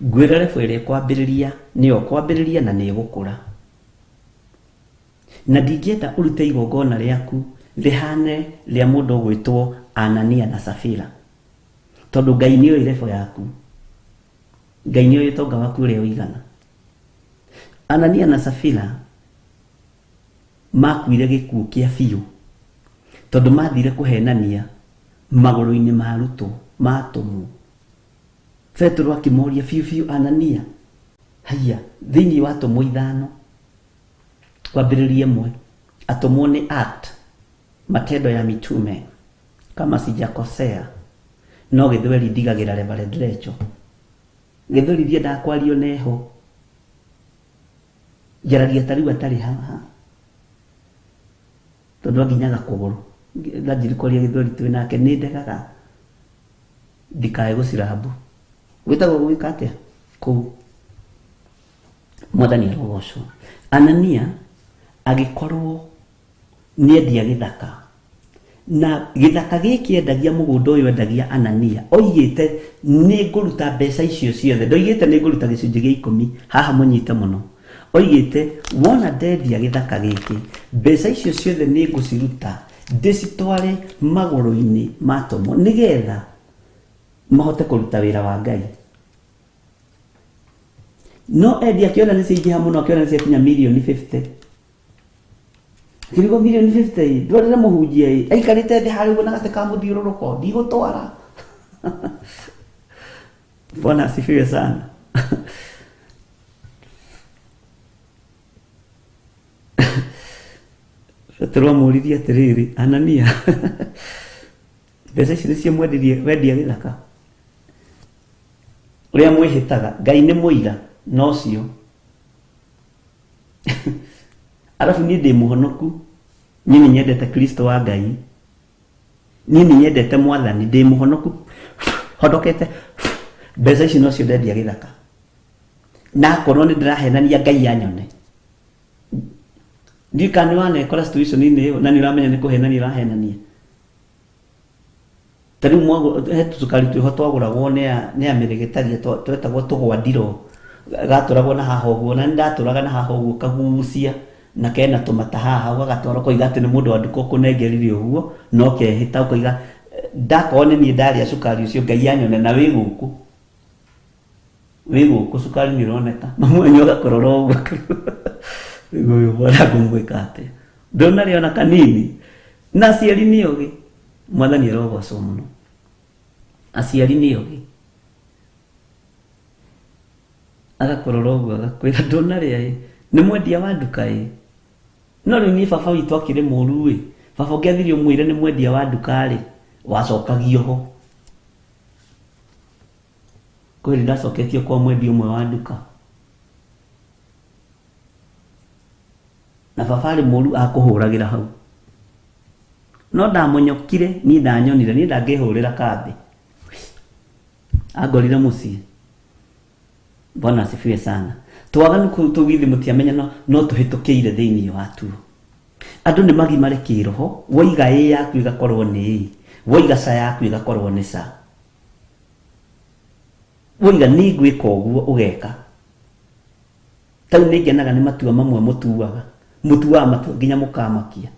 Ngwĩra level ĩrĩa ĩkwambĩrĩria nĩyo ũkwambĩrĩria na nĩ ĩgũkũra. Na ndingĩenda ũrute igongona rĩaku rĩhane rĩa mũndũ ũgwĩtwo Anania na Safira. Tondũ Ngai nĩ oĩ level yaku. Ngai nĩ oĩ ũtonga waku ũrĩa ũigana. Anania na Safira Maakuire gĩkuũ kĩa biũ tondũ maathire kũheenania magũrũ-inĩ ma arutwo, ma atũmwo. Petero akĩmoria biũ biũ, Anania, haiya, thĩinĩ wa atũmwo ithano, kwambĩrĩria ĩmwe, atũmwo nĩ Act, Matendo ya Mitume, kama sijakosea, no gĩthweri ndigagĩra Reverend Rachel. Gĩthweri ndiendaga kwario neho. Njaragia ta rĩu atarĩ haha tondũ anginyaga kũgũrũ ndanjiri kwaria gĩthweri twĩ nake nĩ ndegaga. Ndikae gũcirambu. Gwĩtagwo gwĩka atĩa? Kũu. Mwathani arogocwo. Anania agĩkorwo nĩendia gĩthaka na gĩthaka gĩkĩ endagia mũgũnda ũyũ endagia Anania oigĩte nĩ ngũruta mbeca icio ciothe ndoigĩte nĩ ngũruta gĩcunjĩ gĩa ikũmi haha mũnyite mũno oigĩte wona ndendia gĩthaka gĩkĩ mbeca icio ciothe nĩ ngũciruta ndĩcitware magũrũ-inĩ ma atũmwo nĩgetha mahote kũruta wĩra wa Ngai no endia akĩona nĩ ciaingĩha mũno akĩona nĩ ciakinya mirioni 50 Kĩrigo mirioni 50 ĩ ndwarĩre mũhunjia ĩ aikarĩte thĩ harĩa ũguo na gatĩ ka mũthiũrũrũko ndigũtwara Bwana asifiwe sana. Petero amũririe atĩrĩrĩ, Anania, mbeca ici nĩcio mwendirie wendia gĩthaka? Ũrĩa mwĩhĩtaga, Ngai nĩ mũira na ũcio. Arabu niĩ ndĩ mũhonoku, niĩ nĩ nyendete Kristo wa Ngai, niĩ nĩ nyendete Mwathani, ndĩ mũhonoku, honokete, mbeca ici nocio ndendia gĩthaka. Na akorwo nĩ ndĩrahenania Ngai anyone. Ndiũĩ kana nĩ wanekora situation-inĩ ĩyo na nĩ ũramenya nĩ kũhenania ũrahenania. Ta rĩu he tũcukari twĩho twagũragwo nĩ a nĩ a mĩrĩgĩtaria twetagwo tũgwandiro gatũragwo na haha ũguo na nĩ ndatũraga na haha ũguo kagucia na kena tũmata haha ũgagatwara ũkoiga atĩ nĩ mũndũ wa nduka ũkũnengerire ũguo na ũkehĩta ũkoiga ndakorwo nĩ niĩ ndarĩa cukari ũcio Ngai anyone na wĩ gũkũ wĩ gũkũ cukari nĩ ũroneka mamu wanyu agakũrora ũguo rĩu ũyũ mwana ngũmwĩka atĩa ndũnarĩa ona kanini na aciari nĩ ogĩ mwathani arogocwo mũno aciari nĩ ogĩ agakũrora ũguo agakwĩra ndũnarĩa ĩ nĩ mwendia wa nduka ĩ no rĩu niĩ baba witũ akĩrĩ mũru ĩ baba ũngĩathire ũmwĩre nĩ mwendia wa nduka rĩ wacokagio ho Kwĩ hĩndĩ ndacoketio kwa mwendia ũmwe wa nduka. Na baba arĩ mũru akũhũragĩra hau. No ndamonyokire, niĩ ndanyonire, niĩ ndangĩhũrĩra kambĩ. Angorire mũciĩ. Bwana asifiwe sana. Twaganu kũu tũu githĩ mũtiamenya no, no tũhĩtũkĩire thĩinĩ watuo. Andũ nĩ magimare kĩroho, woiga ĩ yaku ĩgakorwo nĩ ĩ, woiga ca yaku ĩgakorwo nĩ ca. Woiga nĩ ngwĩka ũguo ũgeka. Ta rĩu nĩ ngenaga nĩ matua mamwe mũtuaga. Mũtuaga matua nginya mũkamakia.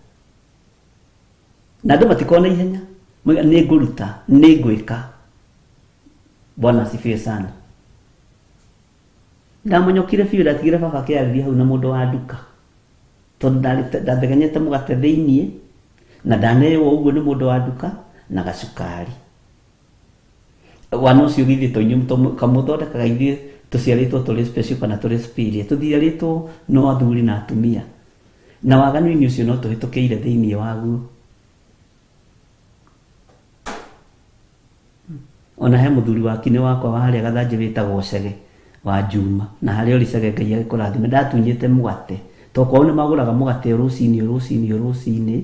Na andũ matikoragwo na ihenya. Moiga nĩ ngũruta, nĩ ngwĩka. Bwana asifiwe sana. Ndamonyokire biũ ndatigire baba akĩarĩria hau na mũndũ wa nduka. Tondũ ndathegenyete mũgate thĩiniĩ na ndaneo ũguo nĩ mũndũ wa nduka na gacukari. Wana ũcio githĩ to inyuĩ kamũthondekaga ithuĩ tũciarĩtwo tũrĩ special kana tũrĩ superior tũthiarĩtwo no athuri na atumia na waganu-inĩ ũcio no tũhĩtũkĩire thĩinĩ waguo ona he mũthuri wa kinĩ wakwa wa harĩa gathanjĩ wĩtagwo Cege wa Juma na harĩa ũrĩ Cege Ngai agĩkũrathime ndatunyĩte mũgate to kwao nĩ magũraga mũgate o rũcinĩ o rũcinĩ o rũcinĩ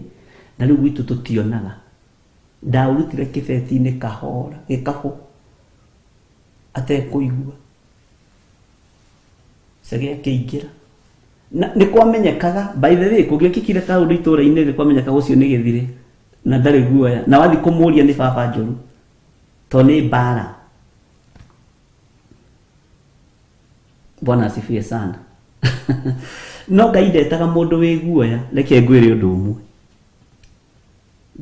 na rĩu gwitũ tũtionaga Ndaũrutire kĩbeti-inĩ kahora, gĩkabũ, atekũigua. Cege akĩingĩra. Na nĩ kwamenyekaga, by the way, kũngĩekĩkire kaũndũ itũũra-inĩ nĩ kwamenyekaga ũcio nĩ gĩthirĩ na ndarĩ guoya. Na wathiĩ kũmũria nĩ baba njũru, tondũ nĩ mbara. Bwana asifiwe sana. No Ngai ndetaga mũndũ wĩ guoya, reke ngwĩre ũndũ ũmwe.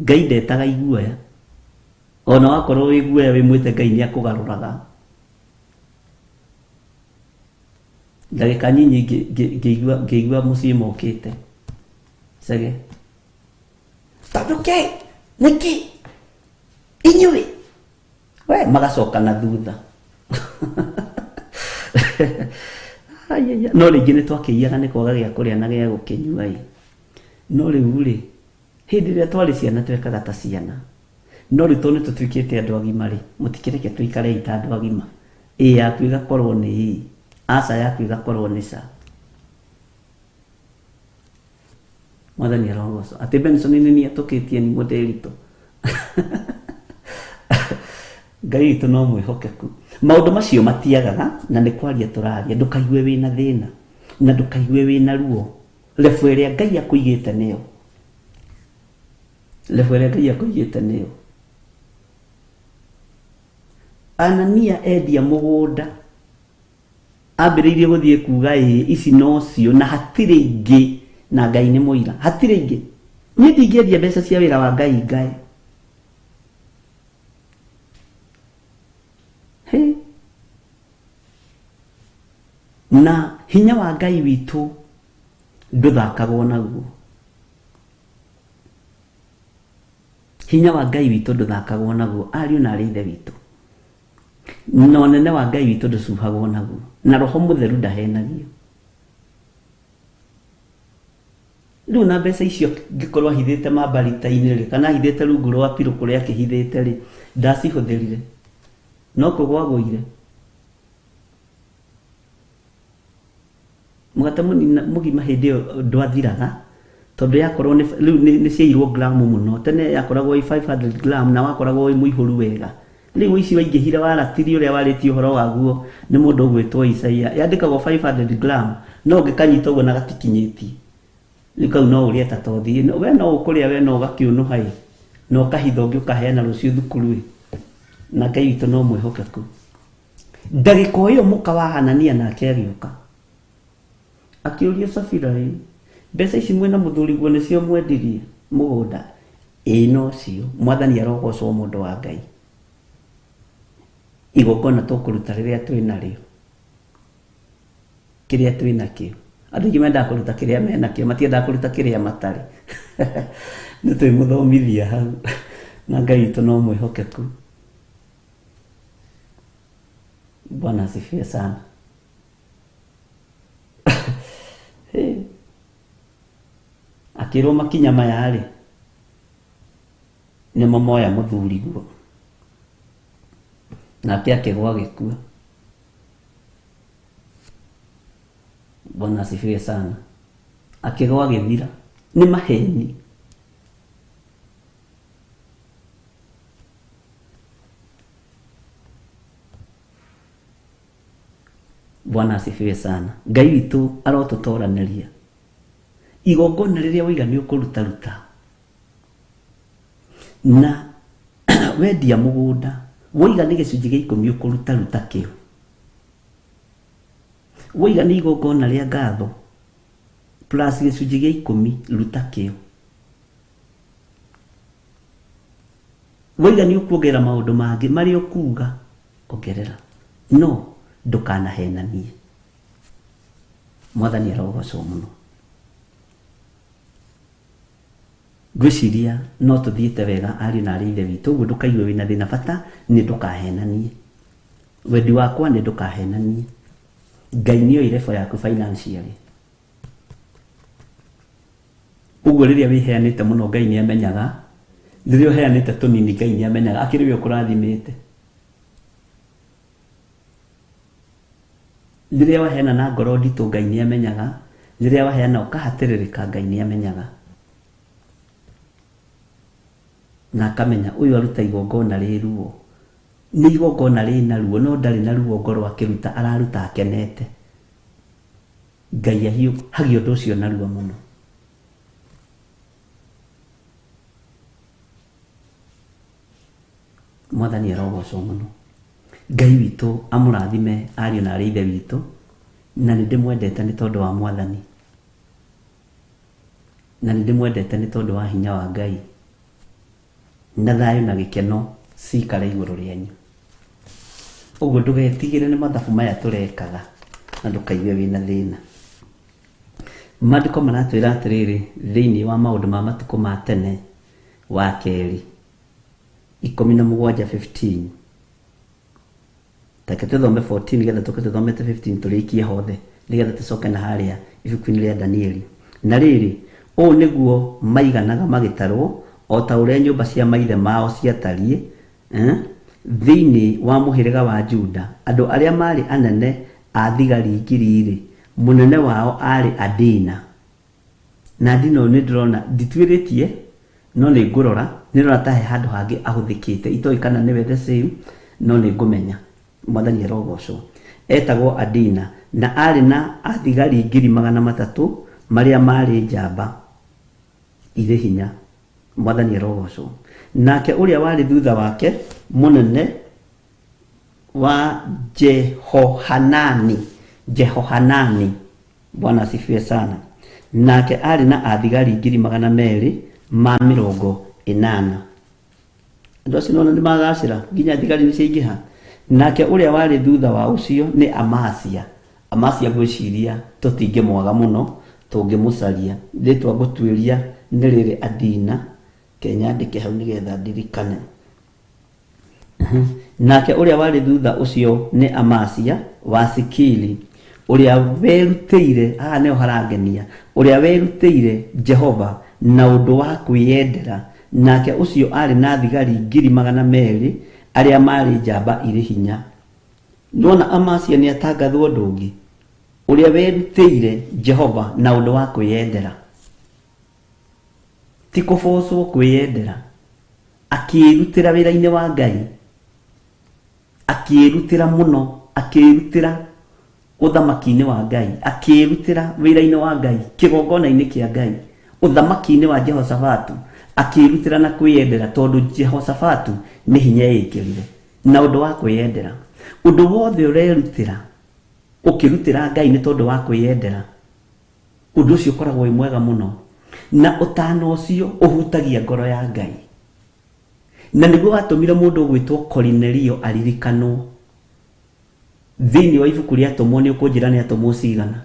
Ngai ndetaga iguoya. Ona wakorwo wĩ guoya wĩ mwĩte Ngai nĩ akũgarũraga. Ndagĩka nyinyi ngĩigua ngĩigua mũciĩ mokĩte. Cege. Tondũ kĩ? Nĩkĩ? Inyuĩ? We magacoka na thutha. No rĩngĩ nĩ twakĩiyaga nĩ kwaga gĩa kũrĩa na gĩa gũkĩnyua ĩ. No rĩu rĩ, Hĩndĩ ĩrĩa twarĩ ciana twekaga ta ciana, no rĩu tondũ nĩtũtuĩkĩte andũ agima-rĩ, mũtikĩreke tũikarei ta andũ agima. Ĩĩ yaku ĩgakorwo nĩ ĩĩ, aca yaku ĩgakorwo nĩ ca. Mwathani arogocwo. Atĩ Benson nĩ niĩ atũkĩtie nĩ Mũndĩritũ. Ngai witũ no mwĩhokeku. Maũndũ macio matiagaga na nĩ kwaria tũraria. Ndũkaigue wĩna thĩna na ndũkaigue wĩna ruo. Level ĩrĩa Ngai akũigĩte nĩyo. Level ĩrĩa Ngai akũigĩte nĩyo. Anania endia mũgũnda ambĩrĩirie gũthiĩ kuga ĩĩ ici nocio na hatirĩ ingĩ na Ngai nĩ mũira hatirĩ ingĩ. Niĩ ndingĩendia mbeca cia wĩra wa Ngai ngae. Hĩ. Na hinya wa Ngai witũ ndũthakagwo naguo. Hinya wa Ngai witũ ndũthakagwo naguo ariũ na arĩ ithe witũ. Na ũnene wa Ngai witũ ndũcuhagwo naguo. Na roho mũtheru ndahenagio. Rĩu na mbeca icio ngĩkorwo ahithĩte mambarita-inĩ rĩ, kana ahithĩte rungu rwa pillow kũrĩa akĩhithĩte rĩ, ndacihũthĩrire. No kũgwa agũire. Mũgate mũnini mũgima hĩndĩ ĩyo ndwathiraga, tondũ yakorwo nĩ rĩu nĩ ciairwo gramu mũno. Tene yakoragwo ĩ 500 gram na wakoragwo wĩ mũihũru wega. Rĩu ũici waingĩhire wa ratiri ũrĩa warĩtie ũhoro waguo nĩ mũndũ ũgwĩtwo Isaia. Yandĩkagwo 500 gram, no ũngĩkanyita ũguo na gatikinyĩtie. Rĩu kau no ũrĩe ta tothi. We no ũkũrĩa we no ũgakĩũnũha ĩ, na ũkahitha ũngĩ ũkaheana rũciũ thukuru ĩ. Na Ngai witũ no mwĩhokeku. Ndagĩka o ĩyo mũka wa Hanania nake agĩũka. Akĩũria Safira ĩ, mbeca ici mwĩna mũthuriguo nĩcio mwendirie mũgũnda? Ĩĩ nocio. Mwathani arogocwo mũndũ wa Ngai. Igongona tũkũruta rĩrĩa twĩ narĩo. Kĩrĩa twĩ nakĩo. Andũ aingĩ mendaga kũruta kĩrĩa menakĩo, matiendaga kũruta kĩrĩa matarĩ. Nĩ twĩmũthomithia hau. Na Ngai witũ no mwĩhokeku. Bwana asifiwe sana. Akĩrwo makinya maya rĩ, nĩmo moya mũthuriguo. Nake akĩgwa agĩkua. Bwana asifiwe sana. Akĩgwa agĩthira. Nĩ maheni. Bwana asifiwe sana. Ngai witũ arotũtoranĩria. Igongona rĩrĩa waiga nĩ ũkũruta ruta. Na wendia mũgũnda, woiga nĩ gĩcunjĩ gĩa ikũmi ũkũruta ruta kĩo. Woiga nĩ igongona rĩa ngatho plus gĩcunjĩ gĩa ikũmi ruta kĩo. Woiga nĩ ũkuongerera maũndũ mangĩ marĩa ũkuga ongerera, no ndũkanahenanie. Mwathani arogocwo mũno. Ngwĩciria no tũthiĩte wega ariũ na arĩ ithe witũ, ũguo ndũkaigue wĩna thĩna, bata nĩ ndũkahenanie. Wendi wakwa nĩ ndũkahenanie. Ngai nĩ oĩ level yaku financially. Ũguo rĩrĩa wĩheanĩte mũno Ngai nĩ amenyaga, rĩrĩa ũheanĩte tũnini Ngai nĩ amenyaga, akĩrĩ we ũkũrathimĩte. Rĩrĩa waheana na ngoro nditũ Ngai nĩ amenyaga, rĩrĩa waheana ũkahatĩrĩrĩka Ngai nĩ amenyaga. Na akamenya ũyũ aruta igongona rĩ ruo. Nĩ igongona rĩna ruo no ndarĩ na ruo ngoro akĩruta, araruta akenete. Ngai ahiũhagia ũndũ ũcio narua mũno. Mwathani arogocwo mũno. Ngai witũ amũrathime ariũ na arĩ ithe witũ, na nĩ ndĩmwendete nĩ tondũ wa Mwathani, na nĩ ndĩmwendete nĩ tondũ wa hinya wa Ngai, na thayũ na gĩkeno cikare igũrũ rĩanyu. Ũguo ndũgetigĩre nĩ mathabu maya tũrekaga, na ndũkaigue wĩna thĩna. Maandĩko maratwĩra atĩrĩrĩ thĩinĩ wa maũndũ ma matukũ ma tene wa kerĩ 17:15. Reke tũthome 14 nĩgetha tũke tũthomete 15 tũrĩkie hothe nĩgetha tũcoke na harĩa ibuku-inĩ rĩa Danieli. Na rĩrĩ, ũũ nĩguo maiganaga magĩtarwo o ta ũrĩa nyũmba cia maithe mao ciatariĩ, thĩinĩ wa mũhĩrĩga wa Juda, andũ arĩa maarĩ anene a thigari ngiri-rĩ, mũnene wao aarĩ Adina. Na Adina ũyũ nĩndĩrona, ndituĩrĩtie, no nĩ ngũrora, nĩndĩrona ta he handũ hangĩ ahũthĩkĩte, itoĩ kana nĩwe the same. No nĩ ngũmenya. Mwathani arogocwo. Etagwo Adina na arĩ na athigari 300,000 marĩa maarĩ njamba irĩ hinya. Mwathani arogocwo. Nake ũrĩa warĩ thutha wake mũnene wa Jehohanani, Jehohanani, Bwana asifiwe sana. Nake arĩ na athigari 280,000. Andũ acio nona nĩ magacĩra nginya thigari nĩ ciaingĩha. Nake ũrĩa warĩ thutha wa ũcio nĩ Amasia. Amasia ngwĩciria tũtingĩmwaga mũno tũngĩmũcaria. Rĩtwa ngũtuĩria nĩ rĩrĩ Adina, kenyandĩke hau nĩgetha ndirikane. Nake ũrĩa warĩ thutha ũcio nĩ Amasia wa Sikili, ũrĩa werutĩire, haha nĩho harangenia, ũrĩa werutĩire Jehova na ũndũ wa kwĩyendera. Nake ũcio arĩ na thigari 200,000 arĩa maarĩ njamba irĩ hinya. Nĩwona Amasia nĩ atangathwo ũndũ ũngĩ, ũrĩa werutĩire Jehova na ũndũ wa kwĩyendera, ti kũbocwo, kwĩyendera, akĩĩrutĩra wĩra-inĩ wa Ngai, akĩĩrutĩra mũno, akĩĩrutĩra ũthamaki-inĩ wa Ngai, akĩĩrutĩra wĩra-inĩ wa Ngai, kĩgongona-inĩ kĩa Ngai, ũthamaki-inĩ wa Jehoshafatu, akĩĩrutĩra na kwĩyendera, tondũ Jehoshafatu nĩ hinya eĩkĩrire na ũndũ wa kwĩyendera. Ũndũ wothe ũrerutĩra ũkĩrutĩra Ngai nĩ tondũ wa kwĩyendera, ũndũ ũcio ũkoragwo wĩ mwega mũno, na ũtana ũcio ũhutagia ngoro ya Ngai. Na nĩguo watũmire mũndũ ũgwĩtwo Korinelio aririkanwo thĩinĩ wa ibuku rĩa Atũmwo. Nĩ ũkũnjĩra nĩ atũmwo cigana?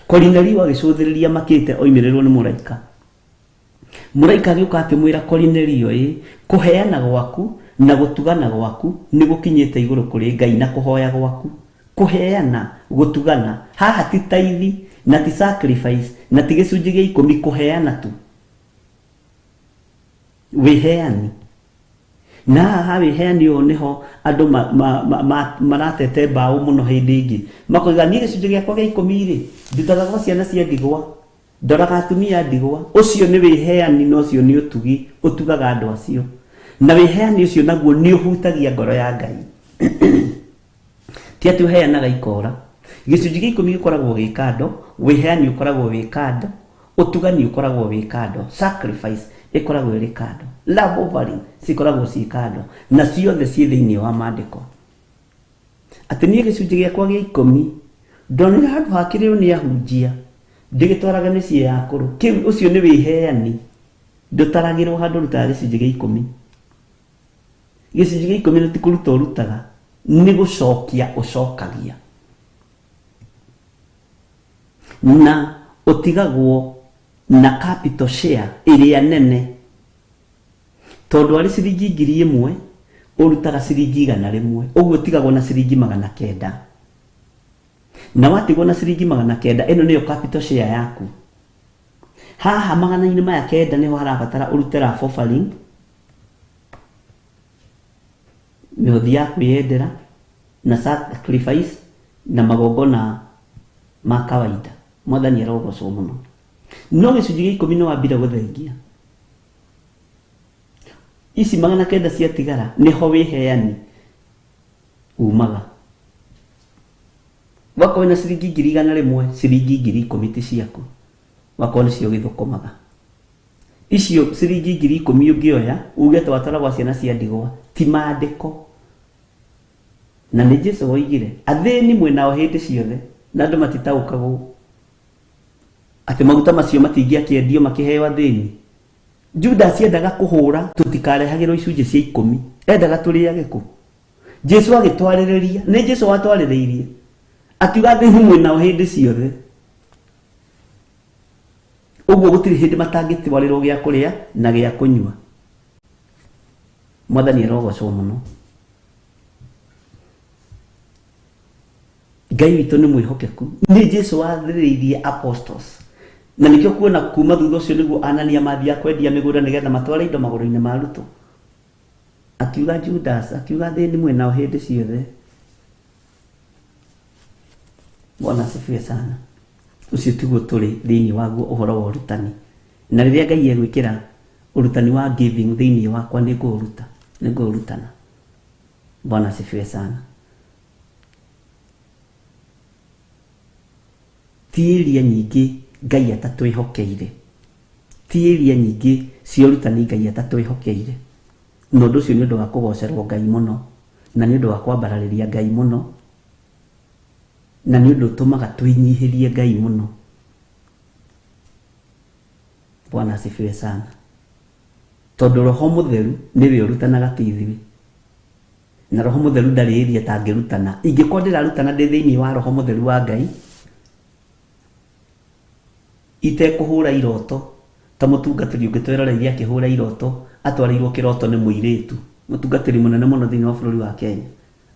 Korinelio agĩcũthĩrĩria makĩte oimĩrĩrwo nĩ mũraika. Mũraika agĩũka akĩmwĩra, Korinelio, ĩ kũheana gwaku na gũtugana gwaku nĩ gũkinyĩte igũrũ kũrĩ Ngai, na kũhoya gwaku. Kũheana, gũtugana, haha ti taithi na ti sacrifice na ti gĩcunjĩ gĩa ikũmi, kũheana tu, wĩheani. Na haha wĩheani ũyũ nĩho andũ maratete mbaũ mũno. Hĩndĩ ĩngĩ makoiga, niĩ gĩcunjĩ gĩakwa gĩa ikũmi rĩ, ndutaga gwa ciana cia ndigwa, ndoraga atumia a ndigwa. Ũcio nĩ wĩheani, na ũcio nĩ ũtugi, ũtugaga andũ acio, na wĩheani ũcio naguo nĩ ũhutagia ngoro ya Ngai. Ti atĩ ũheanaga ikora. Gĩcunjĩ gĩa ikũmi gĩkoragwo gĩ kando, wĩheani ũkoragwo wĩ kando, ũtugani ũkoragwo wĩ kando, sacrifice ĩkoragwo ĩrĩ kando, love offering cikoragwo ciĩ kando, na ciothe ciĩ thĩinĩ wa maandĩko. Atĩ niĩ gĩcunjĩ gĩakwa gĩa ikũmi ndonire handũ hakĩrĩo nĩ ahunjia, ndĩgĩtwaraga mĩciĩ ya akũrũ, kĩu ũcio nĩ wĩheani, ndũtaragĩrwo handũ ũrutaga gĩcunjĩ gĩa ikũmi. Gĩcunjĩ gĩa ikũmi nĩ ti kũruta ũrutaga, nĩ gũcokia ũcokagia, na ũtigagwo na capital share ĩrĩa nene, tondũ arĩ ciringi 1,000 ũrutaga ciringi 100, ũguo ũtigagwo na ciringi 900. Na watigwo na ciringi 900, ĩno nĩyo capital share yaku. Haha magana-inĩ maya kenda nĩho harabatara ũrute love offering, mĩhothi ya kwĩyendera, na sacrifice na magongona ma kawaida. Mwathani arogocwo mũno. No gĩcunjĩ gĩa ikũmi nĩ wambire gũthengia ici 900 ciatigara, nĩho wĩheani umaga. Wakorwo na ciringi 100,000, ciringi 10,000 ti ciaku, wakorwo nĩcio gĩthũkũmaga. Icio ciringi 10,000 ũngĩoya uge twatwara gwa ciana cia ndigwa, ti maandĩko. Na nĩ Jesu woigire athĩni mwĩnao hĩndĩ ciothe, na andũ matitaũkagwo atĩ maguta macio matingĩakĩendio makĩheo athĩni. Judas endaga kũhũra tũtikarehagĩrwo icunjĩ cia ikũmi, endaga tũrĩage kũ. Jesu agĩtwarĩrĩria, nĩ Jesu watwarĩrĩirie akiuga athĩni mwĩnao hĩndĩ ciothe, ũguo gũtirĩ hĩndĩ matangĩtwarĩrwo gĩa kũrĩa na gĩa kũnyua. Mwathani arogocwo mũno. Ngai witũ nĩ mwĩhokeku. Nĩ Jesu wathĩrĩirie apostles, na nĩkĩo kuona kuma thutha ũcio nĩguo Anania mathiaga kwendia mĩgũnda nĩgetha matware indo magũrũ-inĩ ma arutwo. Akiuga Judas, akiuga athĩni mwĩnao hĩndĩ ciothe. Bwana asifiwe sana. Ũcio tiguo tũrĩ thĩinĩ waguo, ũhoro wa ũrutani. Na rĩrĩa Ngai egwĩkĩra ũrutani wa giving thĩinĩ wakwa, nĩ ngũũruta, nĩ ngũũrutana. Bwana asifiwe sana. Ti area nyingĩ Ngai atatwĩhokeire, ti area nyingĩ cia ũrutani Ngai atatwĩhokeire. Na ũndũ ũcio nĩ ũndũ wa kũgocerwo Ngai mũno, na nĩ ũndũ wa kwambararĩria Ngai mũno, na nĩ ũndũ ũtũmaga twĩnyihĩrie Ngai mũno. Bwana asifiwe sana. Tondũ Roho Mũtheru nĩwe ũrutanaga ti ithuĩ. Na Roho Mũtheru ndarĩ area atangĩrutana. Ingĩkorwo ndĩrarutana ndĩ thĩinĩ wa Roho Mũtheru wa Ngai, itekũhũra iroto, ta mũtungatĩri ũngĩ tweroreire akĩhũra iroto, atwarĩirwo kĩroto nĩ mũirĩtu, mũtungatĩri mũnene mũno thĩinĩ wa bũrũri wa Kenya,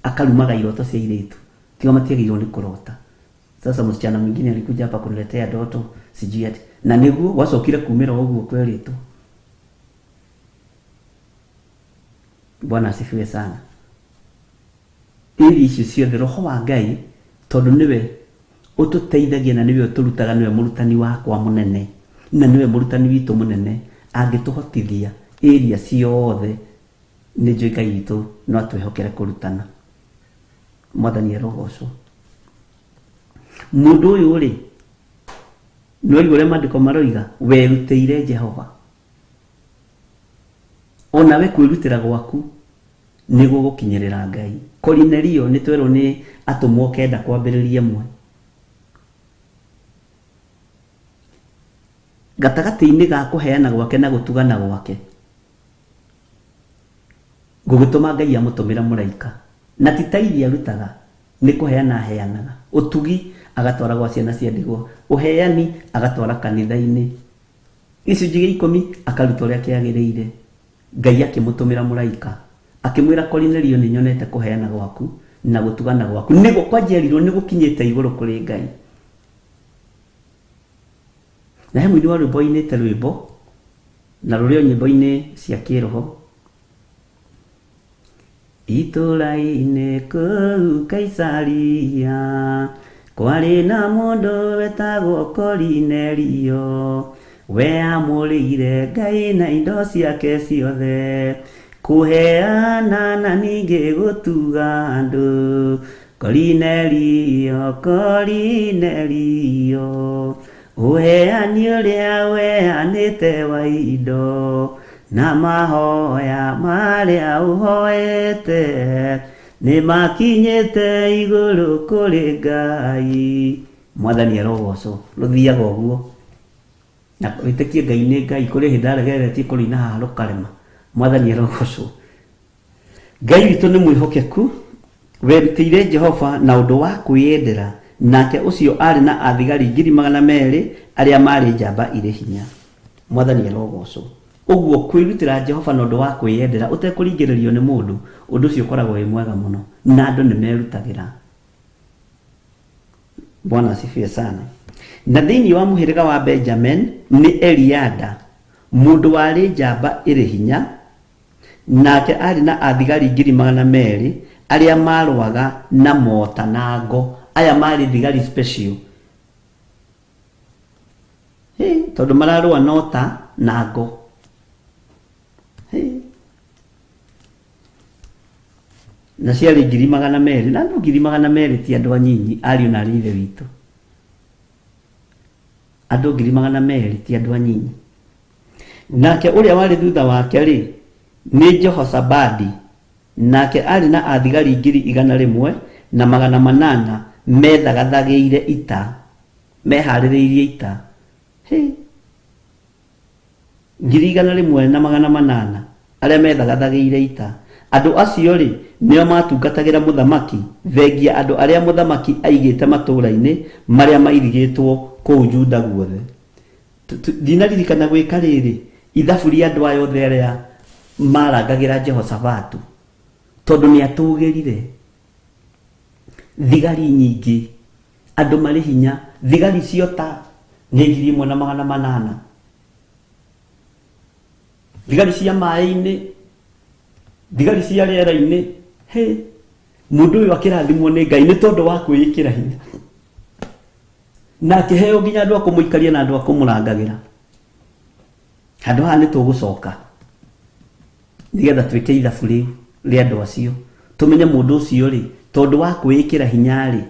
akarumaga iroto cia airĩtu, tiga matiagĩrĩirwo nĩ kũrota. Sasa msichana mwingine alikuja hapa kuniletea ndoto sijui ati, na nĩguo gwacokire kumĩra ũguo kwerĩtwo. Bwana asifiwe sana. Ĩri icio ciothe Roho wa Ngai tondũ nĩwe ũtũteithagia na nĩwe ũtũrutaga, nĩwe mũrutani wakwa mũnene na nĩwe mũrutani witũ mũnene, angĩtũhotithia area ciothe nĩ njũĩ Ngai witũ no atwĩhokere kũrutana. Mwathani arogocwo. Mũndũ ũyũ rĩ, nĩ waigua ũrĩa maandĩko maroiga, werutĩire Jehova. Onawe kwĩrutĩra gwaku nĩ gũgũkinyĩrĩra Ngai. Korinelio nĩ twerwo nĩ atũmwo kenda kwambĩrĩria ĩmwe. Gatagatĩ-inĩ ga kũheana gwake na gũtugana gwake, gũgĩtũma Ngai amũtũmĩre mũraika. Na ti ta iria arutaga, nĩ kũheana aheanaga. Ũtugi agatwara gwa ciana cia ndigwa, ũheani agatwara kanitha-inĩ, gĩcunjĩ gĩa ikũmi akaruta ũrĩa kĩagĩrĩire. Ngai akĩmũtũmĩra mũraika, akĩmwĩra Korinelio, nĩ nyonete kũheana gwaku na gũtugana gwaku, nĩguo kwanjia erirwo nĩ gũkinyĩte igũrũ kũrĩ Ngai. Na he mũini wa rwĩmbo ainĩte rwĩmbo, na rũrĩ o nyĩmbo-inĩ cia kĩroho. Itũũra-inĩ kũu Kaisaria, kwarĩ na mũndũ wetagwo Korinelio, we amũrĩire Ngai na indo ciake ciothe, kũheana na ningĩ gũtuga andũ. Korinelio, Korinelio, ũheani ũrĩa weanĩte wa indo, na mahoya marĩa ũhoete, nĩ makinyĩte igũrũ kũrĩ Ngai. Mwathani arogocwo. Rũthiaga ũguo. Na wĩtĩkie Ngai nĩ Ngai, kũrĩ hĩndĩ aregereretie kũrĩina haha rũkarema. Mwathani arogocwo. Ngai witũ nĩ mwĩhokeku, werutĩire Jehova na ũndũ wa kwĩyendera, nake ũcio arĩ na athigari 200,000 arĩa marĩ njamba irĩ hinya. Mwathani arogocwo. Ũguo kwĩrutĩra Jehova na ũndũ wa kwĩyendera ũtekũringĩrĩrio nĩ mũndũ, ũndũ ũcio ũkoragwo wĩ mwega mũno, na andũ nĩ merutagĩra. Bwana asifiwe sana. Na thĩinĩ wa mũhĩrĩga wa Benjamin nĩ Eliada, mũndũ warĩ njamba ĩrĩ hinya, nake arĩ na athigari 200,000 arĩa marũaga na mota na ngo. Aya marĩ thigari special. Hey, tondũ mararũa na ũta na ngo. Hey. Na ciarĩ 200,000, na andũ 200,000 ti andũ anyinyi, ariũ na arĩ ithe witũ. Andũ 200,000 ti andũ anyinyi. Nake ũrĩa warĩ thutha wake rĩ, nĩ Jehosabadi, nake arĩ na athigari 108,800 methagathagĩire ita, meharĩrĩirie ita. Hey. 108,800 arĩa methagathagĩire ita. Andũ acio rĩ, nĩo matungatagĩra mũthamaki, thengia andũ arĩa mũthamaki aigĩte matũũra-inĩ marĩa mairigĩtwo kũu Juda guothe. Ndinaririkana gwĩka rĩrĩ ithabu rĩa andũ aya othe arĩa marangagĩra Jehoshafatu, tondũ nĩ atũgĩrire thigari nyingĩ, andũ marĩ hinya, thigari ciota nĩ 1,800, thigari cia maĩ-inĩ, thigari cia rĩera-inĩ. He, mũndũ ũyũ akĩrathimwo nĩ Ngai nĩ tondũ wa kwĩĩkĩra hinya, na akĩheo nginya andũ a kũmũikaria na andũ a kũmũrangagĩra. Handũ haha nĩ tũgũcoka nĩgetha twĩke ithabu rĩu rĩa andũ acio. Tũmenye mũndũ ũcio rĩ, tondũ wa kwĩĩkĩra hinya rĩ,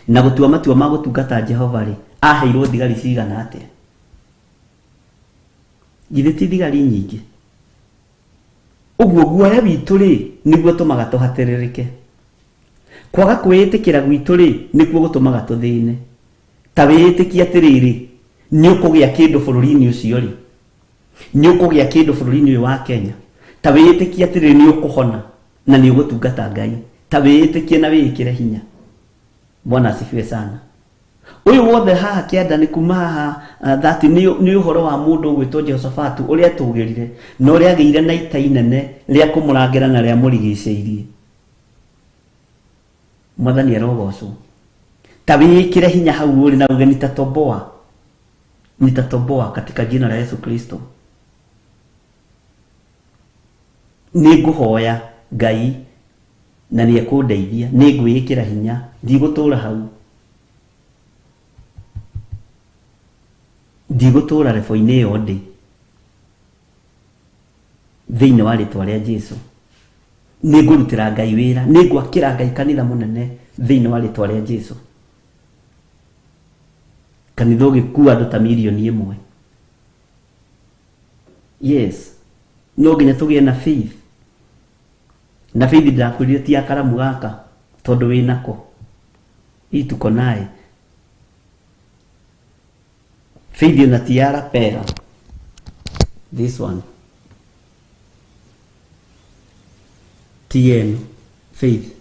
na gũtua matua ma gũtungata Jehova rĩ, aheirwo thigari cigana atĩa? Githĩ ti thigari nyingĩ? Ũguo guoya witũ rĩ, nĩguo ũtũmaga tũhatĩrĩrĩke. Kwaga kwĩĩtĩkĩra gwitũ rĩ, nĩkuo gũtũmaga tũthĩne. Ta wĩĩtĩkie atĩrĩrĩ, nĩ ũkũgĩa kĩndũ bũrũri-inĩ ũcio rĩ, nĩ ũkũgĩa kĩndũ bũrũri-inĩ ũyũ wa Kenya. Ta wĩĩtĩkie atĩrĩrĩ, nĩ ũkũhona na nĩ ũgũtungata Ngai. Ta wĩĩtĩkie na wĩĩkĩre hinya. Bwana asifiwe sana. Ũyũ wothe haha kĩanda nĩ kuma haha 30 nĩ ũhoro wa mũndũ ũgwĩtwo Jehoshafatu ũrĩa atũgĩrire na ũrĩa agĩire na ita inene rĩa kũmũrangĩra na rĩa mũrigicĩirie. Mwathani arogocwo. Ta wĩĩkĩre hinya hau ũrĩ na uge nitatoboa. Nitatoboa katika jina la Yesu Kristo. Nĩ ngũhoya Ngai na nĩ ekũndeithia, nĩ ngwĩĩkĩra hinya, ndigũtũra hau. Ndigũtũra rebo-inĩ ĩyo ndĩ. Thĩinĩ wa rĩtwa rĩa Jesu. Nĩ ngũrutĩra Ngai wĩra, nĩ ngwakĩra Ngai kanitha mũnene thĩinĩ wa rĩtwa rĩa Jesu. Kanitha ũgĩkua andũ ta mirioni ĩmwe. Yes. No nginya tũgĩe na faith. Na faith ndĩrakwĩrire ti ya karamu gaka tondũ wĩ nako. Hii tuko naye. Faith ona ti ya rapera. This one. Ti ĩno. Faith.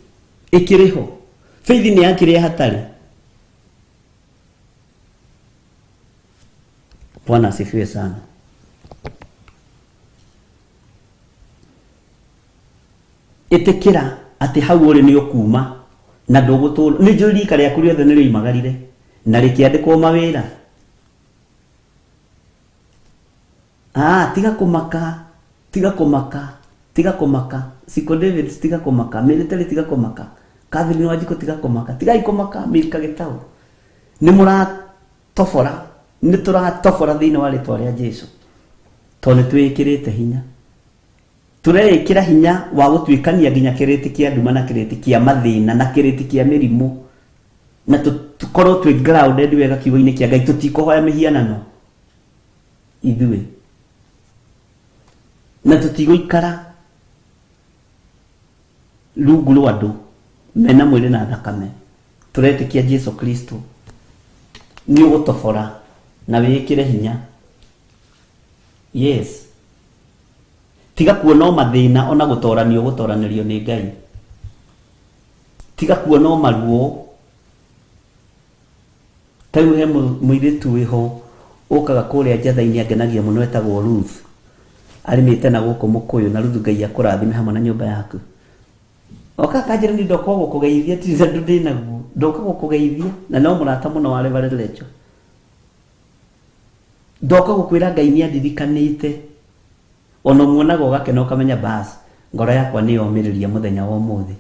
Ĩkĩrĩ ho. Faith nĩ ya kĩrĩa hatarĩ. Bwana asifiwe sana. Ĩtĩkĩra atĩ hau ũrĩ nĩ ũkuuma na ndũgũtũũra. Nĩ njũĩ rika rĩaku rĩothe nĩ rĩoimagarire na rĩkĩandĩkwo mawĩra. Ah, tiga kũmaka, tiga kũmaka, tiga kũmaka. Siko David tiga kũmaka, Military tiga kũmaka, Catherine Wanjikũ tiga kũmaka, tigai kũmaka, Milka Gĩtaũ. Nĩ mũratobora, nĩ tũratobora thĩinĩ wa rĩtwa rĩa Jesu. Tondũ nĩ twĩĩkĩrĩte hinya. Tũreĩkĩra hinya wa gũtuĩkania nginya kĩrĩti kĩa nduma na kĩrĩti kĩa mathĩna na kĩrĩti kĩa mĩrimũ na tũkorwo twĩ grounded wega kiugo-inĩ kĩa Ngai, tũtikũhoya mĩhianano ithuĩ na tũtigũikara rungu rwa andũ mena mwĩrĩ na thakame. Tũretĩkia Jesu Kristo nĩ ũgũtobora na wĩĩkĩre hinya. Yes. Tiga kuona o mathĩna ona gũtoranio gũtoranĩrio nĩ Ngai. Tiga kuona o maruo. Ta rĩu he mũirĩtu wĩho ũkaga kũrĩa njatha-inĩ angenagia mũno etagwo Ruth. Arĩmĩte na gũkũ Mũkũyũ na Ruth Ngai akũrathime hamwe na nyũmba yaku. Oka akanjĩra niĩ ndoka o gũkũgeithia ndirĩ na ũndũ ndĩnaguo. Ndoka gũkũgeithia na no mũrata mũno wa Reverend Rachel. Ndoka gũkwĩra Ngai nĩ andirikanĩte. Ona ũmuonaga ũgakena ũkamenya bas ngoro yakwa nĩ yomĩrĩria mũthenya wa ũmũthĩ.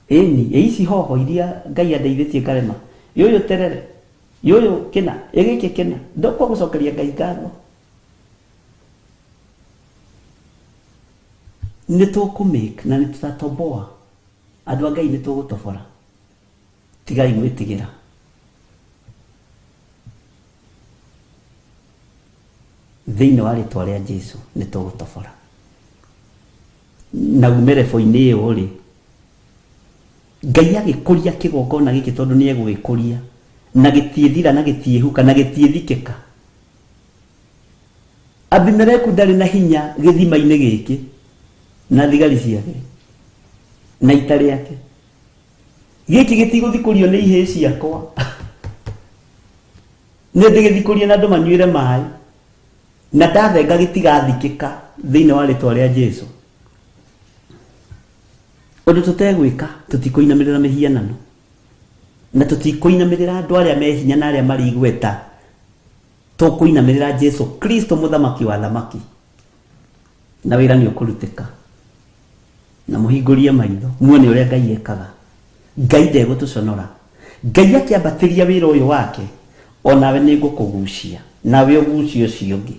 Ĩni, ĩ ici hoho iria Ngai andeithĩtie ngarĩma, ĩ ũyũ terere, ĩ ũyũ kĩna, ĩ gĩkĩ kĩna, ndoka gũcokeria Ngai ngatho. Nĩ tũkũ make na nĩ tũtatoboa. Andũ a Ngai nĩ tũgũtobora. Tigai gwĩtigĩra. Thĩinĩ wa rĩtwa rĩa Jesu nĩ tũgũtobora. Na ume rebo-inĩ ĩyo rĩ, Ngai agĩkũria kĩgongona gĩkĩ tondũ nĩ egũgĩkũria na gĩtiĩthira na gĩtiĩhuka na gĩtiĩthikĩka. Abimeleku ndarĩ na hinya gĩthima-inĩ gĩkĩ na thigari ciake na ita rĩake. Gĩkĩ gĩtigũthikũrio nĩ ihĩĩ ciakwa. Nĩ ndĩgĩthikũrie na andũ manyuĩre maĩ. Na ndathenga gĩtigathikĩka thĩinĩ wa rĩtwa rĩa Jesu. Ũndũ tũtegwĩka, tũtikũinamĩrĩra mĩhianano. Na tũtikũinamĩrĩra andũ arĩa me hinya na arĩa marĩ igweta. Tũkũinamĩrĩra Jesu Kristo mũthamaki wa athamaki. Na wĩra nĩ ũkũrutĩka. Na mũhingũrie maitho muone ũrĩa Ngai ekaga. Ngai ndegũtũconora. Ngai akĩambatĩria wĩra ũyũ wake, o nawe nĩ ngũkũgucia, nawe ũgucie ũcio ũngĩ.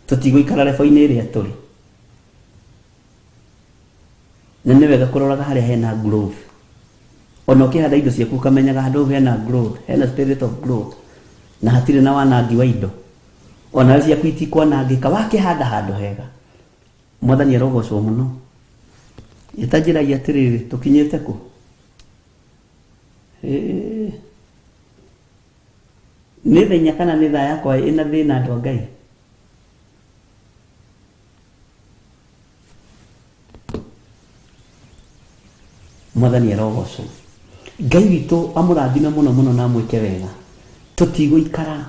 Tũtigũikara rebo-inĩ ĩrĩa tũrĩ. Na nĩ wega kũroraga harĩa hena growth. Ona ũkĩhanda indo ciaku ũkamenyaga handũ hau hena growth, hena spirit of growth na hatirĩ na wanangi wa indo. Onawe ciaku itikwanangĩka wakĩhanda handũ hega. Mwathani arogocwo mũno. Ĩtanjĩragia atĩrĩrĩ, tũkinyĩte kũ? Ĩĩ. Nĩ thaa inya kana nĩ thaa yakwa ĩna thĩna andũ a Ngai? Mwathani arogocwo. Ngai witũ amũrathime mũno mũno na amwĩke wega. Tũtigũikara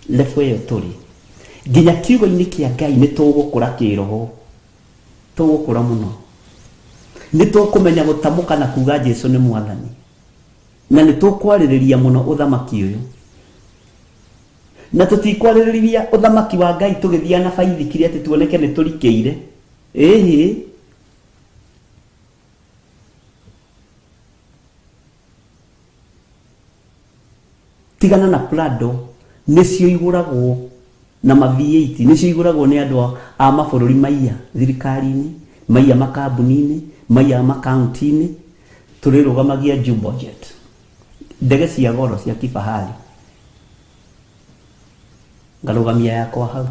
level ĩyo tũrĩ. Nginya kiugo-inĩ kĩa Ngai nĩ tũgũkũra kĩroho. Tũgũkũra mũno. Nĩ tũkũmenya gũtamũka na kuga Jesu nĩ Mwathani. Na nĩ tũkwarĩrĩria mũno ũthamaki ũyũ. Na tũtikwarĩrĩria ũthamaki wa Ngai tũgĩthiaga na baithikiri atĩ tuoneke nĩ tũrikĩire. Ĩhĩ. Tigana na Prado nĩcio igũragwo na ma V8 nĩcio igũragwo nĩ andũ a mabũrũri maiya thirikari-inĩ, maiya makambuni-inĩ, maiya makaunti-inĩ. Tũrĩrũgamagia jumbo jet, ndege cia goro cia kifahari. Ngarũgamia yakwa hau,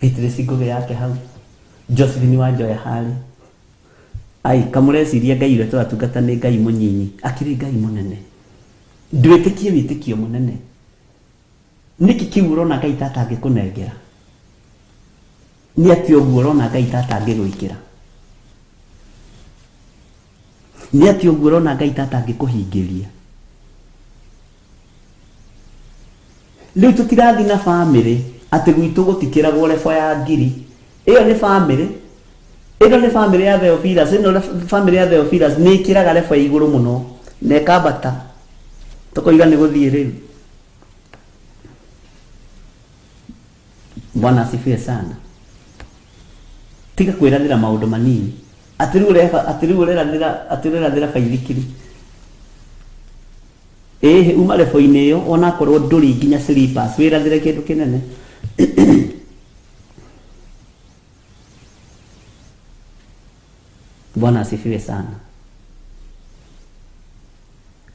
Beatrice Ngũgĩ yake hau, Josephine Wanjoya harĩa. Ai, kamũreciria Ngai ũrĩa tũratungata nĩ Ngai mũnyinyi, akĩrĩ Ngai mũnene. Ndwĩtĩkie wĩtĩkio mũnene. Nĩkĩ kĩu ũrona Ngai ta atangĩkũnengera? Nĩ atĩa ũguo ũrona Ngai ta atangĩgwĩkĩra? Nĩ atĩa ũguo ũrona Ngai ta atangĩkũhingĩria? Rĩu tũtirathi na bamĩrĩ atĩ gwitũ gũtikĩragwo rebo ya ngiri. Ĩyo nĩ bamĩrĩ. Ĩno nĩ bamĩrĩ ya Theophilus. Ĩno bamĩrĩ ya Theophilus nĩ ĩkĩraga rebo ya igũrũ mũno na ĩkambata. Tũkoiga nĩ gũthiĩ rĩu. Bwana asifiwe sana. Tiga kwĩrathĩra maũndũ manini. Atĩ rĩu ũreba atĩ rĩu ũrerathĩra atĩ ũrerathĩra baithikiri. Ĩhĩ uma rebo-inĩ ĩyo onakorwo ndũrĩ nginya slippers wĩrathĩre kĩndũ kĩnene. Bwana asifiwe sana.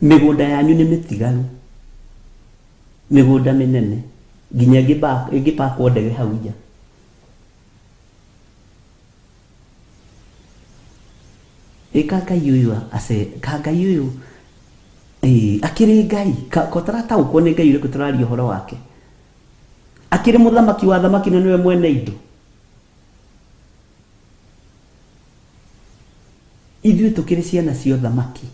Mĩgũnda yanyu nĩ mĩtigaru. Mĩgũnda mĩnene nginya ĩngĩpakwo ndege hau nja. Ĩ ka Ngai ũyũ ace ka Ngai ũyũ ĩ akĩrĩ Ngai ka ko tũrataũkwo nĩ Ngai ũrĩkũ tũraria ũhoro wake. Akĩrĩ mũthamaki wa athamaki na nĩwe mwene indo. Ithuĩ tũkĩrĩ ciana cia ũthamaki.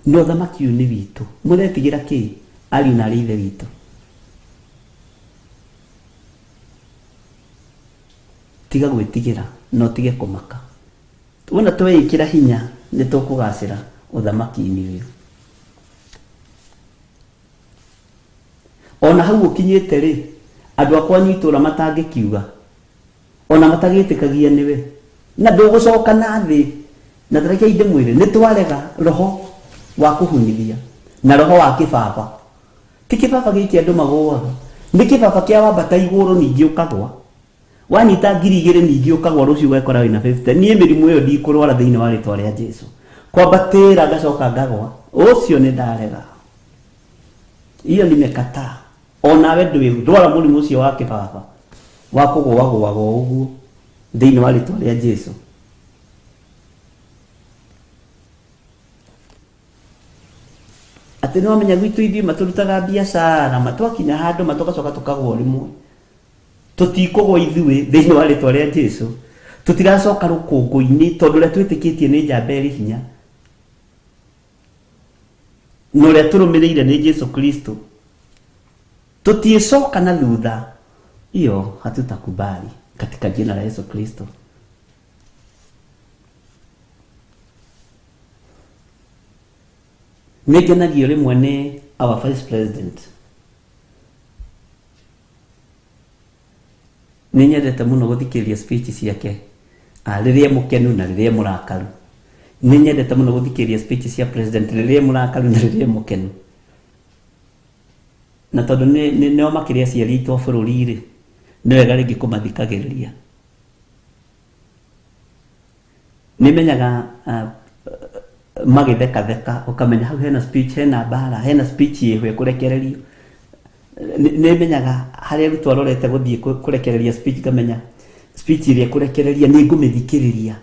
Na ũthamaki ũyũ nĩ witũ. Mũretigĩra kĩ, ariũ na aarĩ a Ithe witũ? Tiga gwĩtigĩra na ũtige kũmaka. Wona tweĩkĩra hinya nĩ tũkũgacĩra ũthamaki-inĩ ũyũ. Ona hau ũkinyĩte-rĩ, andũ a kwanyu itũũra matangĩkiuga, ona matagĩtĩkagia nĩwe, na ndũgũcoka na thĩ. Na ta rekei ndĩmwĩre, nĩ twarega roho wa kũhunithia na roho wa kĩbaba. Ti kĩbaba gĩkĩ andũ magũaga, nĩ kĩbaba kĩa wambata igũrũ ningĩ ũkagwa. Wanyita 2000 ningĩ ũkagwa rũciũ ũgekora wĩna 50. Niĩ mĩrimũ ĩyo ndikũrwara thĩinĩ wa rĩtwa rĩa Jesu. Kwambatĩra ngacoka ngagwa, ũcio nĩ ndarega. Hiyo nimekataa. Onawe ndwĩ ndwara mũrimũ ũcio wa kĩbaba wa kũgũagũaga o ũguo thĩinĩ wa rĩtwa rĩa Jesu. Atĩ nĩwamenya gwitũ ithuĩ matũrutaga biacara ma twakinya handũ ma tũgacoka tũkagwa o rĩmwe. Tũtikũgwa ithuĩ thĩinĩ wa rĩtwa rĩa Jesu. Tũtiracoka rũkũngũ-inĩ tondũ ũrĩa twĩtĩkĩtie nĩ njamba ĩrĩ hinya. Na ũrĩa tũrũmĩrĩire nĩ Jesu Kristo. Tũtiĩcoka na thutha, hiyo hatutakubali katika jina la Yesu Kristo. Nĩ ngenagio rĩmwe nĩ our vice president. Nĩ nyendete mũno gũthikĩrĩria speech ciake ah, rĩrĩa e mũkenu na rĩrĩa e mũrakaru. Nĩ nyendete mũno gũthikĩrĩria speech cia president rĩrĩa e mũrakaru na rĩrĩa e mũkenu. Na tondũ nĩo makĩrĩ aciari aitũ a bũrũri rĩ, nĩ wega rĩngĩ kũmathikagĩrĩria. Nĩmenyaga magĩthekatheka ũkamenya hau hena speech, hena mbara, hena speech ĩho ĩkũrekererio. Nĩmenyaga harĩa Ruto arorete gũthiĩ kũrekereria speech, ngamenya speech ĩrĩa ĩkũrekereria nĩ ngũmĩthikĩrĩria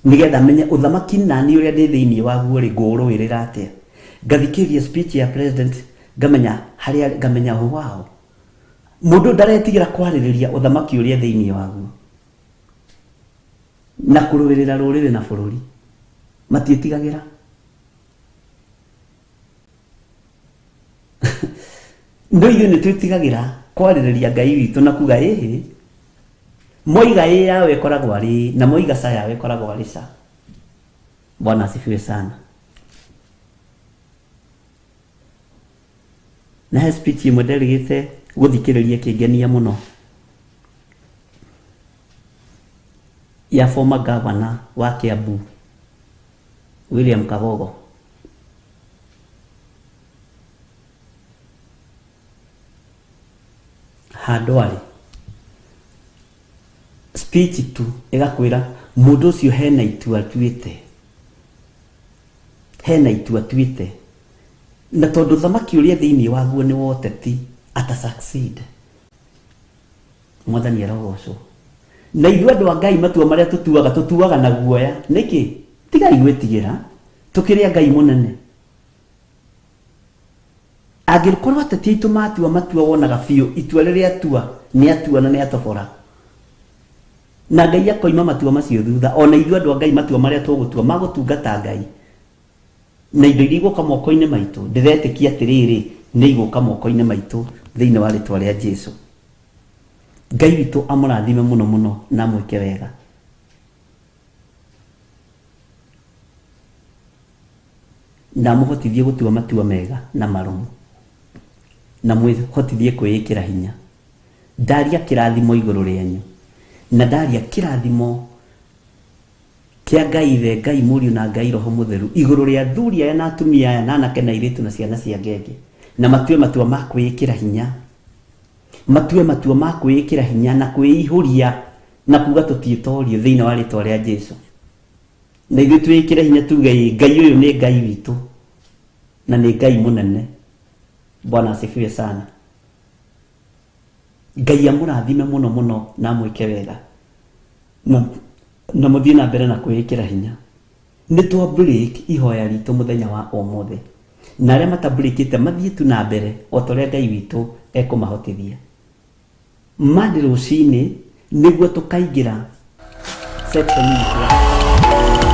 nĩgetha menye ũthamaki nani ũrĩa ndĩ thĩinĩ waguo rĩ, ngũũrũĩrĩra atĩa. Ngathikĩrĩria speech ya president, ngamenya harĩa, ngamenya wow, mũndũ ndaretigĩra kwarĩrĩria ũthamaki ũrĩa thĩinĩ waguo na kũrũĩrĩra rũrĩrĩ na bũrũri, matiĩtigagĩra. No ithuĩ nĩ twĩtigagĩra kwarĩrĩria Ngai witũ na kuga ĩhĩ, moiga ĩ yawe ĩkoragwo arĩ ĩ, na moiga ca yawe ĩkoragwo arĩ ca. Bwana asifiwe sana. Na he speech ĩmwe nderĩgĩte gũthikĩrĩria ĩkĩngenia mũno ya former governor wa Kiambu William Kagogo. Handũ arĩ speech tu ĩgakwĩra mũndũ ũcio hena itua atuĩte, hena itua atuĩte, na tondũ thamaki ũrĩa thĩinĩ waguo nĩ wa ũteti ata succeed. Mwathani arogocwo. Na ithuĩ andũ a Ngai matua marĩa tũtuaga, tũtuaga na guoya. Nĩkĩ? Tigai gwĩtigĩra, tũkĩrĩ a Ngai mũnene. Angĩkorwo ateti aitũ matua matua wonaga biũ itua rĩrĩa atua nĩ atua na nĩ atobora, na Ngai akoima matua macio thutha, ona ithuĩ andũ a Ngai matua marĩa tũgũtua ma gũtungata Ngai na indo iria igũka moko-inĩ maitũ, ndĩretĩkia atĩrĩrĩ, nĩ igũka moko-inĩ maitũ thĩinĩ wa rĩtwa rĩa Jesu. Ngai witũ amũrathime mũno mũno na amwĩke wega. Na amũhotithie gũtua matua mega na marũmu, na mwĩhotithie kwĩĩkĩra hinya. Ndaria kĩrathimo igũrũ rĩanyu, na ndaria kĩrathimo kĩa Ngai Ithe, Ngai Mũriũ na Ngai Roho Mũtheru igũrũ rĩa athuri aya na atumia aya na anake na airĩtu na ciana cia ngenge, na matue matua ma kwĩĩkĩra hinya, matue matua ma kwĩĩkĩra hinya na kwĩihũria na kuga tũtiĩtorio thĩinĩ wa rĩtwa rĩa Jesu. Na ithuĩ twĩĩkĩre hinya tuge ĩ, Ngai ũyũ nĩ Ngai witũ na nĩ Ngai mũnene. Bwana asifiwe sana. Ngai amũrathime mũno mũno na amwĩke wega na mũthiĩ na mbere na kwĩĩkĩra hinya. Nĩ twa break ihoya ritũ mũthenya wa ũmũthĩ, na arĩa matabreakĩte mathiĩ tu na mbere o ta ũrĩa Ngai witũ ekũmahotithia. Monday rũcinĩ nĩguo tũkaingĩra section itũ.